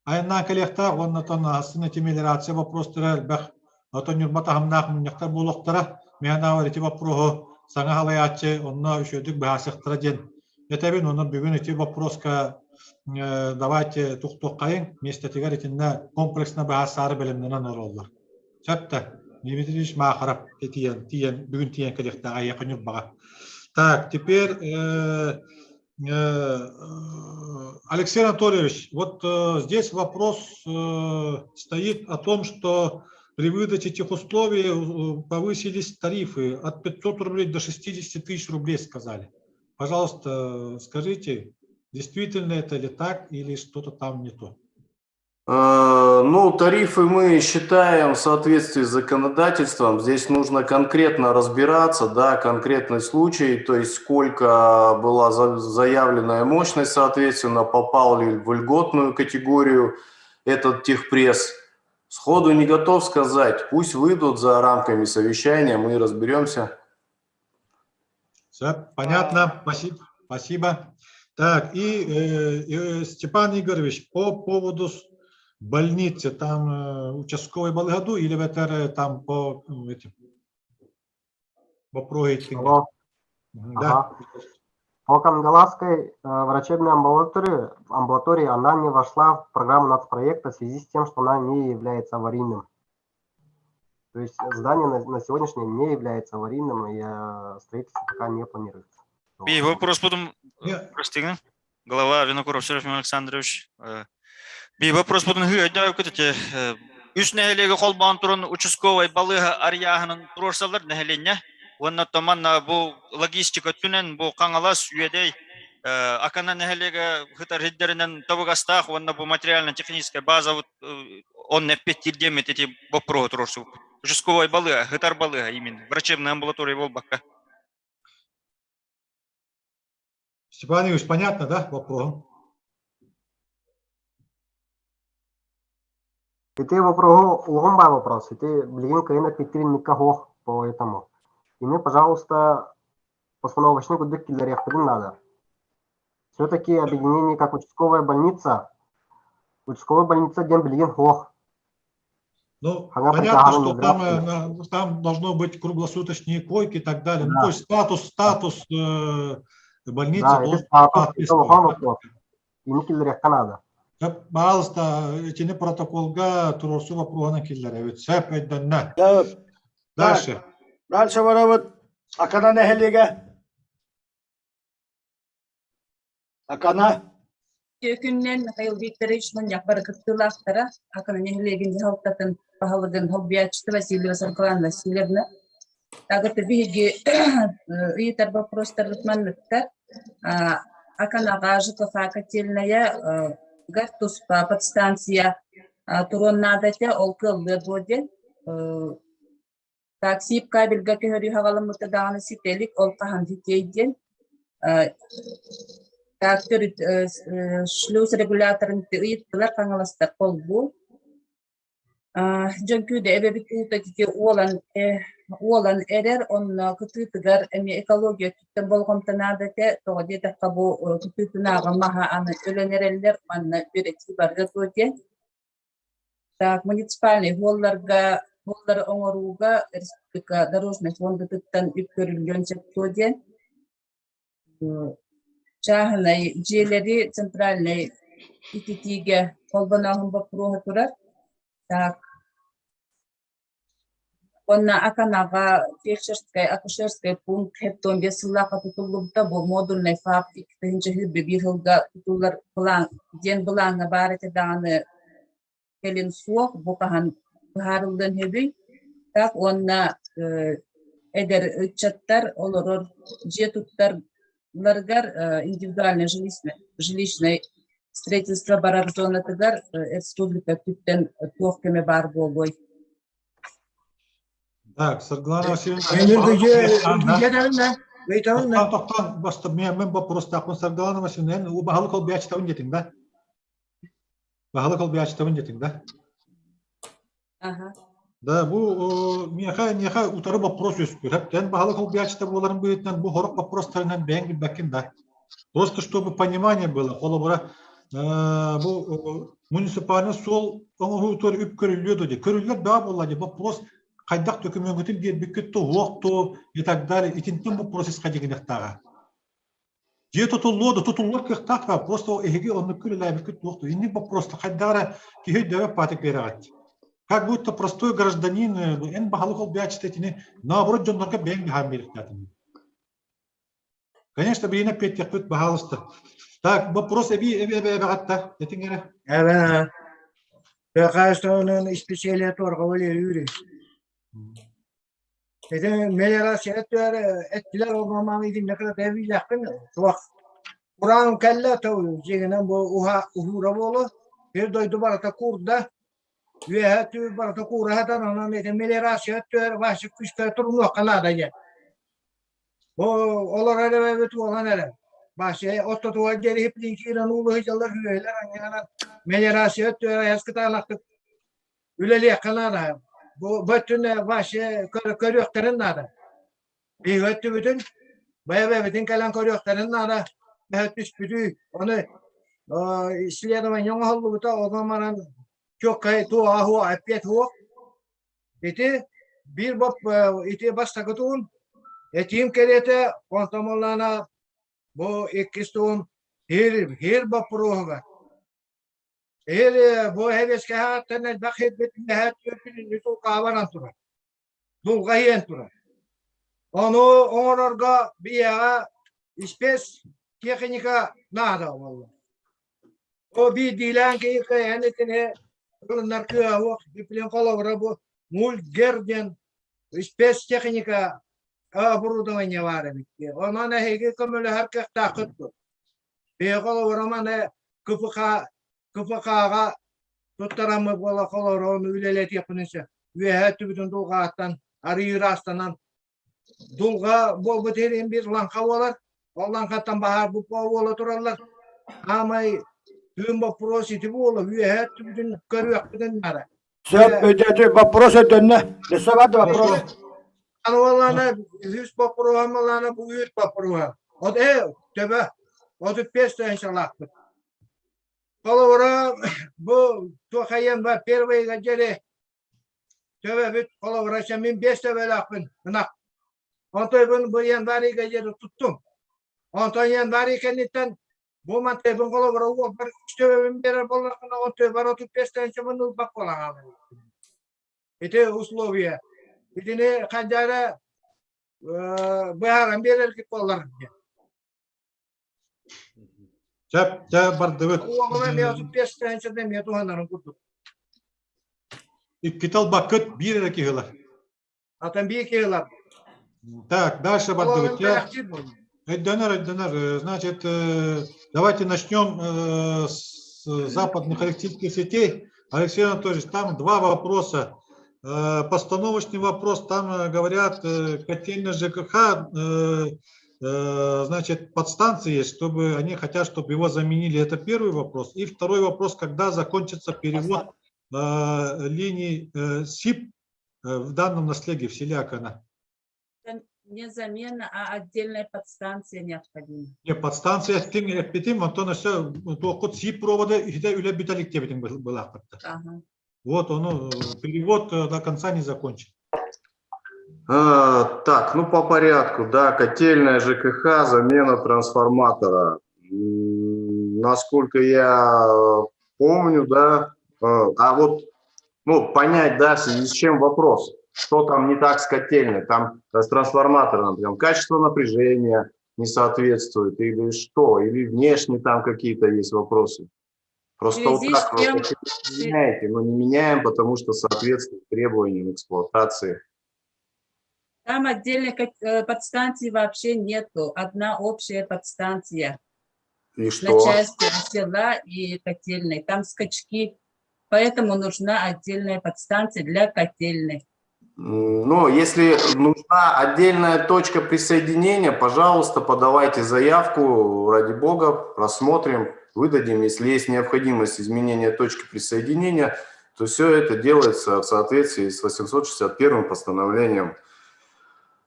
айаннаан кэлиэхтээх уонна оттон астын ити мелиорация вопростара элбэх. Оттон Ньурба таһымнаах мунньахтар буолуохтара. Мин анаабар ити вопроһу саҥа салайааччы онно үчүгэйдик быһаарсыахтара диэн Этэбин, онон бүгүн ити вопроска давайте тухтуоххайыҥ, миэстэтигэр итиннэ комплексно быһаарсаары бэлэмнэнэн олороллор. Сөп да, Дмитрий Махаров тиийэн, тиийэн, бүгүн тиийэн кэлиэхтээх эйиэхэ Ньурбаҕа. Так, теперь Алексей Анатольевич, вот здесь вопрос стоит о том, что при выдаче этих условий повысились тарифы от 500 рублей до 60 тысяч рублей, сказали. Пожалуйста, скажите, действительно это ли так или что-то там не то? Ну, тарифы мы считаем в соответствии с законодательством. Здесь нужно конкретно разбираться, да, конкретный случай, то есть сколько была заявленная мощность, соответственно, попал ли в льготную категорию этот техпресс. Сходу не готов сказать, пусть выйдут за рамками совещания, мы разберемся. Все понятно, спасибо. Спасибо. Так, и Степан Игоревич, по поводу больницы, там участковый балыыһа или это там по этим вопросы? Да. Ага. По Кангаласской врачебной амбулатории она не вошла в программу нацпроекта в связи с тем, что она не является аварийным. То есть здание на сегодняшний день не является аварийным, и строительство пока не планируется. И вопрос потом, прости, глава Винокуров Серафим Александрович. Би вопрос бутун хыйда эти үс нэһилиэги холбоон туран участковай балыыһа арыйааһынын туруорсаллар нэһилиэнньэ уонна томанна бу логистика өттүнэн бу Хаҥалас, Үөдэй, Акана нэһилиэгэ хытар хиддэринэн табыгастаах уонна бу материально-техническая база он эппиэттиир диэммит ити боппуруоһу туруорсубуппут. Участковай балыыһа, хытар балыыһа именно, врачебная амбулатория буолбакка. Степан Ильич, понятно, да, вопроһум? Ити вопроһу улахан баар вопрос. Ити билигин кыайан эппиттиринникка суох по этому. Ини, пожалуйста, постановочный курдук киллэриэхпитин надо. Все-таки объединение как участковая больница, участковая больница диэн билигин суох. Ну, понятно, что там, э, там должно быть круглосуточные койки и так далее. Да. Ну, то есть статус, статус э, больницы да, должен статус, киллэриэххэ наада. Пожалуйста, итини протоколга туруорсуу вопроһунан киллэрэбит. Сөп өйдөннө. Дальше. Дальше барабыт. Акана нэһилиэгэ. Акана. Үтүө күнүнэн Михаил Викторович мунньах бары кыттыылаахтара, Акана нэһилиэгин дьаһалтатын баһылыгын солбуйааччыта Васильева Саргылана Васильевна. Агата биһиги ыйытар боппуруостарбыт манныктар. Аканаҕа ЖКХ котельная гар туспа подстанция туруон наада этэ, ол кыаллыа дуо диэн. Так, сип кабельга көһөрүү хаҕаламмыта даҕаны ситэ илик, ол хаһан ситиэй диэн. Так, төрүт шлюз регуляторын ыйыттылар хаҥаластар холбуу. Дьөҥкүүдэ эбэбит уута ити уолан уолан эрэр, онно кытыытыгар эмиэ экология өттүттэн болҕомто наада этэ. Тоҕо диэтэххэ бу кытыытынааҕы маһа аны өлөн эрэллэр, манна үөрэтии барыа дуо диэн. Так, муниципальнай уолларга уоллары оҥорууга республика дорожнай фондатыттан үп көрүллүөн сөп дуо диэн чааһынай дьиэлэри центральнай ититиигэ холбонооһун боппуруоһа турар. Так, Уонна Аканаҕа фельдшерскай, акушерскай пункт хептон биэс сыллаахха тутуллубута. Бу модульнай ФАП 2021 сылга тутуллар былаан диэн былааҥҥа баар этэ даҕаны кэлин суох, бу хаһан быһаарыллыан сөбүй? Так уонна эдэр ыччаттар олорор дьиэ туттарларыгар индивидуальное жилищное строительство барар зонатыгар республика өттүттэн туох көмө баар буолуой? Так, Саргылана Васильевна. Тохтон, баста мен вопростаахпын Саргылана Васильевна, эн баһылык олбиячтабын диэтиҥ да? Баһылык олбиячтабын диэтиҥ да? Ага. Да, бу миэхэ миэхэ утары вопрос үөскүүр. Эн баһылык олбиячта буоларын быһыытынан бу хорох вопростарынан бэйэҥ билбэккин да. Просто чтобы понимание было, холобура, бу муниципальный суол оҥоһуутугар үп көрүллүө дуо дии. Көрүллэр баа буолла дии. Вопрос хайдах дөкүмүөҥҥүтүн биэрбиккит туһуох ту и так далее. Итинтэн вопрос исходигинехтааҕа. Дьиэ тутуллуо да тутуллар кыахтаах да просто эһиги оннук үлэлээбиккит туох да инник вопроста хайдах эрэ киһи өйдөөбөт паатык биэрэҕит. Как будто простой гражданин эн баһылык олбуйааччыта итини наоборот дьоннорго бэйэҥ быһаан биэриэхтээтиҥ. Конечно, билиинэ эппиэттиэхпит, баһаалыста. Так, вопрос эбии эби эбэ эбэҕэтта этиҥ эрэ. Эбэ Пехастоонун исписэлиэ торговый үүрү. Ити мелиорация өттүгэр эттилэр ол мамаам итиннэ кыра тэбиилээхпин суох. Кураан кэллэ то дьиҥинэн бу уһа уһуура буолуо. Сир дойду барыта куурда. Үөһэ өттүгэр барыта куура сытан онон ити мелиорация өттүгэр Вася күүскэ турунуохха наада диэн. Бу олорор эбэбит уолан эрэр. Вася ортотугар диэри иһиплиин киирэн уулуһуйдаллар үөһэлэр анньыһанан мелиорация өттүгэр айас кытаанахтык үлэлиэххэ наада. Бу бу өттүн вообще көрүөхтэрин наада. Биһиги өттүбүтүн бэйэ-бэйэбитин кэлэн көрүөхтэрин наада. Түспүтүй. Ону исследование оҥоһуллубута, онон манан чуоккай туоҕа суох, эппиэт суох. Ити биир боп ити бастакы туун этиим кэриэтэ онтон буоллаҕына бу иккис туун хир хир боппуруоһугар Или бу эһэбиэскэһэҕиттэн элбэх сирбит үлэһэ түөрт тулкаабанан турар. Дулҕа иһэн турар. Ону оҥорорго биһиэхэ спец техника наада буолла. О биирдиилээн киһи кыайан итини ылынар кыаҕа суох. Диплин холобура бу мульгер диэн спецтехника оборудование баар эбит. Онон эһиги көмөлөһөр кыахтааххыт дуо? Биһиги холобура маны КПК КПК-ҕа туттараммыт буола холобура ону үлэлэтиэхпинин сөп. Үөһээ өттүбүтүн дулҕааттан арыый ыраастанан Дулҕа буолбут иһин биир лаҥха буолар. Ол лаҥхаттан баһаарбыт буола тураллар. Аамай тыын боппуруос ити буола үөһээ өттүбүтүн көрүөхпүтүн наада. Сөп, өйдөтү вопрос өйдөннө. Өссө бар да вопрос. Аны буоллаана үһүс боппуруоһум буоллаана бу үс боппуруоһа. От э төбө 35 тыһыынчалаахпыт. Холобура бу туохайан бар первыйга дьэри Төбөбүт холобура мин биэс төбөлөөхпүн ынах. Онтойбун бу январь ыйга диэри туттум. Онтон январь ый кэнниттэн бу мантайбын холобура уолбар үс төбөбүн биэрэр буоллахпына онтойбар 35 тыһыынчабын ылбат буолан хаалар. Ити условия. Итини ханжара быһааран биэрэргит буоллар диэн. Сөп, дьэ бардыбыт. Уоҕуна эмиэ 35 тыһыынчата эмиэ туһанарын курдук. Иккитэ ылбаккыт, биир эрэ киһи ылар. Атын биир киһи ылар. Так, дальше бардыбыт. Өйдөнөр, өйдөнөр. Значит, давайте начнем с западных электрических сетей. Алексей Анатольевич, там два вопроса. Постановочный вопрос, там говорят, котельная ЖКХ значит, подстанции есть, чтобы они хотят, чтобы его заменили. Это первый вопрос. И второй вопрос, когда закончится перевод линий СИП в данном наследии в селе Акана? Не замена, а отдельная подстанция необходима. Не, подстанция эттиҥ эппитим, онтон өссө туоххут СИП провода иһитэ үлэ бүтэлик диэбитиҥ былаахпытта. Ага. Вот он, перевод до конца не закончен. А, так, ну по порядку, да, котельная ЖКХ, замена трансформатора. Насколько я помню, да, а вот, ну, понять, да, в связи с чем вопрос, что там не так с котельной, там с трансформатором, там качество напряжения не соответствует или что, или внешне там какие-то есть вопросы. Просто вот так вы не меняете, но не меняем, потому что соответствует требованиям эксплуатации. Там отдельной подстанции вообще нету. Одна общая подстанция. И что? На части села и котельной. Там скачки. Поэтому нужна отдельная подстанция для котельной. Ну, если нужна отдельная точка присоединения, пожалуйста, подавайте заявку, ради бога, рассмотрим, выдадим. Если есть необходимость изменения точки присоединения, то все это делается в соответствии с 861 постановлением.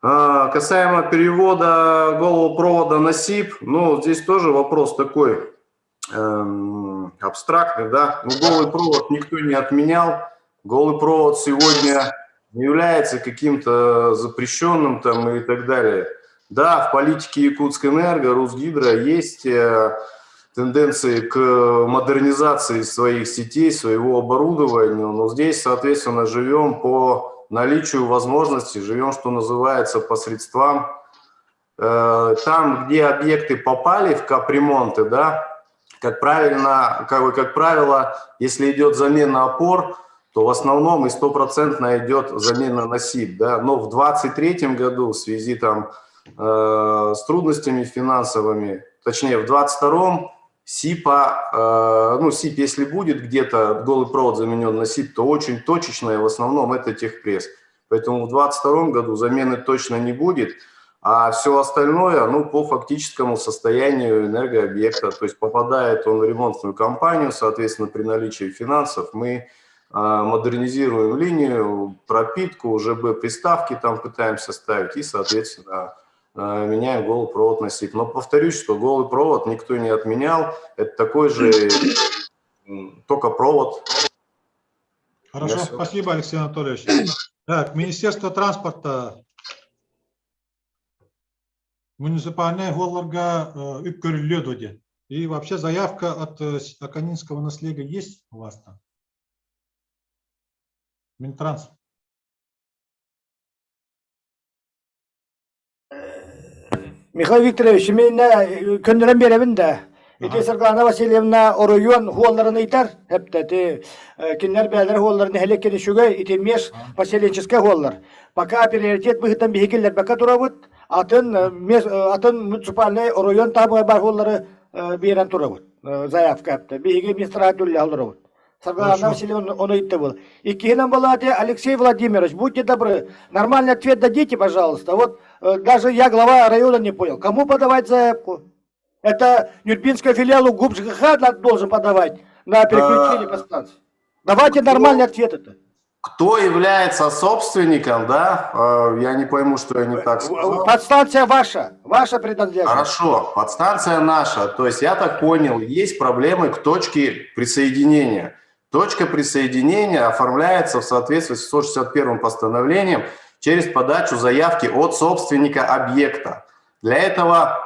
Касаемо перевода голого провода на СИП, ну, здесь тоже вопрос такой абстрактный, да. Ну, голый провод никто не отменял. Голый провод сегодня не является каким-то запрещенным там и так далее. Да, в политике Якутскэнерго, Русгидро есть тенденции к модернизации своих сетей, своего оборудования, но здесь, соответственно, живем по наличию возможностей, живем, что называется, по средствам. Там, где объекты попали в капремонты, да, как правильно, как бы, как правило, если идет замена опор, то в основном и стопроцентно идет замена на СИП, да, но в 23 году в связи там с трудностями финансовыми, точнее в 22-м СИПа, ну СИП если будет где-то голый провод заменен на СИП, то очень точечно и в основном это техпресс. Поэтому в 22 году замены точно не будет, а все остальное, ну, по фактическому состоянию энергообъекта, то есть попадает он в ремонтную компанию, соответственно, при наличии финансов мы модернизируем линию, пропитку, ЖБ приставки там пытаемся ставить и, соответственно, меняем голый провод на СИП. Но повторюсь, что голый провод никто не отменял, это такой же только провод. Хорошо, Всё. спасибо, Алексей Анатольевич. Так, Министерство транспорта муниципальнай суолларга үп көрүллүө дуо диэн. И вообще заявка от Аканинского наследия есть у вас там? Минтранс. Михаил Викторович, мен көннөрөн биэрэбин да. Ити Саргылана Васильевна оройуон хуолларын ыйтар, эптэ кинилэр бээлэр хуолларын нэһилиэк үчүгэй, ити меж поселенческай хуоллар. Пока приоритет быһыытынан биһиги киллэрбэккэ турабыт, атын атын муниципальнай оройуон таһымыгар бар хуоллары биэрэн турабыт. Заявка эптэ. Биһиги министрат үллэһэ олоробут. Саргылана Васильевна он ыйтты был. Иккиһинэн была Алексей Владимирович, будьте добры, нормальный ответ дадите, пожалуйста. Вот даже я, глава района, не понял, кому подавать заявку? Это Нюрбинская филиалу ГУП ЖКХ должен подавать на переключение по станции. Давайте нормальный ответ это. Кто является собственником, да? Я не пойму, что я не так сказал. Подстанция ваша, ваша принадлежность. Хорошо, подстанция наша. То есть я так понял, есть проблемы к точке присоединения. Точка присоединения оформляется в соответствии с 161 постановлением через подачу заявки от собственника объекта. Для этого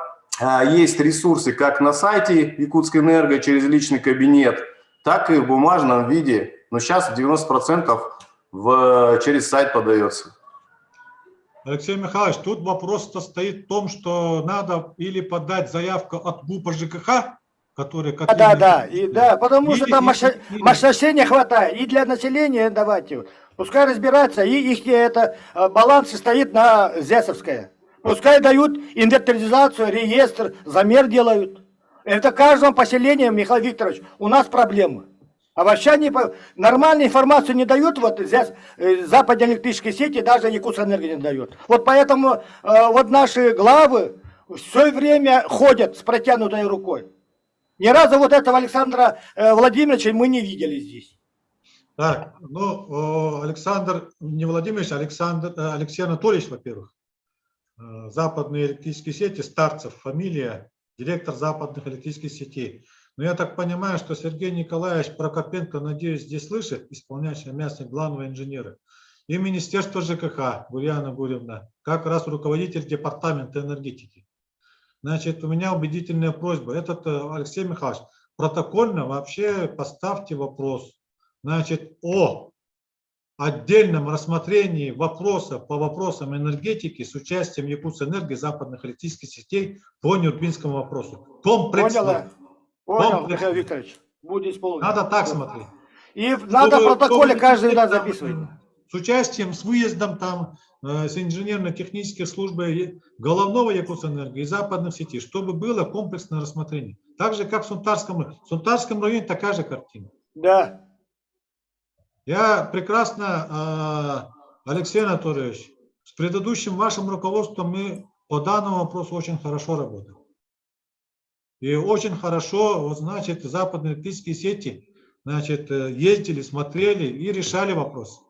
есть ресурсы как на сайте Якутскэнерго через личный кабинет, так и в бумажном виде. Но сейчас 90% через сайт подается. Алексей Михайлович, тут вопрос стоит в том, что надо или подать заявку от ГУПа ЖКХ, который... Да, да, да, и, да, потому что там мощностей не хватает, и для населения давайте. Пускай разбираются, и их это, баланс стоит на ЗЭСовская. Пускай дают инвентаризацию, реестр, замер делают. Это в каждом поселении, Михаил Викторович, у нас проблемы. А вообще они нормальную информацию не дают, вот здесь западные электрические сети даже Якутскэнерго не дают. Вот поэтому вот наши главы все время ходят с протянутой рукой. Ни разу вот этого Александра Владимировича мы не видели здесь. Так, ну, Александр, не Владимирович, Александр, Алексей Анатольевич, во-первых. Западные электрические сети, Старцев фамилия, директор западных электрических сетей. Но я так понимаю, что Сергей Николаевич Прокопенко, надеюсь, здесь слышит, исполняющий обязанности главного инженера. И Министерство ЖКХ, Гурьяна Гурьевна, как раз руководитель департамента энергетики. Значит, у меня убедительная просьба. Этот, Алексей Михайлович, протокольно вообще поставьте вопрос. Значит, о отдельном рассмотрении вопроса по вопросам энергетики с участием Якутскэнерго и западных электрических сетей по Нюрбинскому вопросу. Комплексно. Поняла. Понял, Комплексно. Михаил Викторович. Будет исполнено. Надо так смотреть. И надо в протоколе каждый раз записывать. С участием, с выездом там, с инженерно-технической службой головного Якутскэнерго и западных сетей, чтобы было комплексное рассмотрение. Так же, как в Сунтарском районе. В Сунтарском районе такая же картина. Да. Я прекрасно, Алексей Анатольевич, с предыдущим вашим руководством мы по данному вопросу очень хорошо работали. И очень хорошо, вот, значит, западные электрические сети, значит, ездили, смотрели и решали вопрос.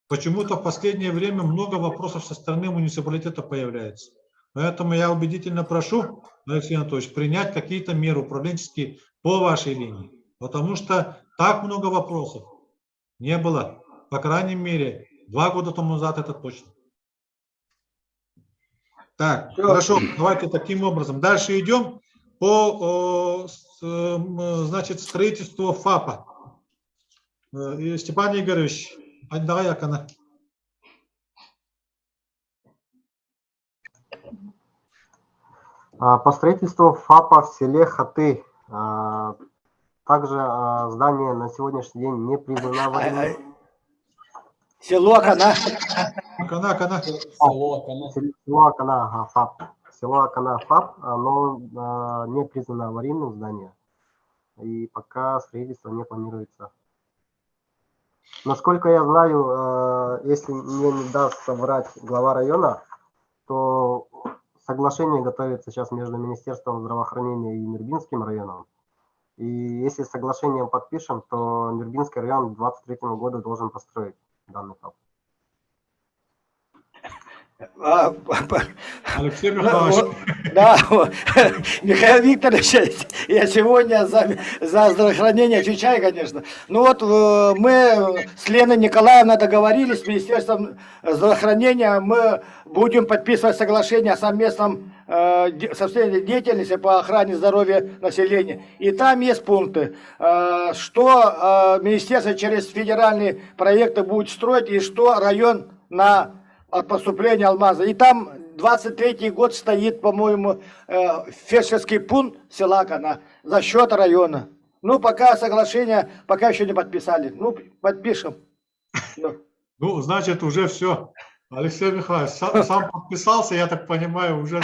Почему-то в последнее время много вопросов со стороны муниципалитета появляется. Поэтому я убедительно прошу, Алексей Анатольевич, принять какие-то меры управленческие по вашей линии. Потому что так много вопросов не было. По крайней мере, 2 года тому назад это точно. Так, Всё. хорошо, давайте таким образом. Дальше идем по значит, строительству ФАПа. И Степан Игоревич, давай Акана. По строительству ФАПа в селе Хаты. Также здание на сегодняшний день не признано аварийным. Село Акана. Акана, Акана. Село Акана. Село Акана, ага, ФАП. Село Акана, ФАП, оно не признано аварийным здание. И пока строительство не планируется. Насколько я знаю, если мне не даст соврать глава района, то соглашение готовится сейчас между Министерством здравоохранения и Нюрбинским районом. И если соглашение подпишем, то Нюрбинский район к двадцать третьему году должен построить данный ФАП. Алексей Михайлович. Да, Михаил Викторович, я сегодня за здравоохранение отвечаю, конечно. Мы с Леной Николаевной договорились, с Министерством здравоохранения мы будем подписывать соглашение о совместной деятельности по охране здоровья населения. И там есть пункты, что министерство через федеральные проекты будет строить и что район от поступления алмаза. И там 23 год стоит, по-моему, фельдшерский пункт села Акана за счет района. Ну, пока соглашение, пока еще не подписали. Ну, подпишем. Ну, значит, уже все. Алексей Михайлович сам, сам подписался, я так понимаю, уже.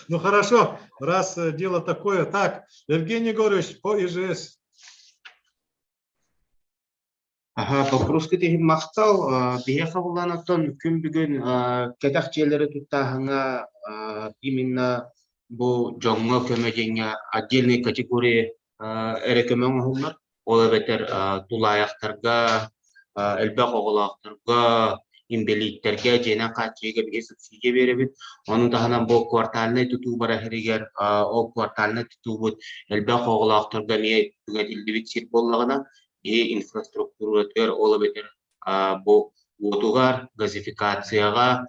Ну хорошо, раз дело такое. Так, Евгений Егорович, по ИЖС. Аха, боппуруоска иһин махтал. Биһиэхэ буоллаан оттон күн бүгүн кэтэх дьиэлэри туттааһыҥҥа именно бу дьоҥҥо көмө диэҥҥэ отдельной категории эрэ көмө оҥоһуллар. Ол эбэтэр тулаайахтарга, элбэх оҕолоохторго, инбэлииттэргэ дьиэнэн хааччыйыыга биһиги субсидия биэрэбит. Ону таһынан бу квартальнай тутуу барар иһигэр ол квартальнай тутуубут элбэх оҕолоохторго эмиэ түҥэтиллибит сир буоллаҕына, киһи инфраструктуратыгар, ол эбэтэр бу уотугар, газификацияҕа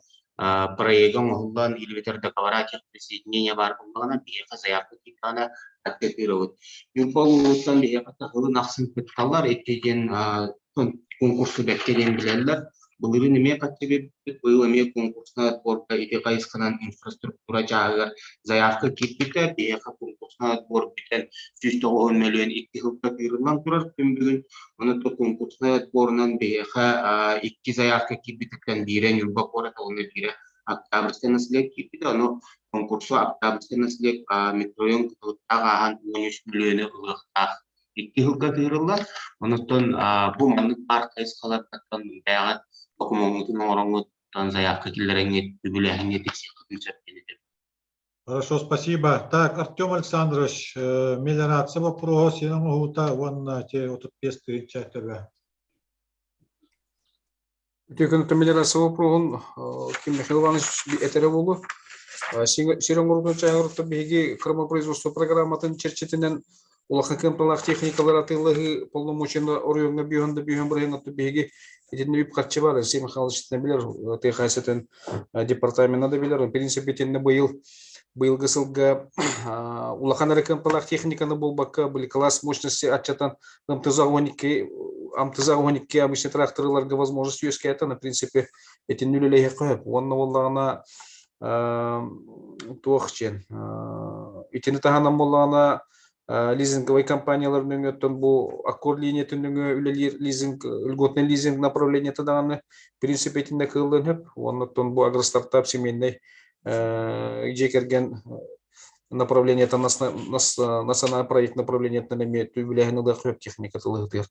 проега оҥоһуллан или эбэтэр договора техприсоединения баар буоллаҕына, биһиэхэ заявка киирдэҕинэ ответировать. Ньурба улууһуттан биһиэхэ таһылын ахсын кытталлар, икки диэн конкурсу бэркэ диэн билэллэр. Былырыын эмиэ хаччы биэрбиппит, быйыл эмиэ конкурснай отборга ити хайысханан инфраструктура чааһыгар заявка киирбитэ, биһиэхэ конкурснай отбор бүтэн 190 мөлүйүөн икки сылга тыырыллан турар күн бүгүн. Ону то конкурснай отборунан биһиэхэ икки заявка киирбититтэн биирэ Ньурба куорат уонна биирэ Октябрьскай наследие киирбитэ. Ону конкурсу Октябрьскай наследие микрорайон кытылыктаах ааһан 13 мөлүйүөнү ылыахтаах икки сылга тыырыллар. Онуттан бу маннык баар хайысхалартан бэйэҕит докумуоҥҥутун оҥороҥҥут, заявка киллэрэҥҥит, үбүлээһиҥҥит тиксиэххитин сөп диэн этэбин. Хорошо, спасибо. Так, Артем Александрович, мелиорация вопроһа син оҥоһуута уонна те 35 тыһыынча төбө. Үтүө күн мелиорация вопроһун Ким Михаил Иванович этэрэ буолуо. Сир оҥоруутун чааһыгар биһиги кромопроизводство программатын чэрчитинэн улахан кыамталаах техникалар атыылаһыы полномочияны оройуоҥҥа бүүһэн да бүүһэн бырайыҥҥа биһиги итиннэ үп-харчы бар Алексей Михайлович билэр тыа хаһаайыстыбатын департамена да билэр в принципе итиннэ быйыл быйылгы сылга улахан эрэ кыамталаах техниканы булбакка были класс мощности аччатан МТЗ-12 МТЗ-12 обычный тракторларга возможность үөскээтэ на принципе итинни үлэлэһиэххэ сөп уонна буоллаҕына туох диэн итини таһынан буоллаҕына лизинговай компаниялар нөҥүөттэн бу аккорд линиятын нөҥүө үлэлиир лизинг льготный лизинг направлениета даҕаны принцип итиннэ кыаллыан сөп уонна оттон бу агростартап семейный дьиэ кэргэн направлениета национальный проект направлениетынан эмиэ үбүлээһин ылыах сөп техника тылыһытыгар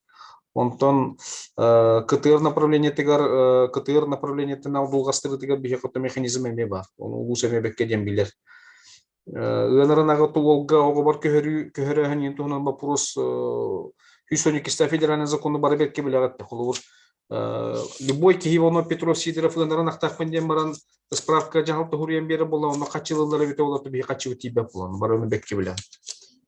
онтон КТР направлениетыгар КТР направлениетынан дулҕастырыытыгар биһиэхэ механизм эмиэ баар ону улуус эмиэ бэккэ диэн билэр Ыанарын аҕа уолга оҕобор көһөрүү көһөрөөһүн иһин туһунан боппуруос 112 федеральный закону бары бэркэ билэҕит. Холобур, любой киһи ону Петров Сидоров ыанарын ахтаахпын диэн баран справка дьаһалта суруйан биэрэр буолла, онно хаччылыллар эбитэ буолла, биһи хаччыбыт тиийбэт буолан, бары ону бэркэ билэҕит.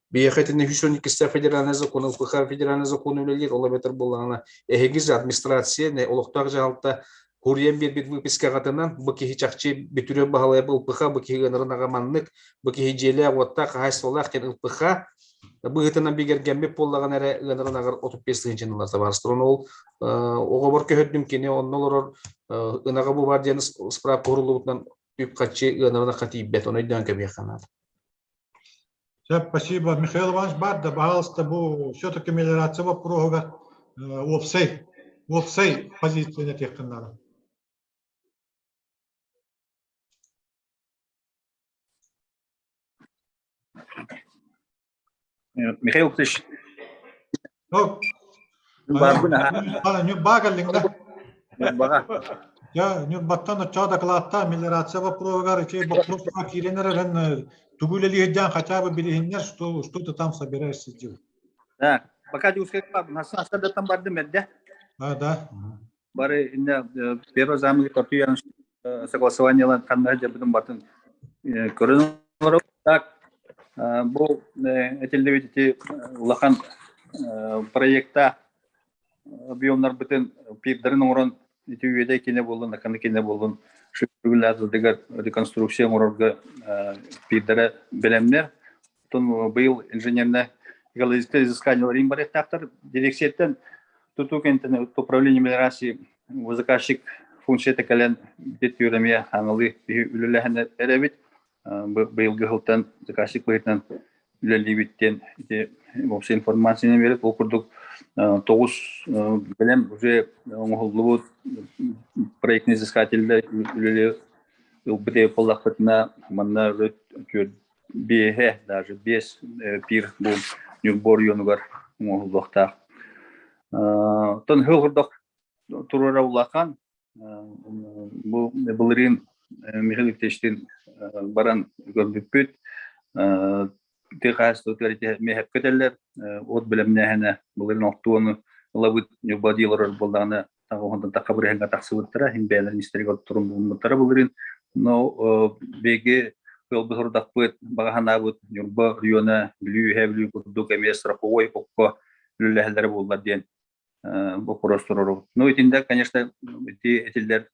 Биһиэхэ итиннэ 112 федеральный закон, ЛПХ федеральный закон үлэлиир, ол эбэтэр буоллаҕына эһигиз администрация, олохтоох дьаһалта Хуруйан биэрбит выпискаҕытынан бу киһи чахчы бүтүрүө баһылайа ЛПХ, бу киһи ыанарын аҕа маннык, бу киһи дьиэлээх-уоттаах, хаһаайыстыбалаах диэн ЛПХ быһыытынан бигэргэммит буоллаҕына эрэ ыанарын аҕар 35 тыһыынчаны ылар табаарыстар. Ону ол оҕобор көһөрдүм кини онно олорор ынаҕа бу бар диэн справка уһуруллубутунан үп-харчы ыанарын аха тиийбэт, ону өйдөөн кэбиһиэххэ наада. Все, спасибо. Михаил Иванович бар да, пожалуйста, бу все-таки мелиорация вопроһугар уопсай, уопсай позицияны этиэххин наада. Михаил Викторович. Ну, Ньурбаа кэллиҥ да? Ньурбаҕа. Дьэ, Ньурбаттан оччоҕо дакылааттаа мелиорация боппуруоһугар ити боппуруоска киирэн эрэрин тугу үлэлиир хотя бы билиһиннэр, что, что ты там собираешься делать? Да, пока Дюскай Насадаттан бардым эрдэ. А, да. Бары инне первый замы тортуян согласование ханна дьабытын батын көрөн Так, бу этиллибит ити улахан проекта объемнарбытын пирдарын оҥорон ити үөдэй кине буоллун, аканы кине буоллун шүгүлээтилдигэр реконструкция оҥорорго пирдэрэ бэлэмнэр. Оттон быйыл инженерне экологическое изыскание барыахтаахтар. Дирекцияттан тутуу кэнтэн управление мелиорации заказчик функцията кэлэн ити эмиэ аҥалыы биһи үлэлэһэн эрэбит. Быйылгы сылтан заказчик быһыытынан үлэлиибит диэн ити вообще информацияны биэрэр. Ол курдук тоҕус бэлэм уже оҥоһуллубут проектный изыскателлэр үлэлии ылбыт эбит буоллахпытына манна биэһэ даже биэс пир бу Ньурба оройуонугар оҥоһуллуохтаах. Оттон сыл курдук туруора улахан бу былырыын Михаил Викторовичтыын баран көрбүппүт. Тыа хаһаайыстыбатыгар ити миэхэпкэ этэллэр от бэлэмнээһинэ былырыын охтуону ылабыт Ньурба дии олорор буоллаҕына оһонтон тахха бырыһыҥҥа тахсыбыттара иһин бэйэлэрин истэригэр отторун булуммуттара былырыын. Но биһиги ыалбыт сорудахпыт баҕа санаабыт Ньурба района Бүлүү Үһээ Бүлүү курдук эмиэ страховой окко үлэлэһэллэрэ буоллар диэн вопрос туруорабыт. Ну, итиннэ, конечно, ити этиллэр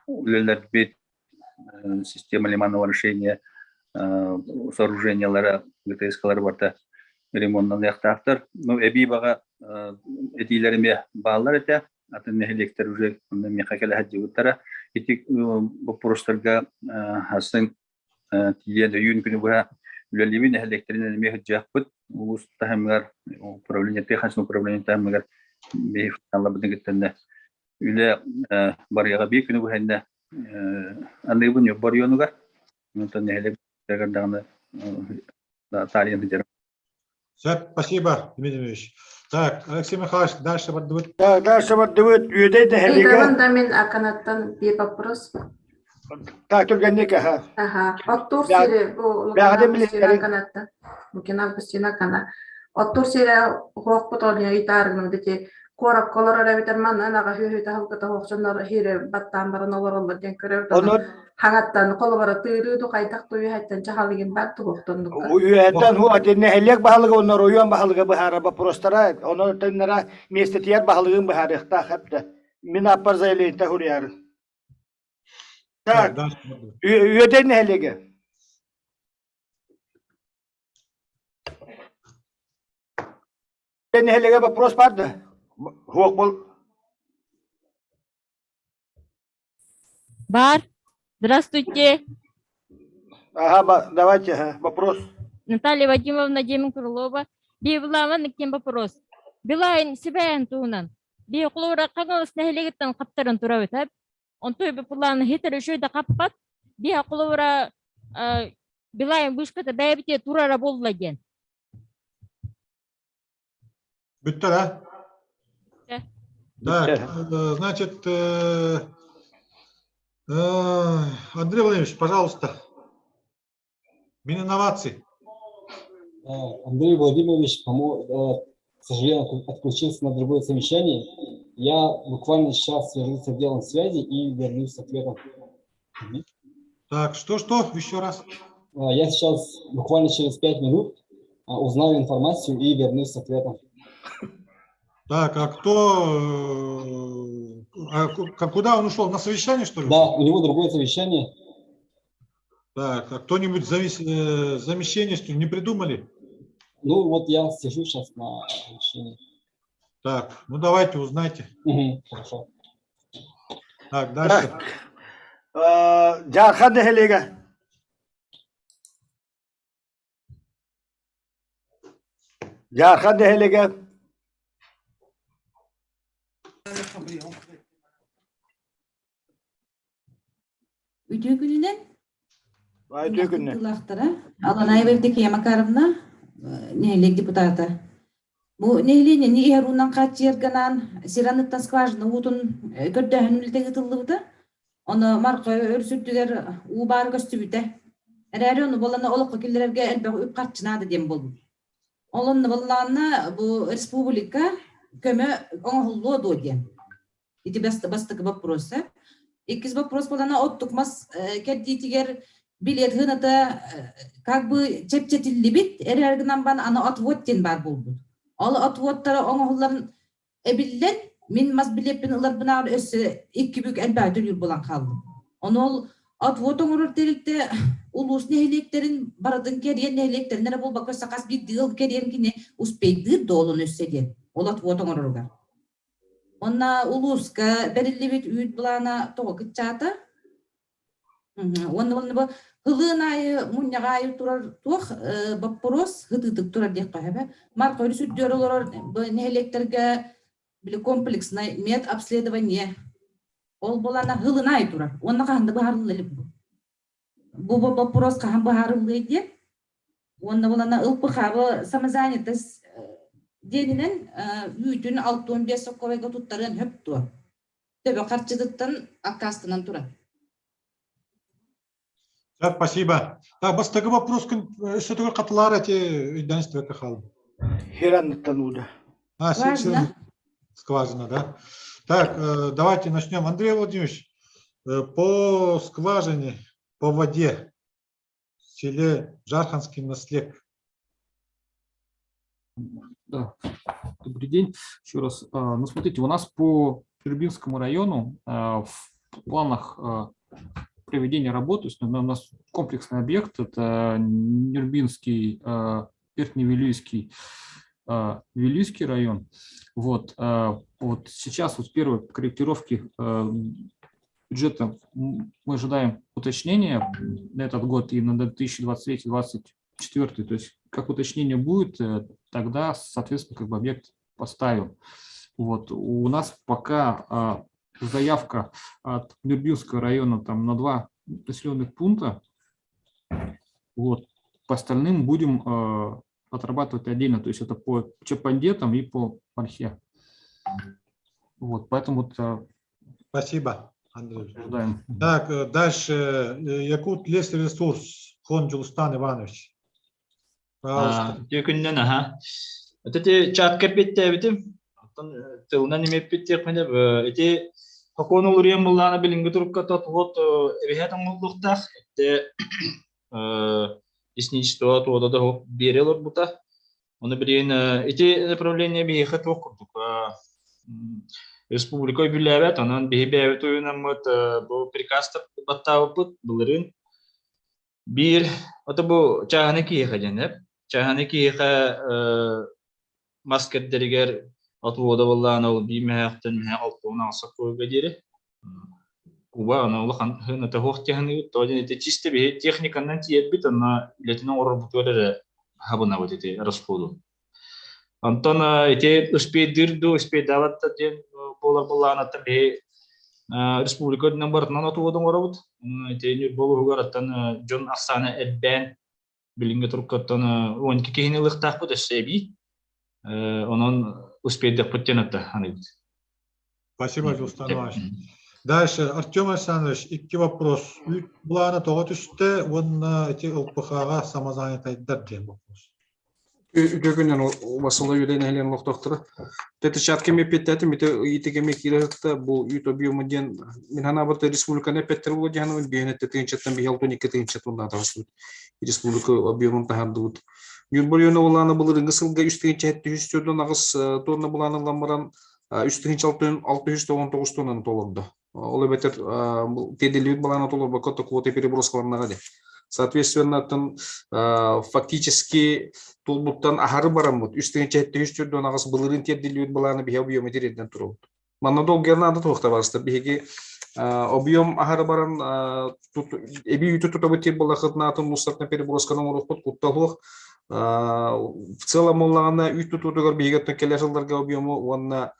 үлэлэрбит система лиманного решения сооружениялара, ГТС-калары барта ремоннаныахтаахтар. Ну, эбии баҕа этиилэр эмиэ бааллар этэ. Атын нэһилиэктэр уже онно миэхэ кэлэ сылдьыбыттара. Ити боппуруостарга астын тиийэн өйүүн күнү быһа үлэлиибин нэһилиэктэринэн эмиэ сылдьыахпыт. Улуус таһымыгар управление тыа управление таһымыгар биһиги кыттанна үлэ барыаҕа биир күнү быһа иннэ аныыбын Ньурба оройуонугар онтон нэһилиэк даҕаны таарыйан сылдьарым. Сөп, спасибо, Дмитрий Дмитриевич. Так, Алексей Михайлович, дальше бардыбыт. Так, дальше бардыбыт. Үөдэй нэһилиэгэ. Да мин аканаттан биир вопрос. Так, түргэнник аха. Аха. Оттуур сири бу Лукина Августина аканаттан. Лукина Августина акана. Оттуур сири хуохпут олуйа ыйтааргын дити куоракка олорор эбитэр манна ынаҕа хүүһүтэ халкыта хуохчоннор хире баттаан баран олороллор диэн көрөбүт. Онон хаҥаттан холобура тыырыы ду хайдах туйуһаттан чахалыгын бар туһуохтоннукка. Үөһэттэн ху атын нэһилиэк баһылыга уонна оройуон баһылыга быһаарар вопростара онон төннөрө миэстэтигэр баһылыгын быһаарыахтаах эптэ. Мин аппар заявлениета хуруйарын. Так, Үөдэй нэһилиэгэ. Нэһилиэгэ вопрос бар да? Хуох бол. Бар. Здравствуйте. Ага, давайте, ага, вопрос. Наталья Вадимовна Демин-Крылова. Бейбуламан кем вопрос. Билайн сибээн туһунан. Би холобура Хаҥалас нэһилиэгиттэн хаптаран турабыт, ап. Онто би планы хитер үшөй да хаппат. Би холобура Билайн вышката бэйэбите турара буолла диэн. Бүттэ, да? Так, значит, Андрей Владимирович, пожалуйста. Мининновации. Андрей Владимирович, к сожалению, отключился на другое совещание. Я буквально сейчас свяжусь с отделом связи и вернусь с ответом. Так, что-что? Еще раз. Я сейчас буквально через пять минут узнаю информацию и вернусь с ответом. Так, а кто, а куда он ушел? На совещание, что ли? Да, у него другое совещание. Так, а кто-нибудь завис, замещение, что ли, не придумали? Ну, вот я сижу сейчас на совещании. Так, ну давайте узнайте. Угу, хорошо. Так, дальше. Дьаархан нэһилиэгэ. Дьаархан нэһилиэгэ. Үтүө күнүнэн. Үтүө күнүнэн. Кыттыылаахтара Аланаева Евдокия Макаровна, нэһилиэк депутата. Бу нэһилиэнньэни иһэр уунан хааччыйарга сир анныттан скважина уутун көрдөөһүн үлэтэ ыытыллыбыта. Ону Марха өрүс үрдүгэр уу баара көстүбүтэ. Эрээри ону буоллаҕына олоххо киллэрэргэ элбэх үп-харчы наада диэн буолбут. Ол онно буоллаҕына бу республика көмө оҥоһуллуо дуо диэн. Ити бастакы вопрос. Иккис вопрос буоллаҕына оттук мас кэрдиитигэр билиэт сыаната как бы чэпчэтиллибит эрээри гынан баран аны отвод диэн баар буолбут. Ол отводтара оҥоһуллан эбиллэн мин мас билиэппин ыларбынааҕар өссө икки бүк элбэҕи төлүүр буолан хааллым. Ону ол отвод оҥорор тэрилтэ улуус нэһилиэктэрин барытын кэриэн нэһилиэктэрин эрэ буолбакка өссө хас биирдии ыал кэриэн кини успейдыыр да олун өссө диэн ол отвод оҥороругар. Уонна улууска бэриллибит үүт былаана тоҕо кыччаата? Уонна уонна бу һылыын аайы мунньаҕа аайы турар туох боппуруос ытыытык турар диэххэ сөбө. Марха өрүс үрдүгэр олорор нэһилиэктэргэ били комплекснай медобследование ол былаана һылын аайы турар. Уонна хаһан да быһаарылла илик бу. Бу боппуруос хаһан быһаарыллыай диэн. Уонна булана ылпыхабы самозанятость диэнинэн үүтүн 65 соккоройго туттарыан хөп дуо? Төбө харчытыттан аккаастанан турар. Так, спасибо. Так, бастакы вопрос өссө төгүл хатылаар эти өйдөөн истибэккэ хаалдым. Хиранныттан уда. А, скважина. Скважина, да. Так, давайте начнем. Андрей Владимирович, по скважине, по воде в селе Жарханский наслег. Да. Добрый день. Еще раз. Ну, смотрите, у нас по Нюрбинскому району в планах проведения работы, то есть у нас комплексный объект, это Нюрбинский, Верхневилюйский, Вилюйский район. Вот, вот сейчас вот первые корректировки бюджета мы ожидаем уточнения на этот год и на 2023-2024. То есть как уточнение будет, тогда, соответственно, как бы объект поставим. Вот. У нас пока заявка от Нюрбинского района там на 2 населенных пункта. Вот. По остальным будем отрабатывать отдельно, то есть это по Чапандетам и по Мархе. Вот, поэтому вот, Спасибо, Андрей. Ожидаем. Так, дальше Якут лесресурс, Хон Джулстан Иванович. Пожалуйста. Күннен, аха. Эти чатка петтебитим. Оттон тылынан эмеппиттиэхпинэ ити сокуон уларыйан буллаана билиҥҥи турукка тот эбиһэ тоҥуллуохтаах этте лесничество туода да биэрэ олорбута. Ону билигин ити направление биһиэхэ туох курдук республика үбүлээбэт, онон биһи бэйэбит уйунаммыт бу приказ баттаабыппыт былырыын биир ото бу чааһынай киһиэхэ диэн эп чааһынай киһиэхэ мас кэрдэригэр отвода буоллаҕына ол биир мөһөөхтөн мөһөөх алтуон аҕыс куйга диэри куба аны улахан хыната суох тиһаныыбыт тоҕо диэн ити чисто биһи техниканан тиийэрбит онно үлэтин оҥорорбутугар эрэ хабынабыт ити расходу онтон ити успейдыыр дуу успейдаабат да диэн буолар буоллаҕына биһи республика үрдүнэн барытынан отводу оҥоробут ити Ньурба улууһугар оттон дьон ахсаана элбээн билиҥҥи туруккаттан 12 киһини ылыахтаахпыт өссө эбии. Онон успейдахпыт диэн атта аныыбыт. Спасибо, Дьулустан Иванович. Дальше, Артем Александрович, икки вопрос. Үүт былаана тоҕо түстэ уонна ити ЛПХ-ҕа самозанятайдар диэн вопрос. Үтүө күннэн Василий Юрий нэһилиэн олохтоохторо. Тэти чат кэми эппиэттэтим, ити ити кэми киирэ сытта бу үүт объема диэн мин санаабыт республиканы эппэттэр буолуо диэн санаабын биһиэн этте тыһыынчаттан биһи 62 тыһыынча тонна таҕыстыбыт. Республика объемун таһаардыбыт. Ньурба оройуона былаана былырыыҥҥы сылга 3 748 тонна былааныллан баран 3 699 тоннаны толордо. Ол эбэтэр тиэрдиллибит былаана толорбокко квота переброскаланнаҕа дии. Соответственно, атын фактически туолбуттан аһары бараммыт 3 748 былырыын тиэрдиллибит былааны биһи объема тириэрдэн турабыт. Манна долгуйар наада туохта барыста. Биһиги объем аһары баран эби үүтү тутабыт тиэр буоллахытына атын улуустартан перебросканы оҥоруохпут куттал суох. В целом буоллаҕына үүт тутуутугар биһиги оттон кэлэр сылларга объему уонна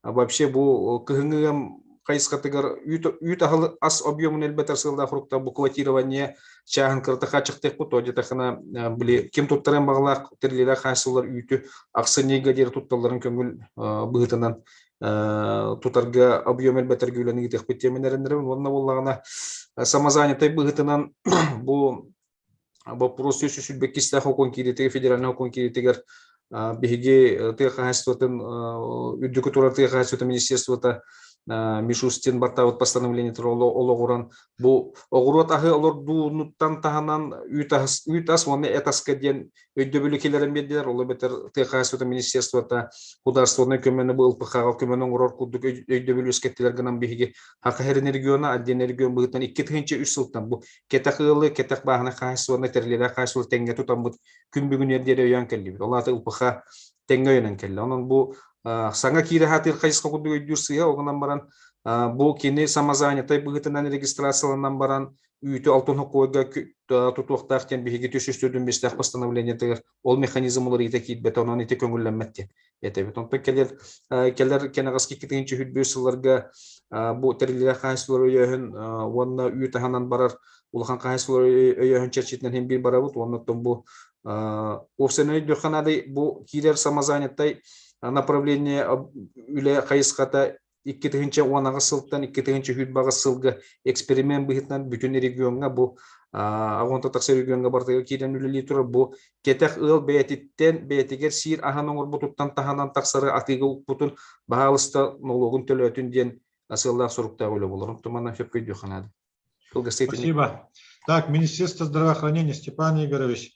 вообще бу кыһыҥҥы хайысхатыгар үүт, үүт аһыл ас объемун элбэтэр сыаллаах фрукта бу квотирование чааһын кырата хааччахтыахпыт то диэтэххинэ били ким туттаран баҕалаах тэрилэлэр хаачыстыбалар үүтү ахсынньыга диэри тутталларын көҥүл быһыытынан тутарга объем элбэтэргэ үлэни ыытыахпыт диэмин эрэннэрэбин уонна буоллаҕына самозанятай быһыытынан бу боппуруос 122 хокуон киириитигэр федеральнай хокуон киириитигэр биһиги тыа хаһаайыстыбатын үрдүкү турар тыа хаһаайыстыбатын министерствота Мишустин баттаабыт постановлениетын олоҕуран бу оҕуруот аһы олордуунуттан таһынан үүт ас, үүт ас уонна эт аска диэн өйдөбүлү киллэрэн биэрдилэр. Ол эбэтэр тыа хаһаайыстыбатын министерствота художественнай көмөнү бу ЛПХ-ҕа көмөнү оҥорор курдук өйдөбүл үөскэттилэр гынан биһиги Саха сирин региона отдельный регион быһыытынан 2003 сылтан бу кэтэх ыалы, кэтэх бааһынай хаһаайыстыбаны тэрилэлээх хаһаайыстыбалар тэҥҥэ тутаммыт күн бүгүнүгэр диэри өйөөн кэллибит. Ол аата ЛПХ тэҥҥэ өйөнөн кэллэ. Онон бу Саҥа киирэ сатыыр хайысха курдук өйдүүр сыыһа, ол гынан баран бу кини самозанятай быһыытынан регистрацияланан баран үүтү алтын хокуойга тутуохтаах диэн биһиги түс үстүрдүн биэстээх постановлениетыгар ол механизм уларыйыта киирбэтэ, онон ити көҥүллэммэт диэн этэбит. Онтон кэлэр кэлэр кэнэҕэски 2021 сылларга бу тэриллэр хаһаайыстыбалар өйөөһүн уонна үүт аһынан барар улахан хаһаайыстыбалар өйөөһүн чэрчитинэн иһин биир барабыт уонна оттон бу уопсайынан өйдүөххэ наада бу киирэр самозанятай направление үлэ хайысхата 2018 сылтан 2028 сылга эксперимент быһыытынан бүтүн региоҥҥа бу аҕонто тахса региоҥҥа барытыгар киирэн үлэлии турар бу кэтэх ыал бэйэтиттэн бэйэтигэр сиир аһан оҥорбутуттан таһынан тахсары атыыга укпутун баһаалыста нолуогун төлөөтүн диэн сыаллаах соруктаах үлэ буолар. Онтон манна сөпкө өйдүөххэ наада. Спасибо. Так, Министерство здравоохранения Степан Игоревич,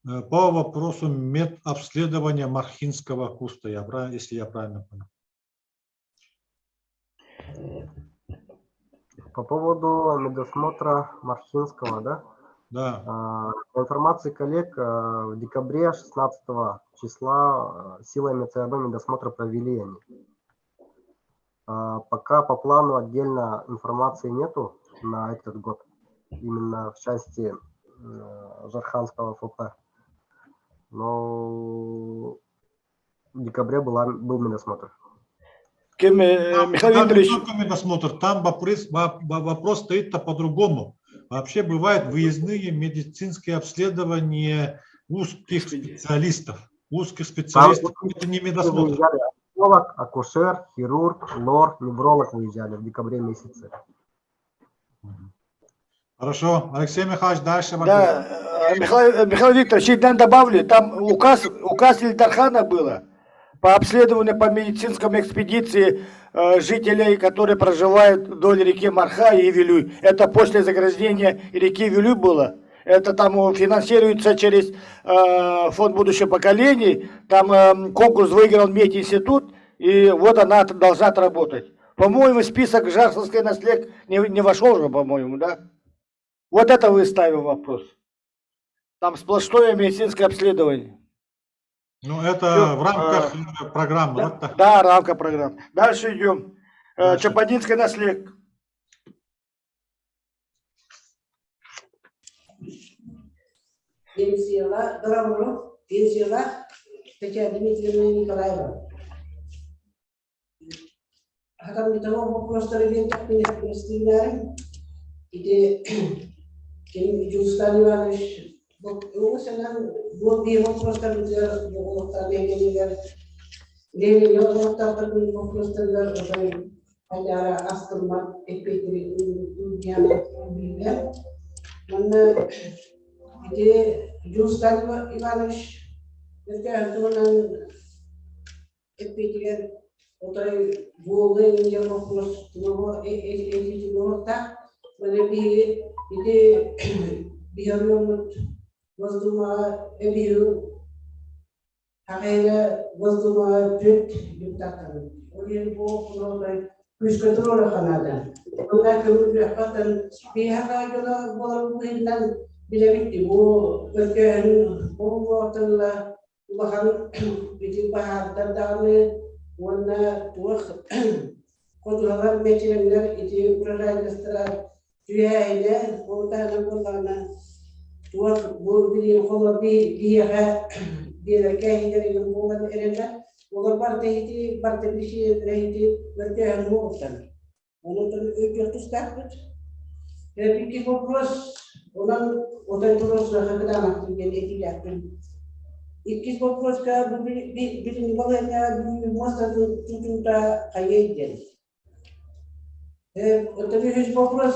по вопросу медобследования Мархинского куста, я, если я правильно понял. По поводу медосмотра Мархинского, да? Да. По информации коллег, в декабре 16 числа силами ЦАБ медосмотр провели они. Пока по плану отдельно информации нету на этот год, именно в части Жарханского ФП. Но в декабре была, был медосмотр. Кем, Михаил Там не Викторович? только медосмотр, там вопрос, вопрос стоит-то по-другому. Вообще бывают выездные медицинские обследования узких специалистов. Узких специалистов. Там Это не медосмотр. Выезжали онколог, акушер, хирург, лор, невролог выезжали в декабре месяце. Хорошо. Алексей Михайлович, дальше. Да, Михаил, Михаил Викторович, я добавлю, там указ, указ Ил Дархана было по обследованию по медицинскому экспедиции жителей, которые проживают вдоль реки Марха и Вилюй. Это после заграждения реки Вилюй было. Это там финансируется через фонд будущих поколений. Там конкурс выиграл мединститут, и вот она должна отработать. По-моему, список Жарсовской наслед не, не вошел же, по-моему, да? Вот это вы ставим вопрос. Там сплошное медицинское обследование. Ну, это Всё, в рамках программы. Да, Вот так. да, рамка программы. Дальше идем. Чападинская наслед. Пенсияла, договору, пенсияла Татьяна Дмитриевна Николаева. Хатам того вопростары мен простыйларым. Ити ким Дьулустан Иванович санан бу бии вопростар олохтар нехилигер нехилиге олохтар вопростарыгар отой хайдара астылмат эппетири билер. Манна ити Дьулустан Иванович туһунан эппитигэр отой буолуй диэн вопрос этитинуохтаах. Маны биһиги ити биһиги Госдумаҕа эбиһи Хахайга Госдумаҕа түөрт депутаттабыт. Ол иһин бу отой күүскэ туруорахха наада. Онно көҥүллүөххэ биһиэхэ дьоно буолар быһыытынан билэбит бу өркөөһүн буолуохтан улахан ити баһаардар даҕаны уонна туох ходуһалар мэччирэҥнэр ити урожайностара түһээйинэ ол таһынан буоллаҕына туох бу билигин холо биһиэхэ биэрэргэ иһилэригин буолан эрэллэр олор барыта ити барыта биричиинэлэрэ ити мөлтөөһүн буолуттан Онон өйдүөх тустаахпыт. Иккис вопрос, онон отой туруорсуохха кытаанахтын диэн этиилээхпин. Иккис вопроска бу билиҥҥи балаһыанньаҕа Бүлүү муостатын тутуута хайыай диэн. Оттон үһүс вопрос,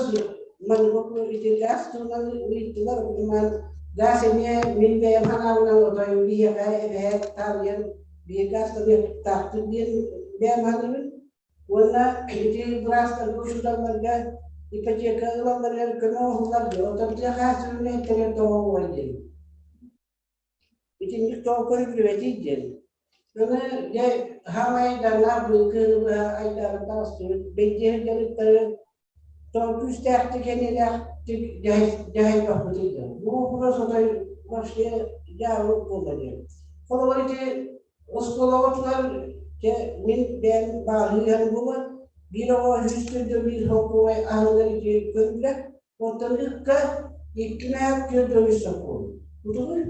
маннык вопрос ити газ туһунан ыйыттылар, ман газ эмиэ мин бэйэм санаабынан отой биһиэхэ эбэһээт таарыйан биир газ таныахтаахпыт диэн бэйэм саныыбын. Уонна ити быраастарга, учууталларга ипотека ылалларыгар көмө оҥоһуллар дуо? Оттон тыа хаһаайыстыбатын үлэһиттэригэр тоҕо оҥоруой диэн. Итинник тоҕо көрүллүбэтий диэн. Аны дьэ хаамай айдааннаах быыкыны быһа айдаарын таҕыстыбыт. Бэйдиэ дьарыктары тоҕо күүстээхтик эниэлээхтик дьаһайбаппытый да. Бу вопрос отой вообще дьаабы буолла диэн. Холобур ити оскуолаҕа тутар Чэ, мин бэйэм бааһырыһан буолуо, биир оҕо үһүс төрдө биир холкуобай аһылыгар ити көрүллэр, оттон ыкка икки мээк 43 сокуон. Утугуй?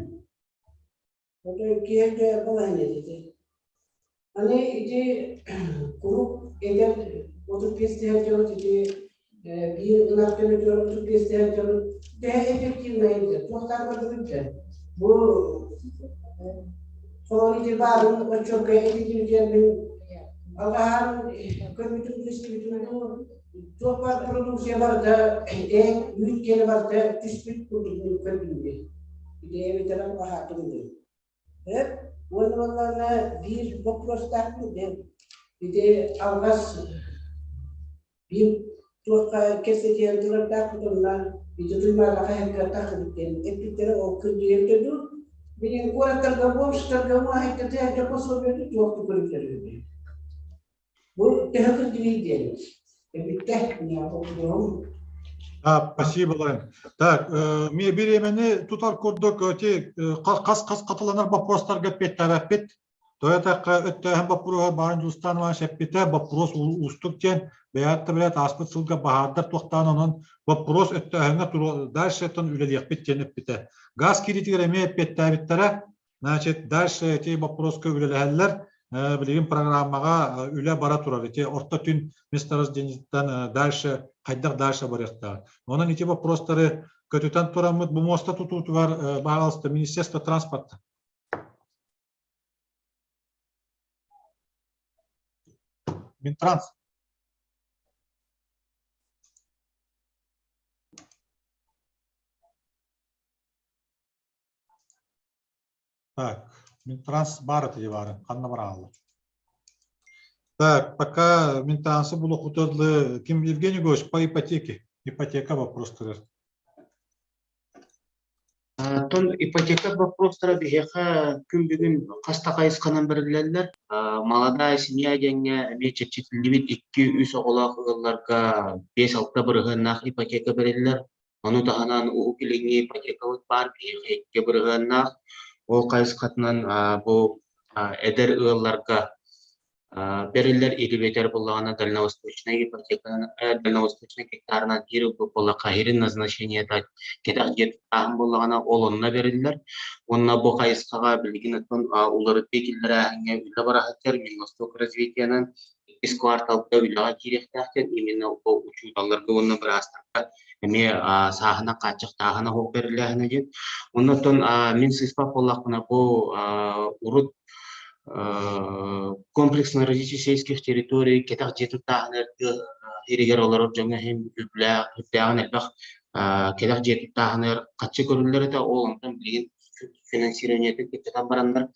Отой киһи балаһыанньа ити. Аны ити куруук эдэр 35 тыһыынча дьон ити биир ынах төлөтүгэр 35 тыһыынча дьон төһө эффективнай туохтаах көрдөрүттэр. Бу холор ити баарын отчуокка этитибитигэр мин алҕаһаан көрбүтүм истибитим туох баар продукция барыта эт үүт киэнэ барыта түспүт курдук көрдүм Идея алҕаһаатым дуу. Эп уонна буоллаҕына биир боппуруостаахпын диэн ити алҕас биир туохха кэпсэтиһэн турардаахпыт онно ити Туймаада хаһыакка тахсыбыт диэн эппиттэрэ ол кырдьыгар дуу билигин куораттарга бомжтарга муоһайга пособиеты туох да көрүллэр үһү Бу төһө кырдьыгый диэн эбиттэ боппуруоһум А, спасибо, Лорен. Так, бириэмэни тутар курдук эти хас-хас хатыланар боппуруостарга эппиэттээбэппит. Тоҕо өттөөһүн боппуруоһа баарын Дьулустаан Иванович эппитэ, боппуруос уустук диэн, бэйэт да билээт ааспыт сылга баһаардар туохтаан онон боппуруос өттөөһүҥҥэ дальше үлэлиэхпит диэн эппитэ. Газ киириитигэр эмиэ эппиэттээбиттэрэ. Значит, дальше эти вопроска үлэлэһэллэр. Билигин программаҕа үлэ бара турар. Ити орто түн месторождениеттан дальше хайдах дальше барыахтаах. Онон ити вопростары көтүтэн тураммыт бу муоста тутуутугар пожалуйста, Министерство транспорта. Минтранс. Так, Минтранс баар этэ баары, ханна барааллар? Так, пока Минтрансы булуохутурлы ким Евгений Егорович по ипотеке. Ипотека вопростары. Оттон ипотека боппуруостара биһиэхэ күн бүгүн хас да хайысханан бэриллэллэр. Молодая семья диэҥҥэ эмиэ чэпчэтиллибит икки-үс оҕолоох ыалларга 5-6 бырыһыаннаах ипотека бэриллэр. Ону таһынан Уһук Илиҥҥи ипотекабыт баар биһиэхэ 2 бырыһыаннаах. Ол хайысхатынан бу эдэр ыалларга бэриллэр илибэтэр буоллаҕына дальневосточнай ипотеканан дальневосточнай гектарынан биир ылбыт буоллахха иһирин назначениета кэтэх дьиэ туттааһын буоллаҕына ол онно бэриллэр. Уонна бу хайысхаҕа билигин оттон уларытыы киллэрээһиҥҥэ үлэ бара сылдьар Минвосток развитиенан иккис кварталга үлэҕэ киириэхтээх диэн именно учууталларга уонна быраастарга эмиэ сааһынан хааччахтааһына суох бэриллээһинэ диэн. Оннуттан мин сыыспат буоллахпына бу урут комплексное развитие сельских территорий кэтэх дьиэ туттааһыныгар тыа сиригэр олорор дьоҥҥо иһин үптээҕин элбэх кэтэх дьиэ туттааһыныгар хаччы көрүллэр этэ. Ол онтон билигин финансированиетын кыччатан бараннар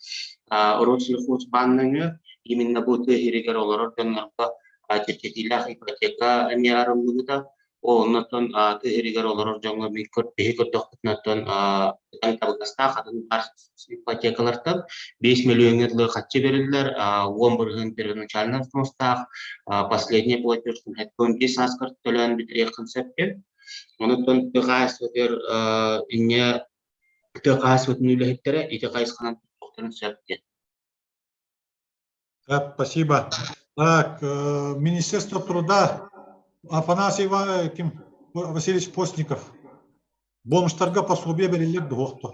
Россельхозбаан нөҥүө именно бу тыа сиригэр олорор дьоннорго чэпчэтиилээх ипотека эмиэ арыллыбыта. Ол оннуттан тыа сиригэр олорор дьоҥҥо биһи көрдөхпүтүнэн табыгастаах атын баар ипотекалартан 5 миллиоҥҥа дылы харчы бэриллэр, 10% первоначальный взностаах, последний платеж 15 сааскар төлөөн бүтэриэххин сөп диэн. Онуттан тыа хаһаайыстыбатыгар инньэ тыа хаһаайыстыбатын үлэһиттэрэ ити хайысханан туттуохтарын сөп диэн. Так, спасибо. Так, Министерство труда Афанасий Иванович ким Васильевич Постников. Бомжтарга пособие бериллер дуохто.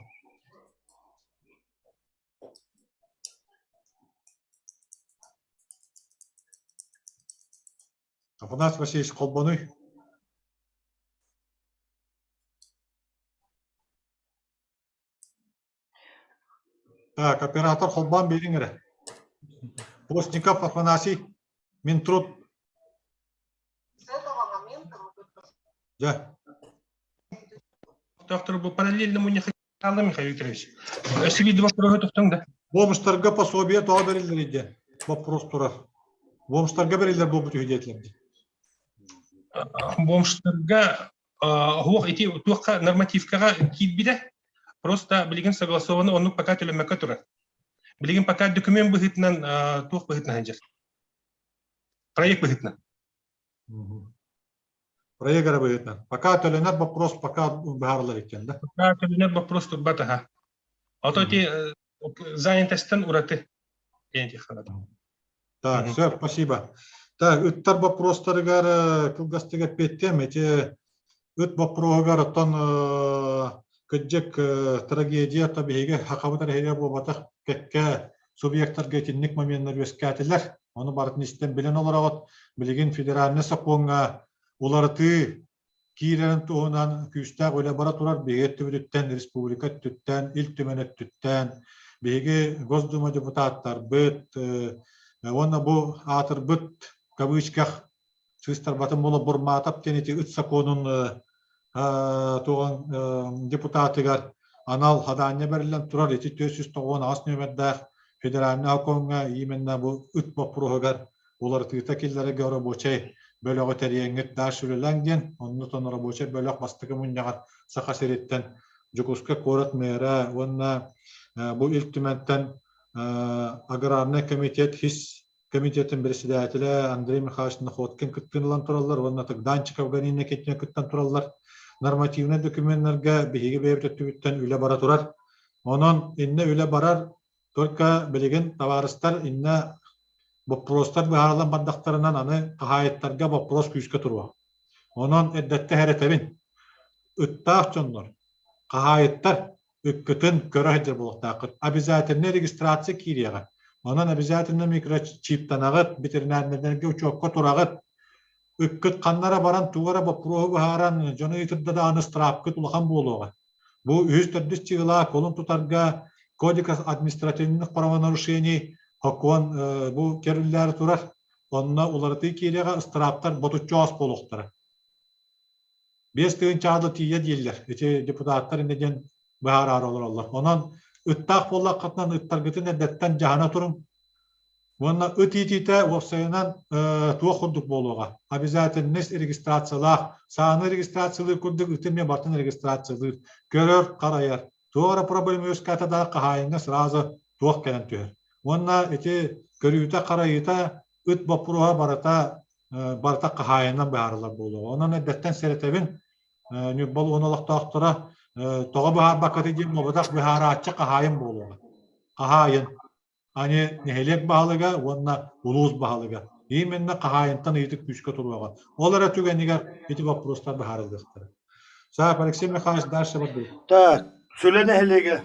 Афанасий Васильевич холбонуй. Так, оператор холбоон биэриҥ эрэ. Постников Афанасий, Минтруд. Дьэ. Доктор, бу параллельно мунньах хаалла Михаил Викторович. Өссө биир боппуруоһу тохтоҥ да. Бомжтарга пособие тоҕо бэриллэрий диэн вопрос турар. Бомжтарга бэриллэр буолбут үһү диэтилэр дии. Бомжтарга Оһуох ити туохха нормативкаҕа киирбитэ. Просто билигин согласованно оннук пока төлөммөккө турар. Билигин пока документ быһыытынан туох быһыытынан сылдьар. Проект быһыытынан. Проект эрэ быһыытынан. Пока төлөнөр вопрос пока быһаарылар иккен да. Пока төлөнөр вопрос турбат аха. Ото ити занятостан ураты диэн Так, все, спасибо. Так, ыттар боппуруостарыгар кылгастык эппиэттиэм. Ити ыт боппуруоһугар оттон кырдьык трагедия то биһиги хахабыт эрэһигэ буолбатах кэккэ субъектарга итинник моменнар үөскээтилэр. Ону барытын истэн билэн олороҕут. Билигин федеральнай сокуоҥҥа уларытыы киирэрин туһунан күүстээх үлэ бара турар. Биһиги өттүбүтүттэн, республика өттүттэн, Ил Түмэн өттүттэн, биһиги Госдума депутаттарбыт уонна бу аатырбыт кавычках сыыстарбатын буола Бурматов диэн ити ыт сокуонун туоҕун депутатыгар анал хадаанньа бэриллэн турар ити 498 нүөмэрдээх федеральнай сокуоҥҥа именно бу ыт боппуруоһугар уларытыыта киллэрэргэ рабочай бөлөҕү тэрийэҥҥит дальше үлэлээҥ диэн оннутон рабочай бөлөх бастакы мунньаҕар Саха сириттэн Дьокуускай куорат мэра уонна бу Ил Түмэнтэн аграрнай комитет хис комитетын председателэ Андрей Михайлович Находкин кыттыын ылан тураллар уонна Данчиков Галина Никитина кыттан тураллар. Нормативнай докуменнарга биһиги бэйэбит өттүбүттэн үлэ бара турар. Онон иннэ үлэ барар, только билигин табаарыстар иннэ боппуруостар быһаарыллан бардахтарынан аны хаһаайыттарга боппуруос күүскэ туруо. Онон эрдэттэ эрэтэбин. Ыттаах дьоннор, хаһаайыттар ыккытын көрө сылдьар буолуохтааххыт. Обязательно регистрация киириэҕэ. Онон обязательно микрочиптанаҕыт, ветеринарнайдарга учуокка тураҕыт. Ыккыт ханна эрэ баран тугу эрэ боппуруоһу быһааран дьону ыйытырда даҕаны страпкыт улахан буолуоҕа. Бу үһүс төрдүс чыгылаа кулун тутарга Кодекс административных правонарушений сокуон бу керүллээри турар. Онно уларытыы киириэҕэ ыстырааптар ботуччу оос буолуохтара. 5 тыһыынчаҕа да тиийэ дииллэр. Ити депутаттар иннэ диэн быһаараары олороллор. Онон ыттаах буоллаххытынан ыттаргытын эрдэттэн дьаһана туруҥ. Уонна ыт иитиитэ уопсайынан туох курдук буолуоҕа. Обязательность регистрациялаах. Сааны регистрациялыыр курдук ыты эмиэ барытын регистрациялыыр. Көрөр, харайар. Туох эрэ проблема үөскээтэ да хаһаайыҥҥа сразу туох кэлэн түһэр. Уонна ити көрүүтэ-харайыыта ыт боппуруоһа барыта барыта хаһаайынан быһаарыллар буолуоҕа. Онон эрдэттэн сэрэтэбин, Ньурба улууһун олохтоохторо тоҕо быһаарбаккытый диэн буолбатах, быһаарааччы хаһаайын буолуоҕа. Хаһаайын, аны нэһилиэк баһылыга уонна улуус баһылыга. Именно хаһаайынтан ыйытык күүскэ туруоҕа. Ол эрэ түгэнигэр ити боппуруостар быһаарыллыахтара. Саап Алексей Михайлович дальше барбыт. Так, Сүлэ нэһилиэгэ.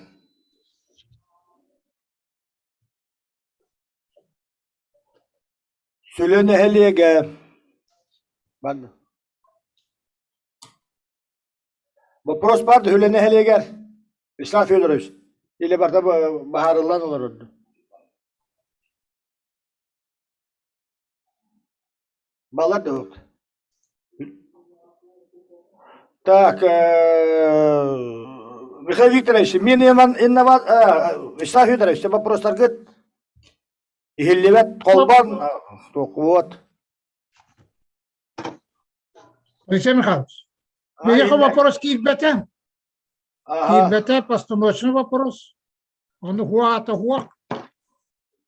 Сүлэ нэһилиэгэ. Барда. Вопрос бар Сүлэ нэһилиэгэр. Вячеслав Федорович, или барда баһаарыллан олорорду. Балар да Так, Михаил Викторович, мен Вячеслав Федорович, вопростаргыт Иһиллибэт холбон вот. Алексей Михайлович, миэхэ вопрос киирбэтэ. Киирбэтэ, постановочный вопрос. Ону хуаата хуах.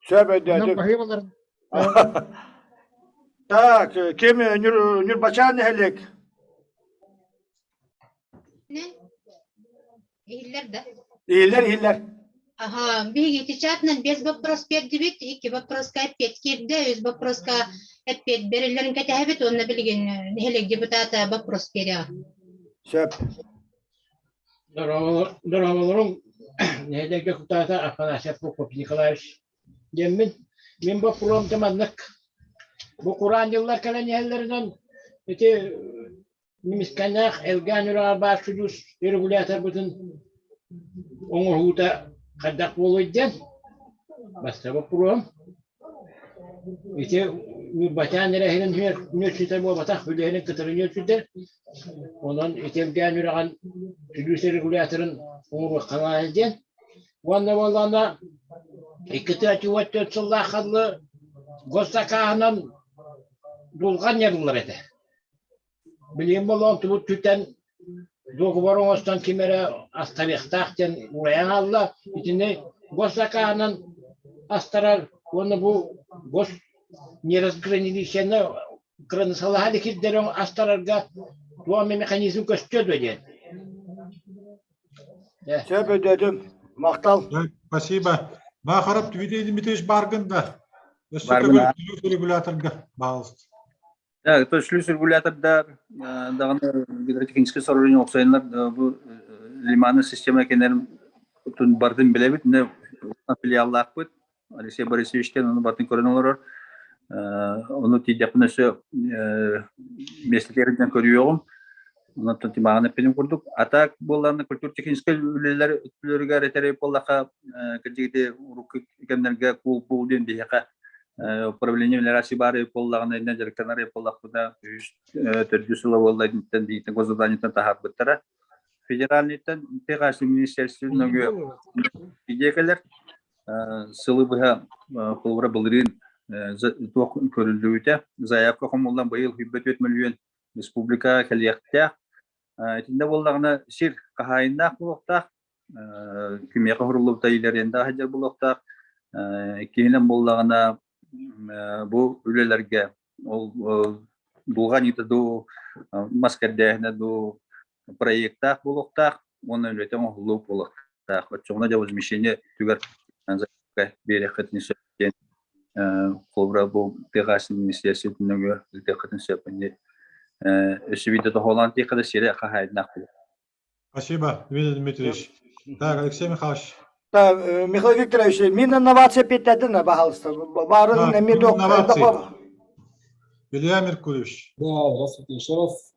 Сөп өйдөөтүм. Так, ким Нюрбачан нэһилиэк? Иһиллэр да? Иһиллэр, иһиллэр. Аха, биһиги ити чатынан без вопрос бердибит, икки вопроска эппиэт киирдэ, үс вопроска эппиэт бериллэрин кэтэһэбит, уонна билигин нэһилиэк депутата вопрос бериэҕэ. Сөп. Дорооболоруҥ, нэһилиэк депутата Афанасьев Прокопий Николаевич диэммин. Мин боппуруом маннык. Бу кураан дьыллар кэлэн иһэллэринэн ити Немисканньаах Элгээн үрэҕэр баар сүлүүс регуляторбытын оҥоһуута хайдах буолуой диэн бастакы боппуруоһум. Ити Ньурбачаан эрэһинин нүөччүтэ буолбатах, үлэһинин кытары нүөччүтэр. Онон ити Элгээн үрэҕин сүлүүс регуляторын оҥоруохха наада диэн. Уонна буоллаҕына 234 сыллаахха дылы госсакааһынан дулҕан ньарыллар этэ. Билигин буоллаҕына тубут түтэн дуогубар оҥостон ким эрэ астарыахтаах диэн уурайан хаалла. Итини госзакааһынан астарар уонна бу гос неразграниченно кыраныысалаһа илик сирдэри астарарга туох эмэ механизм көстүө дуо диэн. Өссө төгүл шлюз регуляторга баалыст. Да, то шлюз регулятордар даҕаны гидротехнический сооружение уопсайыннар бу лиманный система кэннэрин бартын билэбит, филиаллаахпыт. Алексей Борисовичтен ону бартын көрөн олорор. Ону тиийдэхпинэ өссө миэстэтигэр көрүөҕүм. Онтон тимаҕын эппитим курдук. А так буоллаҕына культур-техническэй үлэлэр өттүлэригэр этэрэй буоллахха, кырдьык урукку кэмнэргэ куул-куул диэн биһиэхэ управление мелиорации баар буоллаҕына иннэ дьарыктанар буоллахпына үһүс төрдүс сыла буолла инниттэн биһиттэн госзаданиеттан таһаарбыттара. Федеральныйтан тыа министерствотын нөҥүө идея кэлэр. Сылы быһа холобура былырыын туох көрүллүбүтэ. Заявка хомуллан быйыл 24 мөлүйүөн республика кэлиэхтээх. Итиннэ буоллаҕына сир хаһаайыннаах буолуохтаах, кимиэхэ уһуруллубута илэриндээх сылдьар буолуохтаах. Иккиһинэн буоллаҕына бу үлэлэргэ ол дулҕа аньыыта дуу, мас кэрдээһинэ дуу проектаах буолуохтаах уонна үлэтэ оҥоһуллуу буолуохтаах. Оччоҕуна дьэ возмещение түгэр биэриэххитин сөп диэн холобура бу тыа хаһаайыстыбатын министиэристибэтин нөҥүө ыытыаххытын сөп. Өссө биирдэ тоһоҕолоон тиэххэ да сири хаһаайыннаах буолуо. Спасибо, Дмитрий Дмитриевич. Так, Алексей Михайлович. Да, Михаил Викторович, мин инновация петтедин, пожалуйста. Барын эми Илья Меркурьевич. Да, здравствуйте еще раз.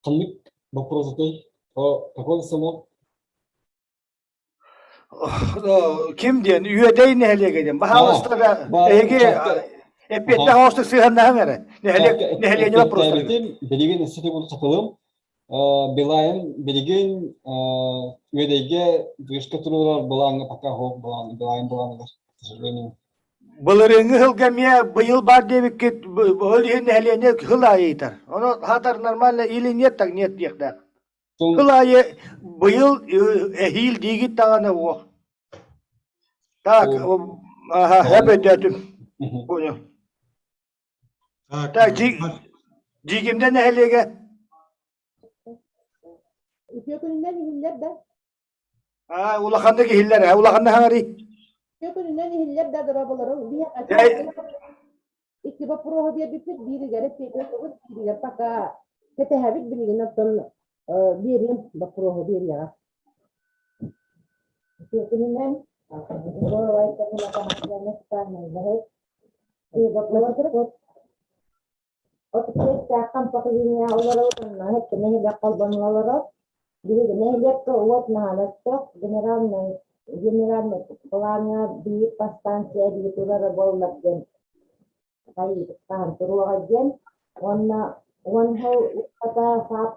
Ханнык вопрос этэй? По какое село? Ким диэн? Үөдэй нэһилиэгэ диэн. Баһаалыста да эһиги эппиэттээх оҥостук сыһыаннаһыҥ эрэ. Нэһилиэк нэһилиэнньэ вопростарыгар. Билигин өссө төгүл хатылым. Билайын билигин Үөдэйгэ вышка туруорар былааҥҥа пока суох былаан Билайын былааныгар, к сожалению. Былырыыҥҥы сылга эмиэ быйыл баар диэбиккит ол иһин нэһилиэнньэ сыл аайы ыйытар. Ону хатар нормально или нет так нет диэхтээх. Сыл аайы быйыл эһиил диигит даҕаны уох. Так, аха, хөп өйдөөтүм. Понял. Так, Дьиикимдэ нэһилиэгэ. Үтүө күнүнэн иһиллэр да? Аа, улаханнык иһиллэр, ээ, улаханнык хаҥарый. Үтүө күнүнэн иһиллэр да дорабыларым. Икки боппуруоһу биэрбиппит, бииригэр эппиэтэ бииригэр пока кэтэһэбит билигин оттон биэриэм боппуруоһу биэриэҕэ. Үтүө күнүнэн Отут хампа линия олорор, онно нэһилиэк холбонон олорор. Биһиги нэһилиэккэ уот наһаа генеральный генеральный плаҥҥа биир подстанция эбии турара буоллар диэн хаһан туруоҕа диэн уонна уон сыл устата ФАП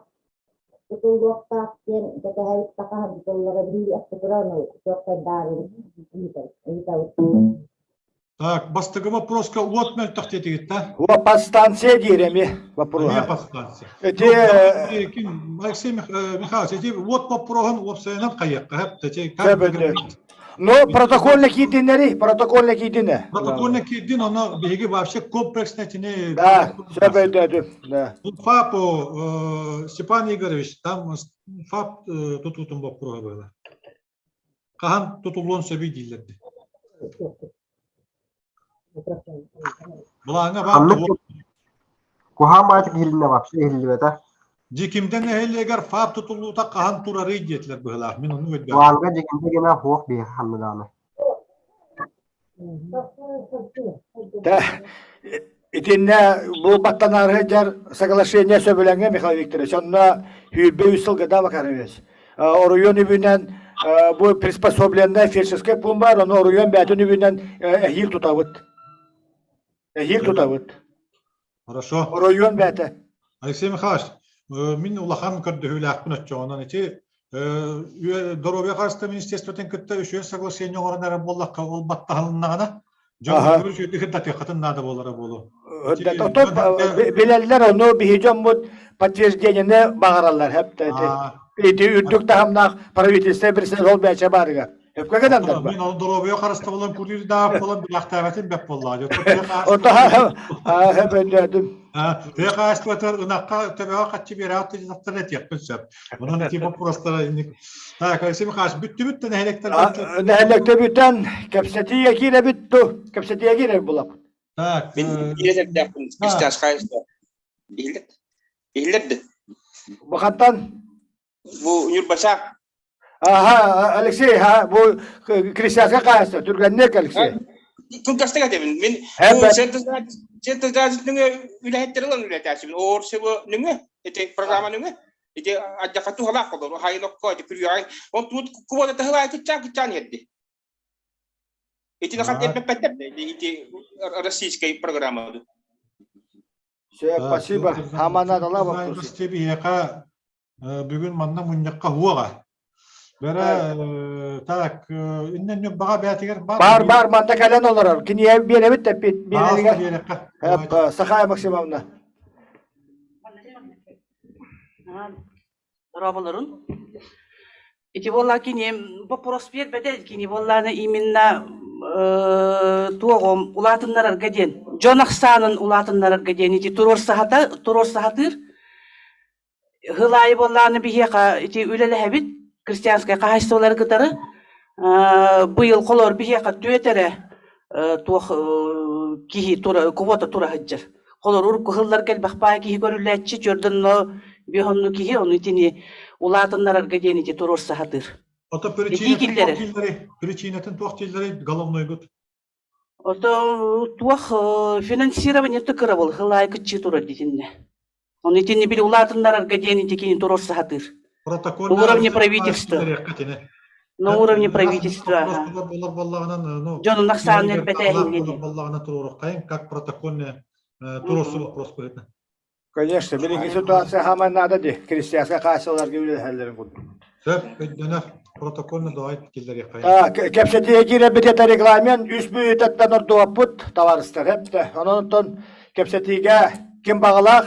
тутуллуохтаах диэн кэтэһэбит да хаһан тутуллара биллиэххэ туран туоххайдаарын ыйытабыт. Так, бастакы вопроска уот мөлтөх диэтигит да? Уот подстанция диир эмиэ вопроһа. Эмиэ подстанция. Эти Алексей Михайлович, эти уот вопроһун уопсайынан хайыахха Ну, протокольно киирдиннери, протокольно киирдине. Протокольно киирдин, оно биһиги вообще комплексно тини... Да, сөп өйдөөдүм. Да. ФАПу Степан Игоревич, там ФАП тутуутун боппуруоһа было. Хаһан тутуллуон сөбүй дииллэр дии. Былааҥҥа баар Куһаан баҕайытык иһилиннэ вообще иһиллибэтэ. Дьикимдэ нэһилиэгэр ФАП тутуллуута хаһан турарый диэтилэр быһыылаах. Мин ону өйдөөтүм. Былааҥҥа Дьикимдэ гэнэ суох биһиэхэ ханна даҕаны. Итиннэ бу баттанаары сылдьар соглашение сөбүлэҥэ Михаил Викторович онно 23 сылга да Макарович оройуон үбүнэн бу приспособленная фельдшерскай пуун баар ону оройуон бээтин үбүнэн эһиил тутабыт эһиил тутабыт Хорошо. Оройуон бээтэ. Алексей Михайлович, мин улахан көрдөһүүлээхпин оччоҕунан ити доруобуйа харыстабыл министерствотын кытта үчүгэй соглашение оҥорон эрэр буоллахха ол баттаһылыннаҕына дьон үчүгэйдик ырдатыаххытын наада буолара буолуо. Оттон билэллэр ону биһи дьоммут подтверждениены баҕараллар ити үрдүк таһымнаах правительство председатель ол бээчэ баарыгар. Өпкө кэнэннэр Мин ол доруобуйа харыстабылын курьердаах буолан билэхтээбэтим бэт буоллаҕа. Ото өйдөөдүм. Тыа хаһаайыстыбатыгар ынахха төбөҕө хаччы биэрэҕит дьахтар этиэхпин сөп. Онон ити боппуруостара инник. Так, Алексей Михайлович, бүттүбүт да нэһилиэктэр Нэһилиэктэр бүтэн кэпсэтиигэ киирэбит ту, кэпсэтиигэ киирэбит булаппыт. Так. Мин биир этэрдээхпин Кристиас Хайста. Иһиллэр. Иһиллэр да. Бахаттан? Бу Ньурбача. Аха, Алексей, ха, бу Крестьянскай хаһаайыстыба, түргэнник, Алексей. Кылгастык этэбин. Мин бу Центр нөҥө үлэһиттэр ылан үлэтээччибин. ОРСВ нөҥө, ити программа нөҥө. Ити адьака туһалаах болор, хайын окко, ити күрүөҕэй. Он тут кубода таһылаай кытчаан кытчаан иһэрди. Итини хат эппэттэр ити российскай программа. Все, спасибо. Хамана дала вопрос. Биһиэхэ бүгүн манна мунньахха хуоҕа. Бэрэ так иннен баҕа бээтигэр бар. Бар бар манна кэлэн олорор. Киниэ биэрэбит тэппит биэрэригэр. Сахая Максимовна. Дорооболорун. Ити буолла кини вопрос биэрбэтэ кини буоллааны именно туоҕум улаатыннарарга диэн дьон ахсаанын улаатыннарарга диэн ити туруорсаһата туруорсаһатыыр Ыһыл аайы буоллаҕына биһиэхэ ити үлэлэһэбит крестьянскай хаһаайыстыбалары кытары. Быйыл холоор биһиэхэ түөрт эрэ туох киһи тура квота тура сылдьар. Холоор урукку сылларга элбэх баай киһи көрүллээччи, түөрт биэс оннук киһи, ону итини улаатыннарарга диэн ити туруорса сатыыр. Ото Этии причинатын туох киллэрэр. дииллэрий? Причинатын туох дииллэрий головнойгут? Ото туох финансирование кыра был, сыл аайы кыччыы турар дитиннэ. Ону итини били улаатыннарарга диэн ити кини туруорса сатыыр. Протокольно Уровне правительства. На уровне правительства. Буолар буоллаҕынан, ну, Дьонун ахсаанын элбэтээһиҥҥэ диэн. буоллаҕына туруоруоххайын, как протокольная туруорсу вопрос быһыытынан. Конечно, билиҥҥи ситуация хаамай наада дии. Крестьянскай хааччыларга үлэлэһэллэрин курдук. Сөп, өйдөнөр. Протокольно давай киллэриэххэ. Кэпсэтиигэ киирэрбит этэ регламент үс бүтэттэн ордубаппыт, табаарыстар. Эптэ. Онон оттон кэпсэтиигэ ким баҕалаах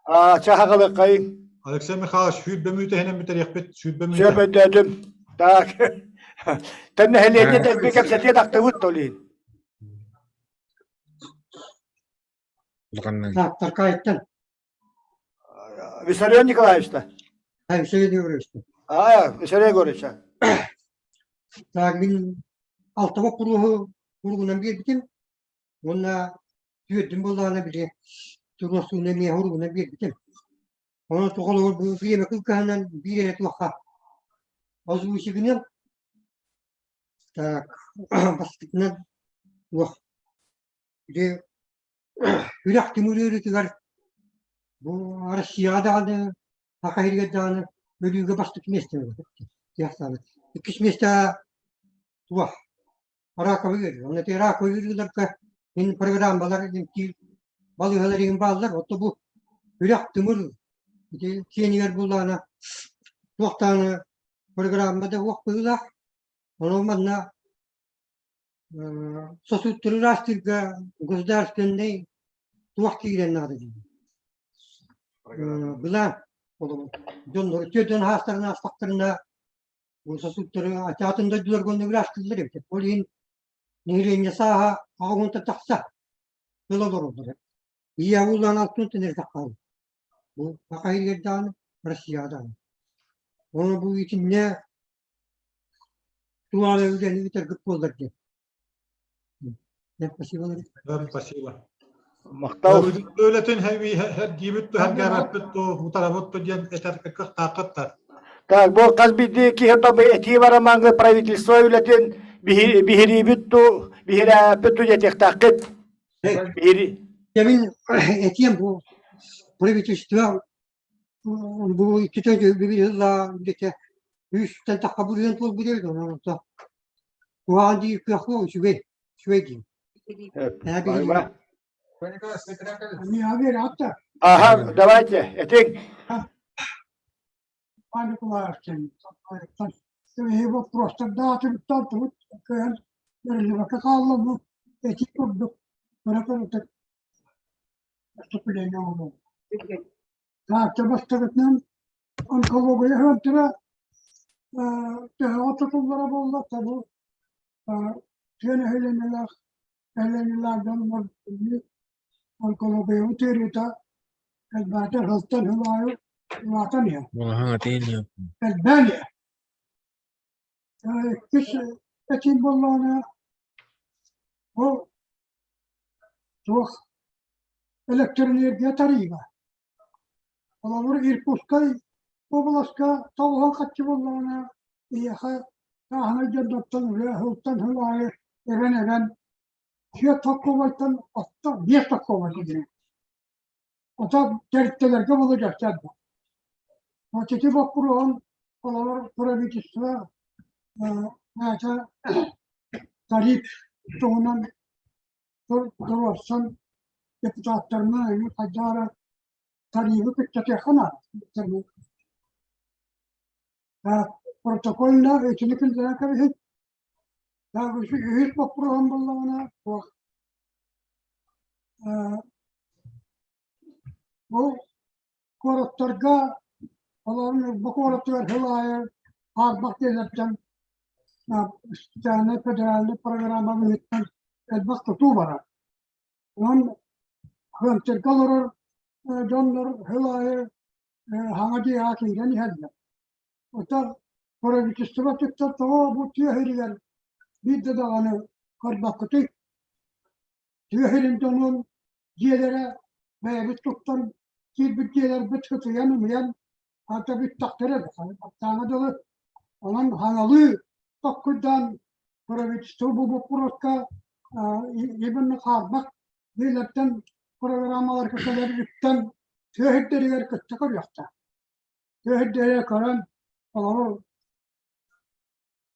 чаһаҕалыаххайыҥ. Алексей Михайлович, сүүрбэ мүнүүтэ иһинэн бүтэриэхпит. Сүүрбэ мүнүүтэ. Сөп өйдөөтүм. Так. Тэн нэһилиэнньэ дэлби кэпсэтиэ тахтыбыт толин. Так, Таркаевтан. Виссарион Николаевич-то? А, Виссарион Егорович-то. А, Виссарион Егорович. Так, мин алта боппуруоһу уругунан биэрбитим. Уонна түөрдүн буоллаҕына били туруорсууну эмиэ уругунан биэрбитим. Онон тоҕолоҕор бу бириэмэ кылгаһынан биир эрэ туохха озвучигынан так бастакынан туох били үрэх тимир ыарыытыгар бу Россияҕа даҕаны Саха сиригэр даҕаны өлүүгэ бастакы миэстэ ылбыт. Иккис миэстэҕэ туох раковый ыарыы. Онно ити раковый ыарыыларга мин программалар эмтиир балыыһалар игин бааллар. Отто бу үрэх тымыр ити киэнигэр буоллаҕына туох даҕаны программа да суох быһыылаах. Онон манна сосудтары ыраастыырга государственнай туох киирэн наада диибин. Былаан холобур дьоннору түөрдэн хаастарын аастахтарына бу сосудтары атын дойдуларга онно ыраастыыллар эбит. Ол иһин нэһилиэнньэ сааһа аҕа уонтан тахса ыла олороллор. Ийэ уулаан алтын эрэ таххаан. Бу Саха сиригэр даҕаны, Россияҕа даҕаны. Ону бу итиннэ Туох үлэни ыытаргыт буоллар диэн. Спасибо. Спасибо. Махтал. Үлэтин эргиибит туһаргаараппыт утарабыт диэн этэр кыахтааххыт Так, бу хас биирдии киһи тобу этии барамаҥы правительство үлэтин биһириибит ту, биһирээппит ту диэтиэхтааххыт. Мин этиэм бу правительство Бу иккитэ били үлэтэ үстэн тахха буруйан туолбут эбит онон онто куһаҕан диир кыах суох үчүгэй үчүгэй диим. Ага, давайте, этиҥ. Вопростардаатыбыттан тугут кыайан бэриллибэккэ хаалла бу этии курдук кыра-кыратык выступление оҥоруу. Таатта бастакытынан онкология ыһыантыра төһөҕө тутуллара буолла, бу тыа нэһилиэнньэлээх нэһилиэнньэлээх дьон онкологияны тыырыыта элбээтэр сылтан сыл аайы улаатан иһэр. Элбээн иһэр. Иккис этиим буоллаҕына, ол. Туох электроэнергия тарыыба. Холобур, Иркутскай уобаласка тоҕуһан хаччы буоллаҕына, эйиэхэ тааһынай дьоннортон үлэ сылтан сыл аайы эбэн-эбэн түөрт солкуобайтан отто биэс солкуобай кэлэр. Ото тэрилтэлэргэ буолу дьахтар да. Вот ити боппуруоһун холобур правительство аата тариф туһунан туруорсан депутаттарынан эҥин хайдах эрэ тарифы кыччатыахха наада. Протокольно итини киллэрэн кэбиһин. Үһүс боппуруоһум буоллаҕына туох Бу куораттарга олорон Ньурба куоратыгар сыл аайы хаарбах дьиэлэртэн специальнай федеральнай программа быһыытынан элбэх тутуу барар. Онон Хыантырга олорор дьоннор сыл аайы хаҥа дьиэҕэ киирэн иһэллэр. Оттон правительство туттар тоҕо бу тыа сиригэр биирдэ даҕаны көрбөккүтүй? Тыа сирин дьонун дьиэлэрэ бэйэбит туттан киирбит дьиэлэрбит сытыйан-ымыйан хата бүттэхтэрэ баттааҥа дылы. Онон хаҥалыы токкуйдаан правительство бу боппуруоска именно хаарбах дьиэлэртэн программаларга кэлэр үптэн тыа сирдэригэр кытта көрүөхтээх. Тыа сирдэригэр көрөн олору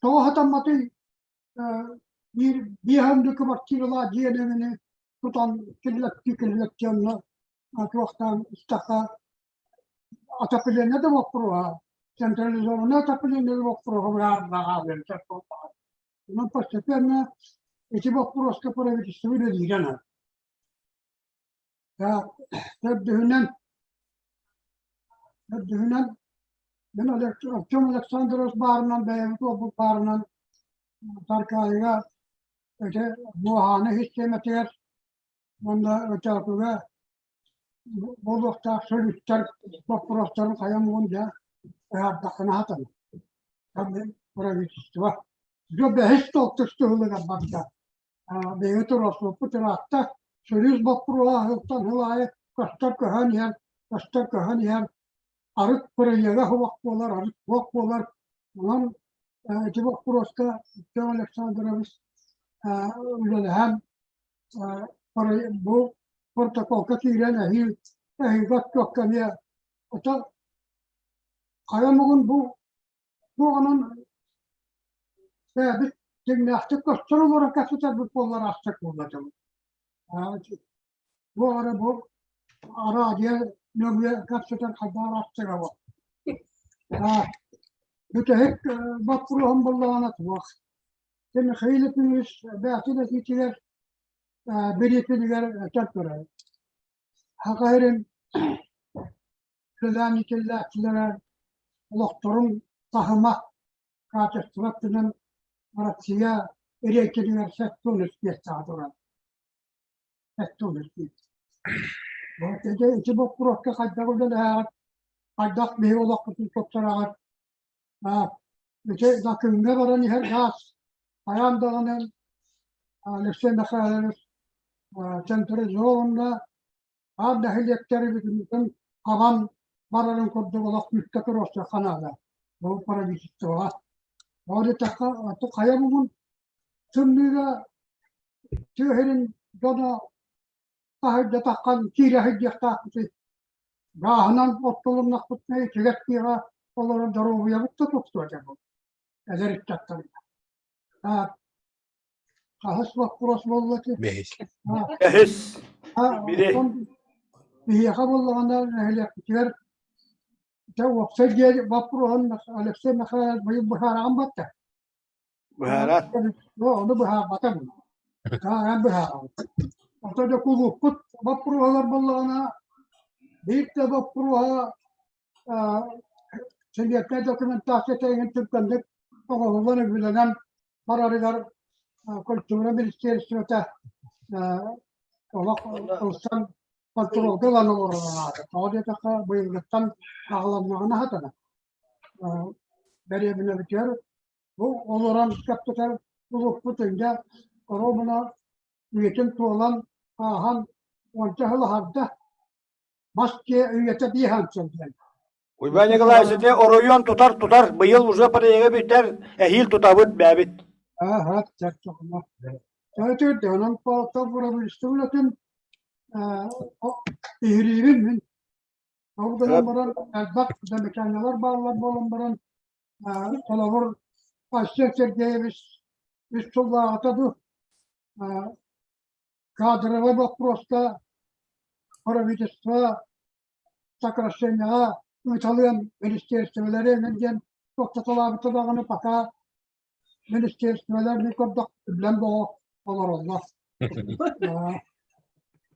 тоҕо сатамматый биир биэһэн кыбартыыралаах дьиэлэри тутан киллэртии киллэртии онно туохтаан истэххэ отопление да боппуруоһа централизованное отопление да боппуруоһа быһаарыллаҕа сөп буолбаҕа. Онон постепенно ити боппуруоска правительство үлэлиирэ наада. Төрдүһүнэн төрдүһүнэн мин Артем Александрович баарынан бэйэбит уолбут баарынан Таркаайыга ити Муоһааны систиэмэтигэр уонна Өтөөкүгэ буолуохтаах сөрүттэр боппуруостарын хайа муҥун дьэ ыһаардаххына сатанар. Правительство. Дьэ бэһис толтус тыһылыгар барда. Биһиги туруорсубуппут ыраатта. Сөрүүс боппуруоһа сылтан сыл аайы көстөр көһөн иһэр, көстөр көһөн иһэр. Арыт бырайыага суох буолар, арыт суох буолар. Онон ити боппуруоска Артем Александрович үлэлэһэн бу протоколга киирэн эһиил эһиилгэ отчуокка эмиэ ото хайа муҥун бу Туоҕунан бэйэбит дьиҥнээхтик көстөр олорон кэпсэтэрбит буоллар аахсар буолла Бу эрэ бу араадьыйа нөҥүө кэпсэтэр хайдах аахсара буол. Бүтэһик боппуруоһум буоллаҕына туох. Михаил Ефимович бэйэтин этиитигэр бириипинигэр этэн турар. Саха сирин Үлэлээн иитиллээччилэрэ олохторун таһыма, качество өттүнэн Россия рейтингэр 73 миэстэҕэ турар. 73. Ити, ити боппуруоска хайдах үлэлэһэҕит, хайдах биһиги олохпутун тупсараҕыт? Ити Накыҥҥа баран иһэр гаас хайаан даҕаны Алексей Михайлович централизованно Аан нэһилиэктэри бүтүннүүтүн хабан барарын курдук олох күүскэ туруорсуохха наада. Бу правительствоҕа. Ол диэтэххэ, хайа муҥун тымныыга тыа сирин дьоно таһырдьа таххан киирэ сылдьыахтаахпытый. Гааһынан оттулуннахпытына ичигэс тыаҕа олорон доруобуйабыт да тупсуо этэ бу эдэр ыччаттарга. Хаһыс боппуруос буолла ити? Бэһис. Бэһис. Бири. Биһиэхэ буоллаҕына нэһилиэкпитигэр дьэ уопсай дьиэ боппуруоһун Алексей Михайлович быйыл быһаараҕын батта. Быһаарат. Ону быһаарбатым. Эн быһаараҕын. Ото дьэ кулууппут боппуруоһалар буоллаҕына биир да боппуруоһа Сэбиэккэ документация тэҥин түргэнник оҥоһуллан үбүлэнэн барарыгар культура министерствота олох ылсан хонтуруолга ылан олорор аата. Тоҕо диэтэххэ быйылгыттан аҕаланнаҕына сатана. Дэриэбинэбитигэр бу олорон кэпсэтэр улууппут инде оруобуна үйэтин туолан. ааһан уонча сыл аһарда мас дьиэ үйэтэ биэһэн сыл диэн. Уйбаан Николаевич ити оройуон тутар тутар быйыл уже проега бүтэр эһиил тутабыт бээбит. Ааһа чаччоҕуна. Төрүт онон правительство үлэтин иһириибин мин. Ол гынан баран элбэх замечаниялар бааллар буолан баран холобур Айсен Сергеевич үс сыллааҕыта дуу кадровай боппуруоска правительство сокращениеҕа ыыталыан министерстволары эҥин диэн тохтотолообута даҕаны пока министерстволар мин көрдөх үблэн боҕо олороллор.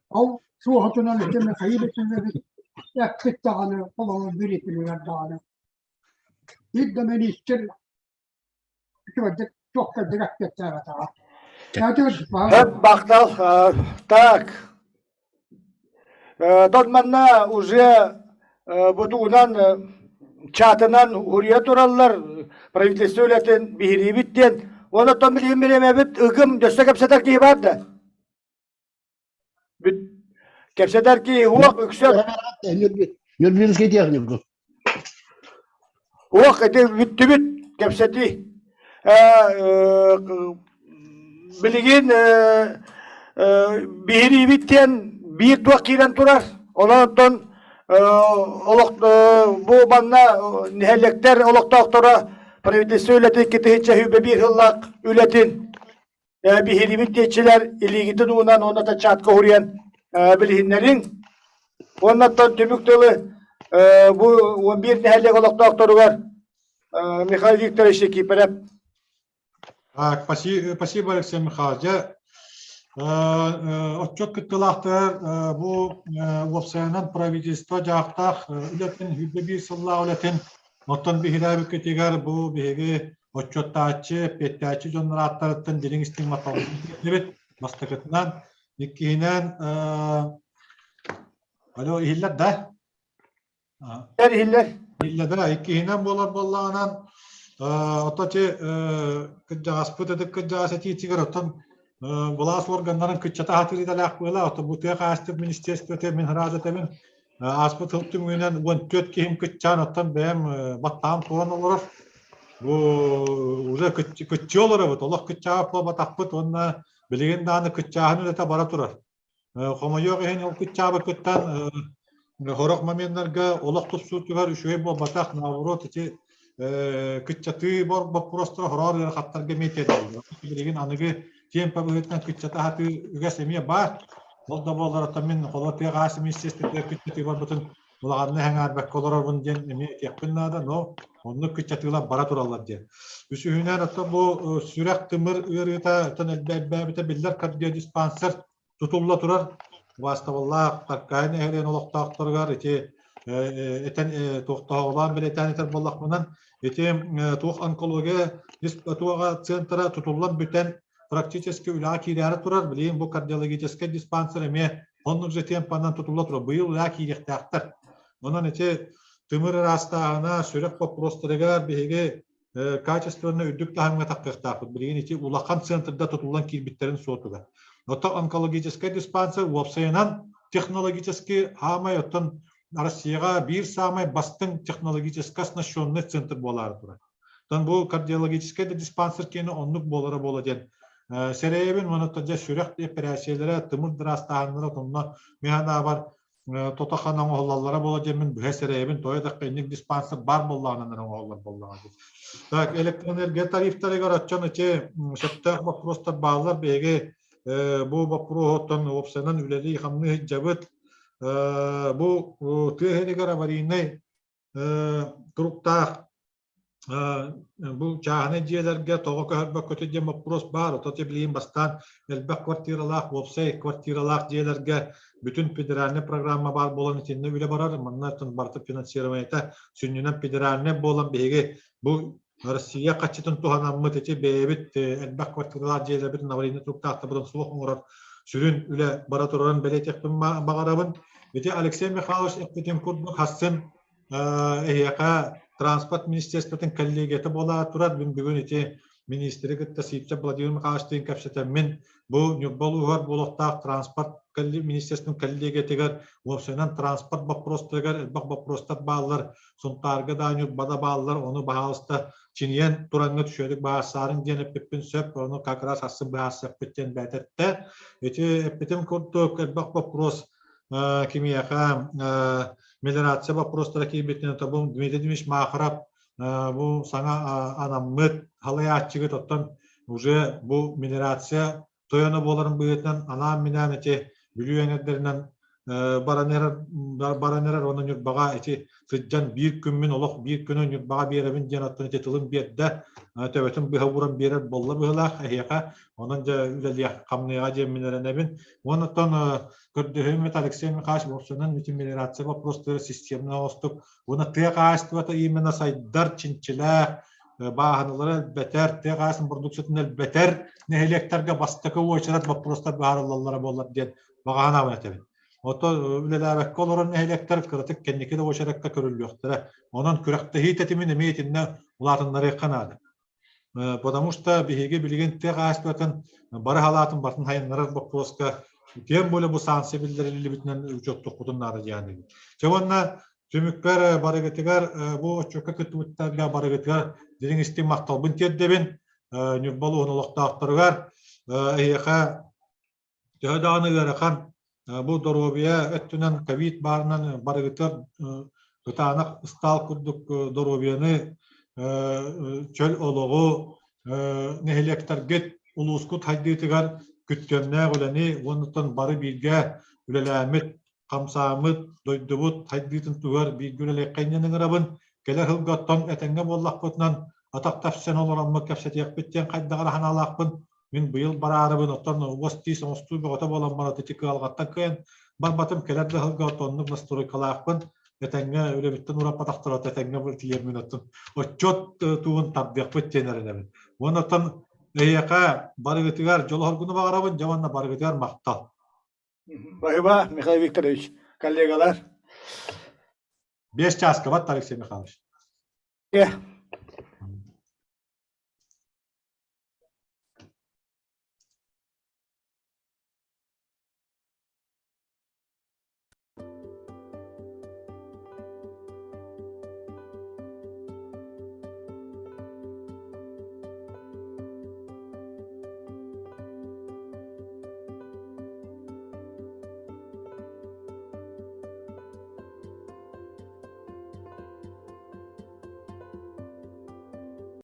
Ол суоһутунан ити Михаил Ефимович эппит даҕаны олорор бириитинигэр даҕаны. Биир да министр үчүгэйдик туохтардык эппиэттээбэтэҕэ. Бахтал. Так. Тот манна уже бутугунан чатынан уруйа тураллар правительство үлэтин биһириибит диэн. Онон билигин бириэмэбит ыгым дөссө кэпсэтэр киһи бар да. Кэпсэтэр киһи уох үксэ Нюрнбергский техникум. Уох ити бүттүбүт кэпсэтии. Билигин биһириибит диэн биир туох киирэн турар. Онон олох бу манна нэһилиэктэр олохтоохторо правительство үлэтин китиһиччэ сүүрбэ биир сыллаах үлэтин биһириибит диэччилэр илиигитин уунан уонна чатка уһуруйан билиһиннэриҥ. Уоннаттан түмүк тылы бу 11 нэһилиэк олохтоохторугар Михаил Викторович Никифоров. Так, спасибо, Алексей Михайлович. Отчет кыттыылаахтар бу уопсайынан правительство дьаахтаах үлэтин, 101 сыллаах үлэтин оттон биһирээбиккитигэр бу биһиги отчуоттааччы, эппиэттээччи дьоннор ааттарыттан дириҥ истиҥ махталбытын тиэрдэбит. Бастакытынан, иккиһинэн, алло, иһиллэр да? Иһиллэр. Иһиллэр да, иккиһинэн буолар буоллаҕынан, ото ти кырдьаҕаспыт ытык кырдьаҕас этиитигэр оттон былаас органнарын кыччата сатыыр идэлээх буола, ото бу тыа хаһаайыстыба министерствота мин ыраас этэбин, Ааспыт сыл түмүгүнэн 14 киһим кыччаан, оттон бэйэм баттаҕым туран олорор. Бу уже кыччыы олоробут, олох кыччаабат буолбатахпыт уонна билигин даҕаны кыччааһын үлэтэ бара турар. Хомойуох иһин ол кыччаабыккыттан сорох моменнарга олох тупсуутугар үчүгэй буолбатах, наоборот ити кыччатыы боппуруостара хороор ыарахаттарга эмиэ тиэрдэллэр. Билигин аныгы темпа быһыытынан кыччата сатыыр үгэс эмиэ баар. Ол да буоллар оттон мин холо тыа гаас министерствотыгар кыччатыы барбытын улаханнык сэҥээрбэккэ олоробун диэн эмиэ этиэхпин наада, но оннук кыччатыылар бара тураллар диэн. Үсүһүнэн оттон бу сүрэх-тымыр ыарыыта оттон элбээбитэ биллэр кардиодиспансер тутулла турар убаастабыллаах Таркаайы нэһилиэгин олохтоохторугар ити этэн туохтооҕулаан бэлиэтээн этэр буоллахпынан ити туох онкология туоҕа центра тутуллан бүтэн практически үлэҕэ киирээри турар билигин бу кардиологическай диспансер эмиэ оннук же темпанан тутулла турар быйыл үлэҕэ киириэхтээхтэр онон ити тымыр ыраастааһына сүрэх боппуруостарыгар биһиги качественно үрдүк таһымҥа таххыахтаахпыт. Билигин ити улахан центрда тутуллан киирбиттэрин суотугар. Оттон онкологическай диспансер уопсайынан технологически хаамай оттон Россияҕа биир саамай бастыҥ технологически оснащенный центр буолаары турар. Оттон бу кардиологическай да диспансер киэнэ оннук буолара буола диэн сэрэйэбин уонна дьэ сүрэх эпэрээссийэлэрэ, тымыр дыраастааһыннара онно мин санаабар тото-хана оҥоһуллаллара буолуо диэммин быһа сэрэйэбин, тоҕо диэтэххэ инник диспансер баар буоллаҕынан эрэ оҥоһуллар буоллаҕа дии. Так, электроэнергия тарифтарыгар оччон ити сөптөөх боппуруостар бааллар. Биһиги бу боппуруоһуттан уопсайынан үлэлии-хамныы сылдьабыт. Бу тыа сиригэр аварийнай туруктаах Бу чааһынай дьиэлэргэ тоҕо көһөрбөккүтүй диэн боппуруос баар. Оттон билигин бастаан элбэх квартиралаах, уопсай квартиралаах дьиэлэргэ бүтүн федеральнай программа баар буолан итиннэ үлэ барар. Манна барыта финансированиета сүнньүнэн федеральнай буолан биһиги бу Россия хаччытын туһанаммыт ити бэйэбит элбэх квартиралаах дьиэлэрбитин аварийнай туруктаахтарбытын суох оҥорор сүрүн үлэ бара турарын бэлиэтиэхпин баҕарабын. Ити Алексей Михайлович эппитин курдук хассын эһиэхэ транспорт министерствотын коллегията буола турар. Мин бүгүн ити министри кытта Сивцев Владимир Михайловичтыын кэпсэтэммин бу Ньурба улууһугар буолуохтаах транспорт министерствотын коллегиятыгар уопсайынан транспорт боппуруостарыгар элбэх боппуруостар бааллар, Сунтаарга да Ньурбада бааллар, ону баһаалыста чинийэн тураҥҥа түшүөдүк баһаарсаарыҥ диэн эппиппин сөп, ону как раз асын быһаарсыахпыт диэн бээтэтте. Ити эппитим курдук элбэх боппуруос кимиэхэ мелиорация боппуруостара киирбитинэн тобун Дмитрий Дмитриевич Махаров бу саҥа анаммыт халайааччыгыт оттон уже бу мелиорация тойоно буоларын быһыытынан анаан-минээн ити Бүлүү эҥэрдэринэн баран эрэр баран эрэр уонна Ньурбаҕа ити сылдьан биир күммүн олох биир күнү Ньурбаҕа биэрэбин диэн оттон ити тылын биэрдэ төбөтүн быһа ууран биэрэр буолла быһыылаах эһиэхэ онон дьэ үлэлиэх хамныаҕа диэммин эрэнэбин уонна оттон көрдөһүүм Алексей Михайлович уопсайынан ити мелиорация боппуруостара системнай оҕостук уонна тыа хаһаайыстыбата именно сайдар чинчилээх бааһыналары элбэтэр, тыа хаһаайыстыбатын продукциятын элбэтэр нэһилиэктэргэ бастакы уочарат боппуруостар быһаарыллаллара буоллар диэн баҕа санаабын этэбин. Оттон үлэлээбэккэ олорор нэһилиэктэр кыратык кэнники да уочаракка көрүллүөхтэрэ. Онон күрэхтэһии тэтимин эмиэ итиннэ улаатыннарыахха наада. Потому что биһиги билигин тыа хаһаайыстыбатын бары халаатын батын хайыннарар боппуруоска тем более бу санкция биллэриллибитинэн учуоттуохпутун наада диэн. Чэ уонна Түмүкпэр барыгытыгар бу отчуокка кыттыбыттарга барыгытыгар дириҥ истиҥ махталбын тиэрдэбин. Ньурба улууһун олохтоохторугар эһиэхэ төһө даҕаны ыарахан бу доруобуйа өттүнэн ковид баарынан барыгытыгар кытаанах ыстаал курдук доруобуйаны чөл олоҕу нэһилиэктэргит улуускут хайдыытыгар күттүөннээх үлэни уонна бары бииргэ үлэлээммит хамсааммыт, дойдубут хайдыытын туһугар бииргэ үлэлиэххэ диэн ыҥырабын. Кэлэр сылга оттон этэҥҥэ буоллахпытынан атах тэпсэн олороммут кэпсэтиэхпит диэн хайдах эрэ санаалаахпын. Мин быйыл бараарыбын, оттон уос-тиис оҥостуу бөҕөтө буолан баран ити кыһалҕаттан кыайан барбатым. Кэлэр да сылга оннук настройкалаахпын. Этэҥҥэ үлэбиттэн ураппатахтар этэҥҥэ тиийэммин оттон отчуот тугун тардыахпыт диэн эрэнэбин. Уонна оттон эһиэхэ барыгытыгар дьолу-соргуну баҕарабын, дьэ уонна барыгытыгар махтал. Баһыба, Михаил Викторович, коллегалар. Биэс чааска бат, Алексей Михайлович.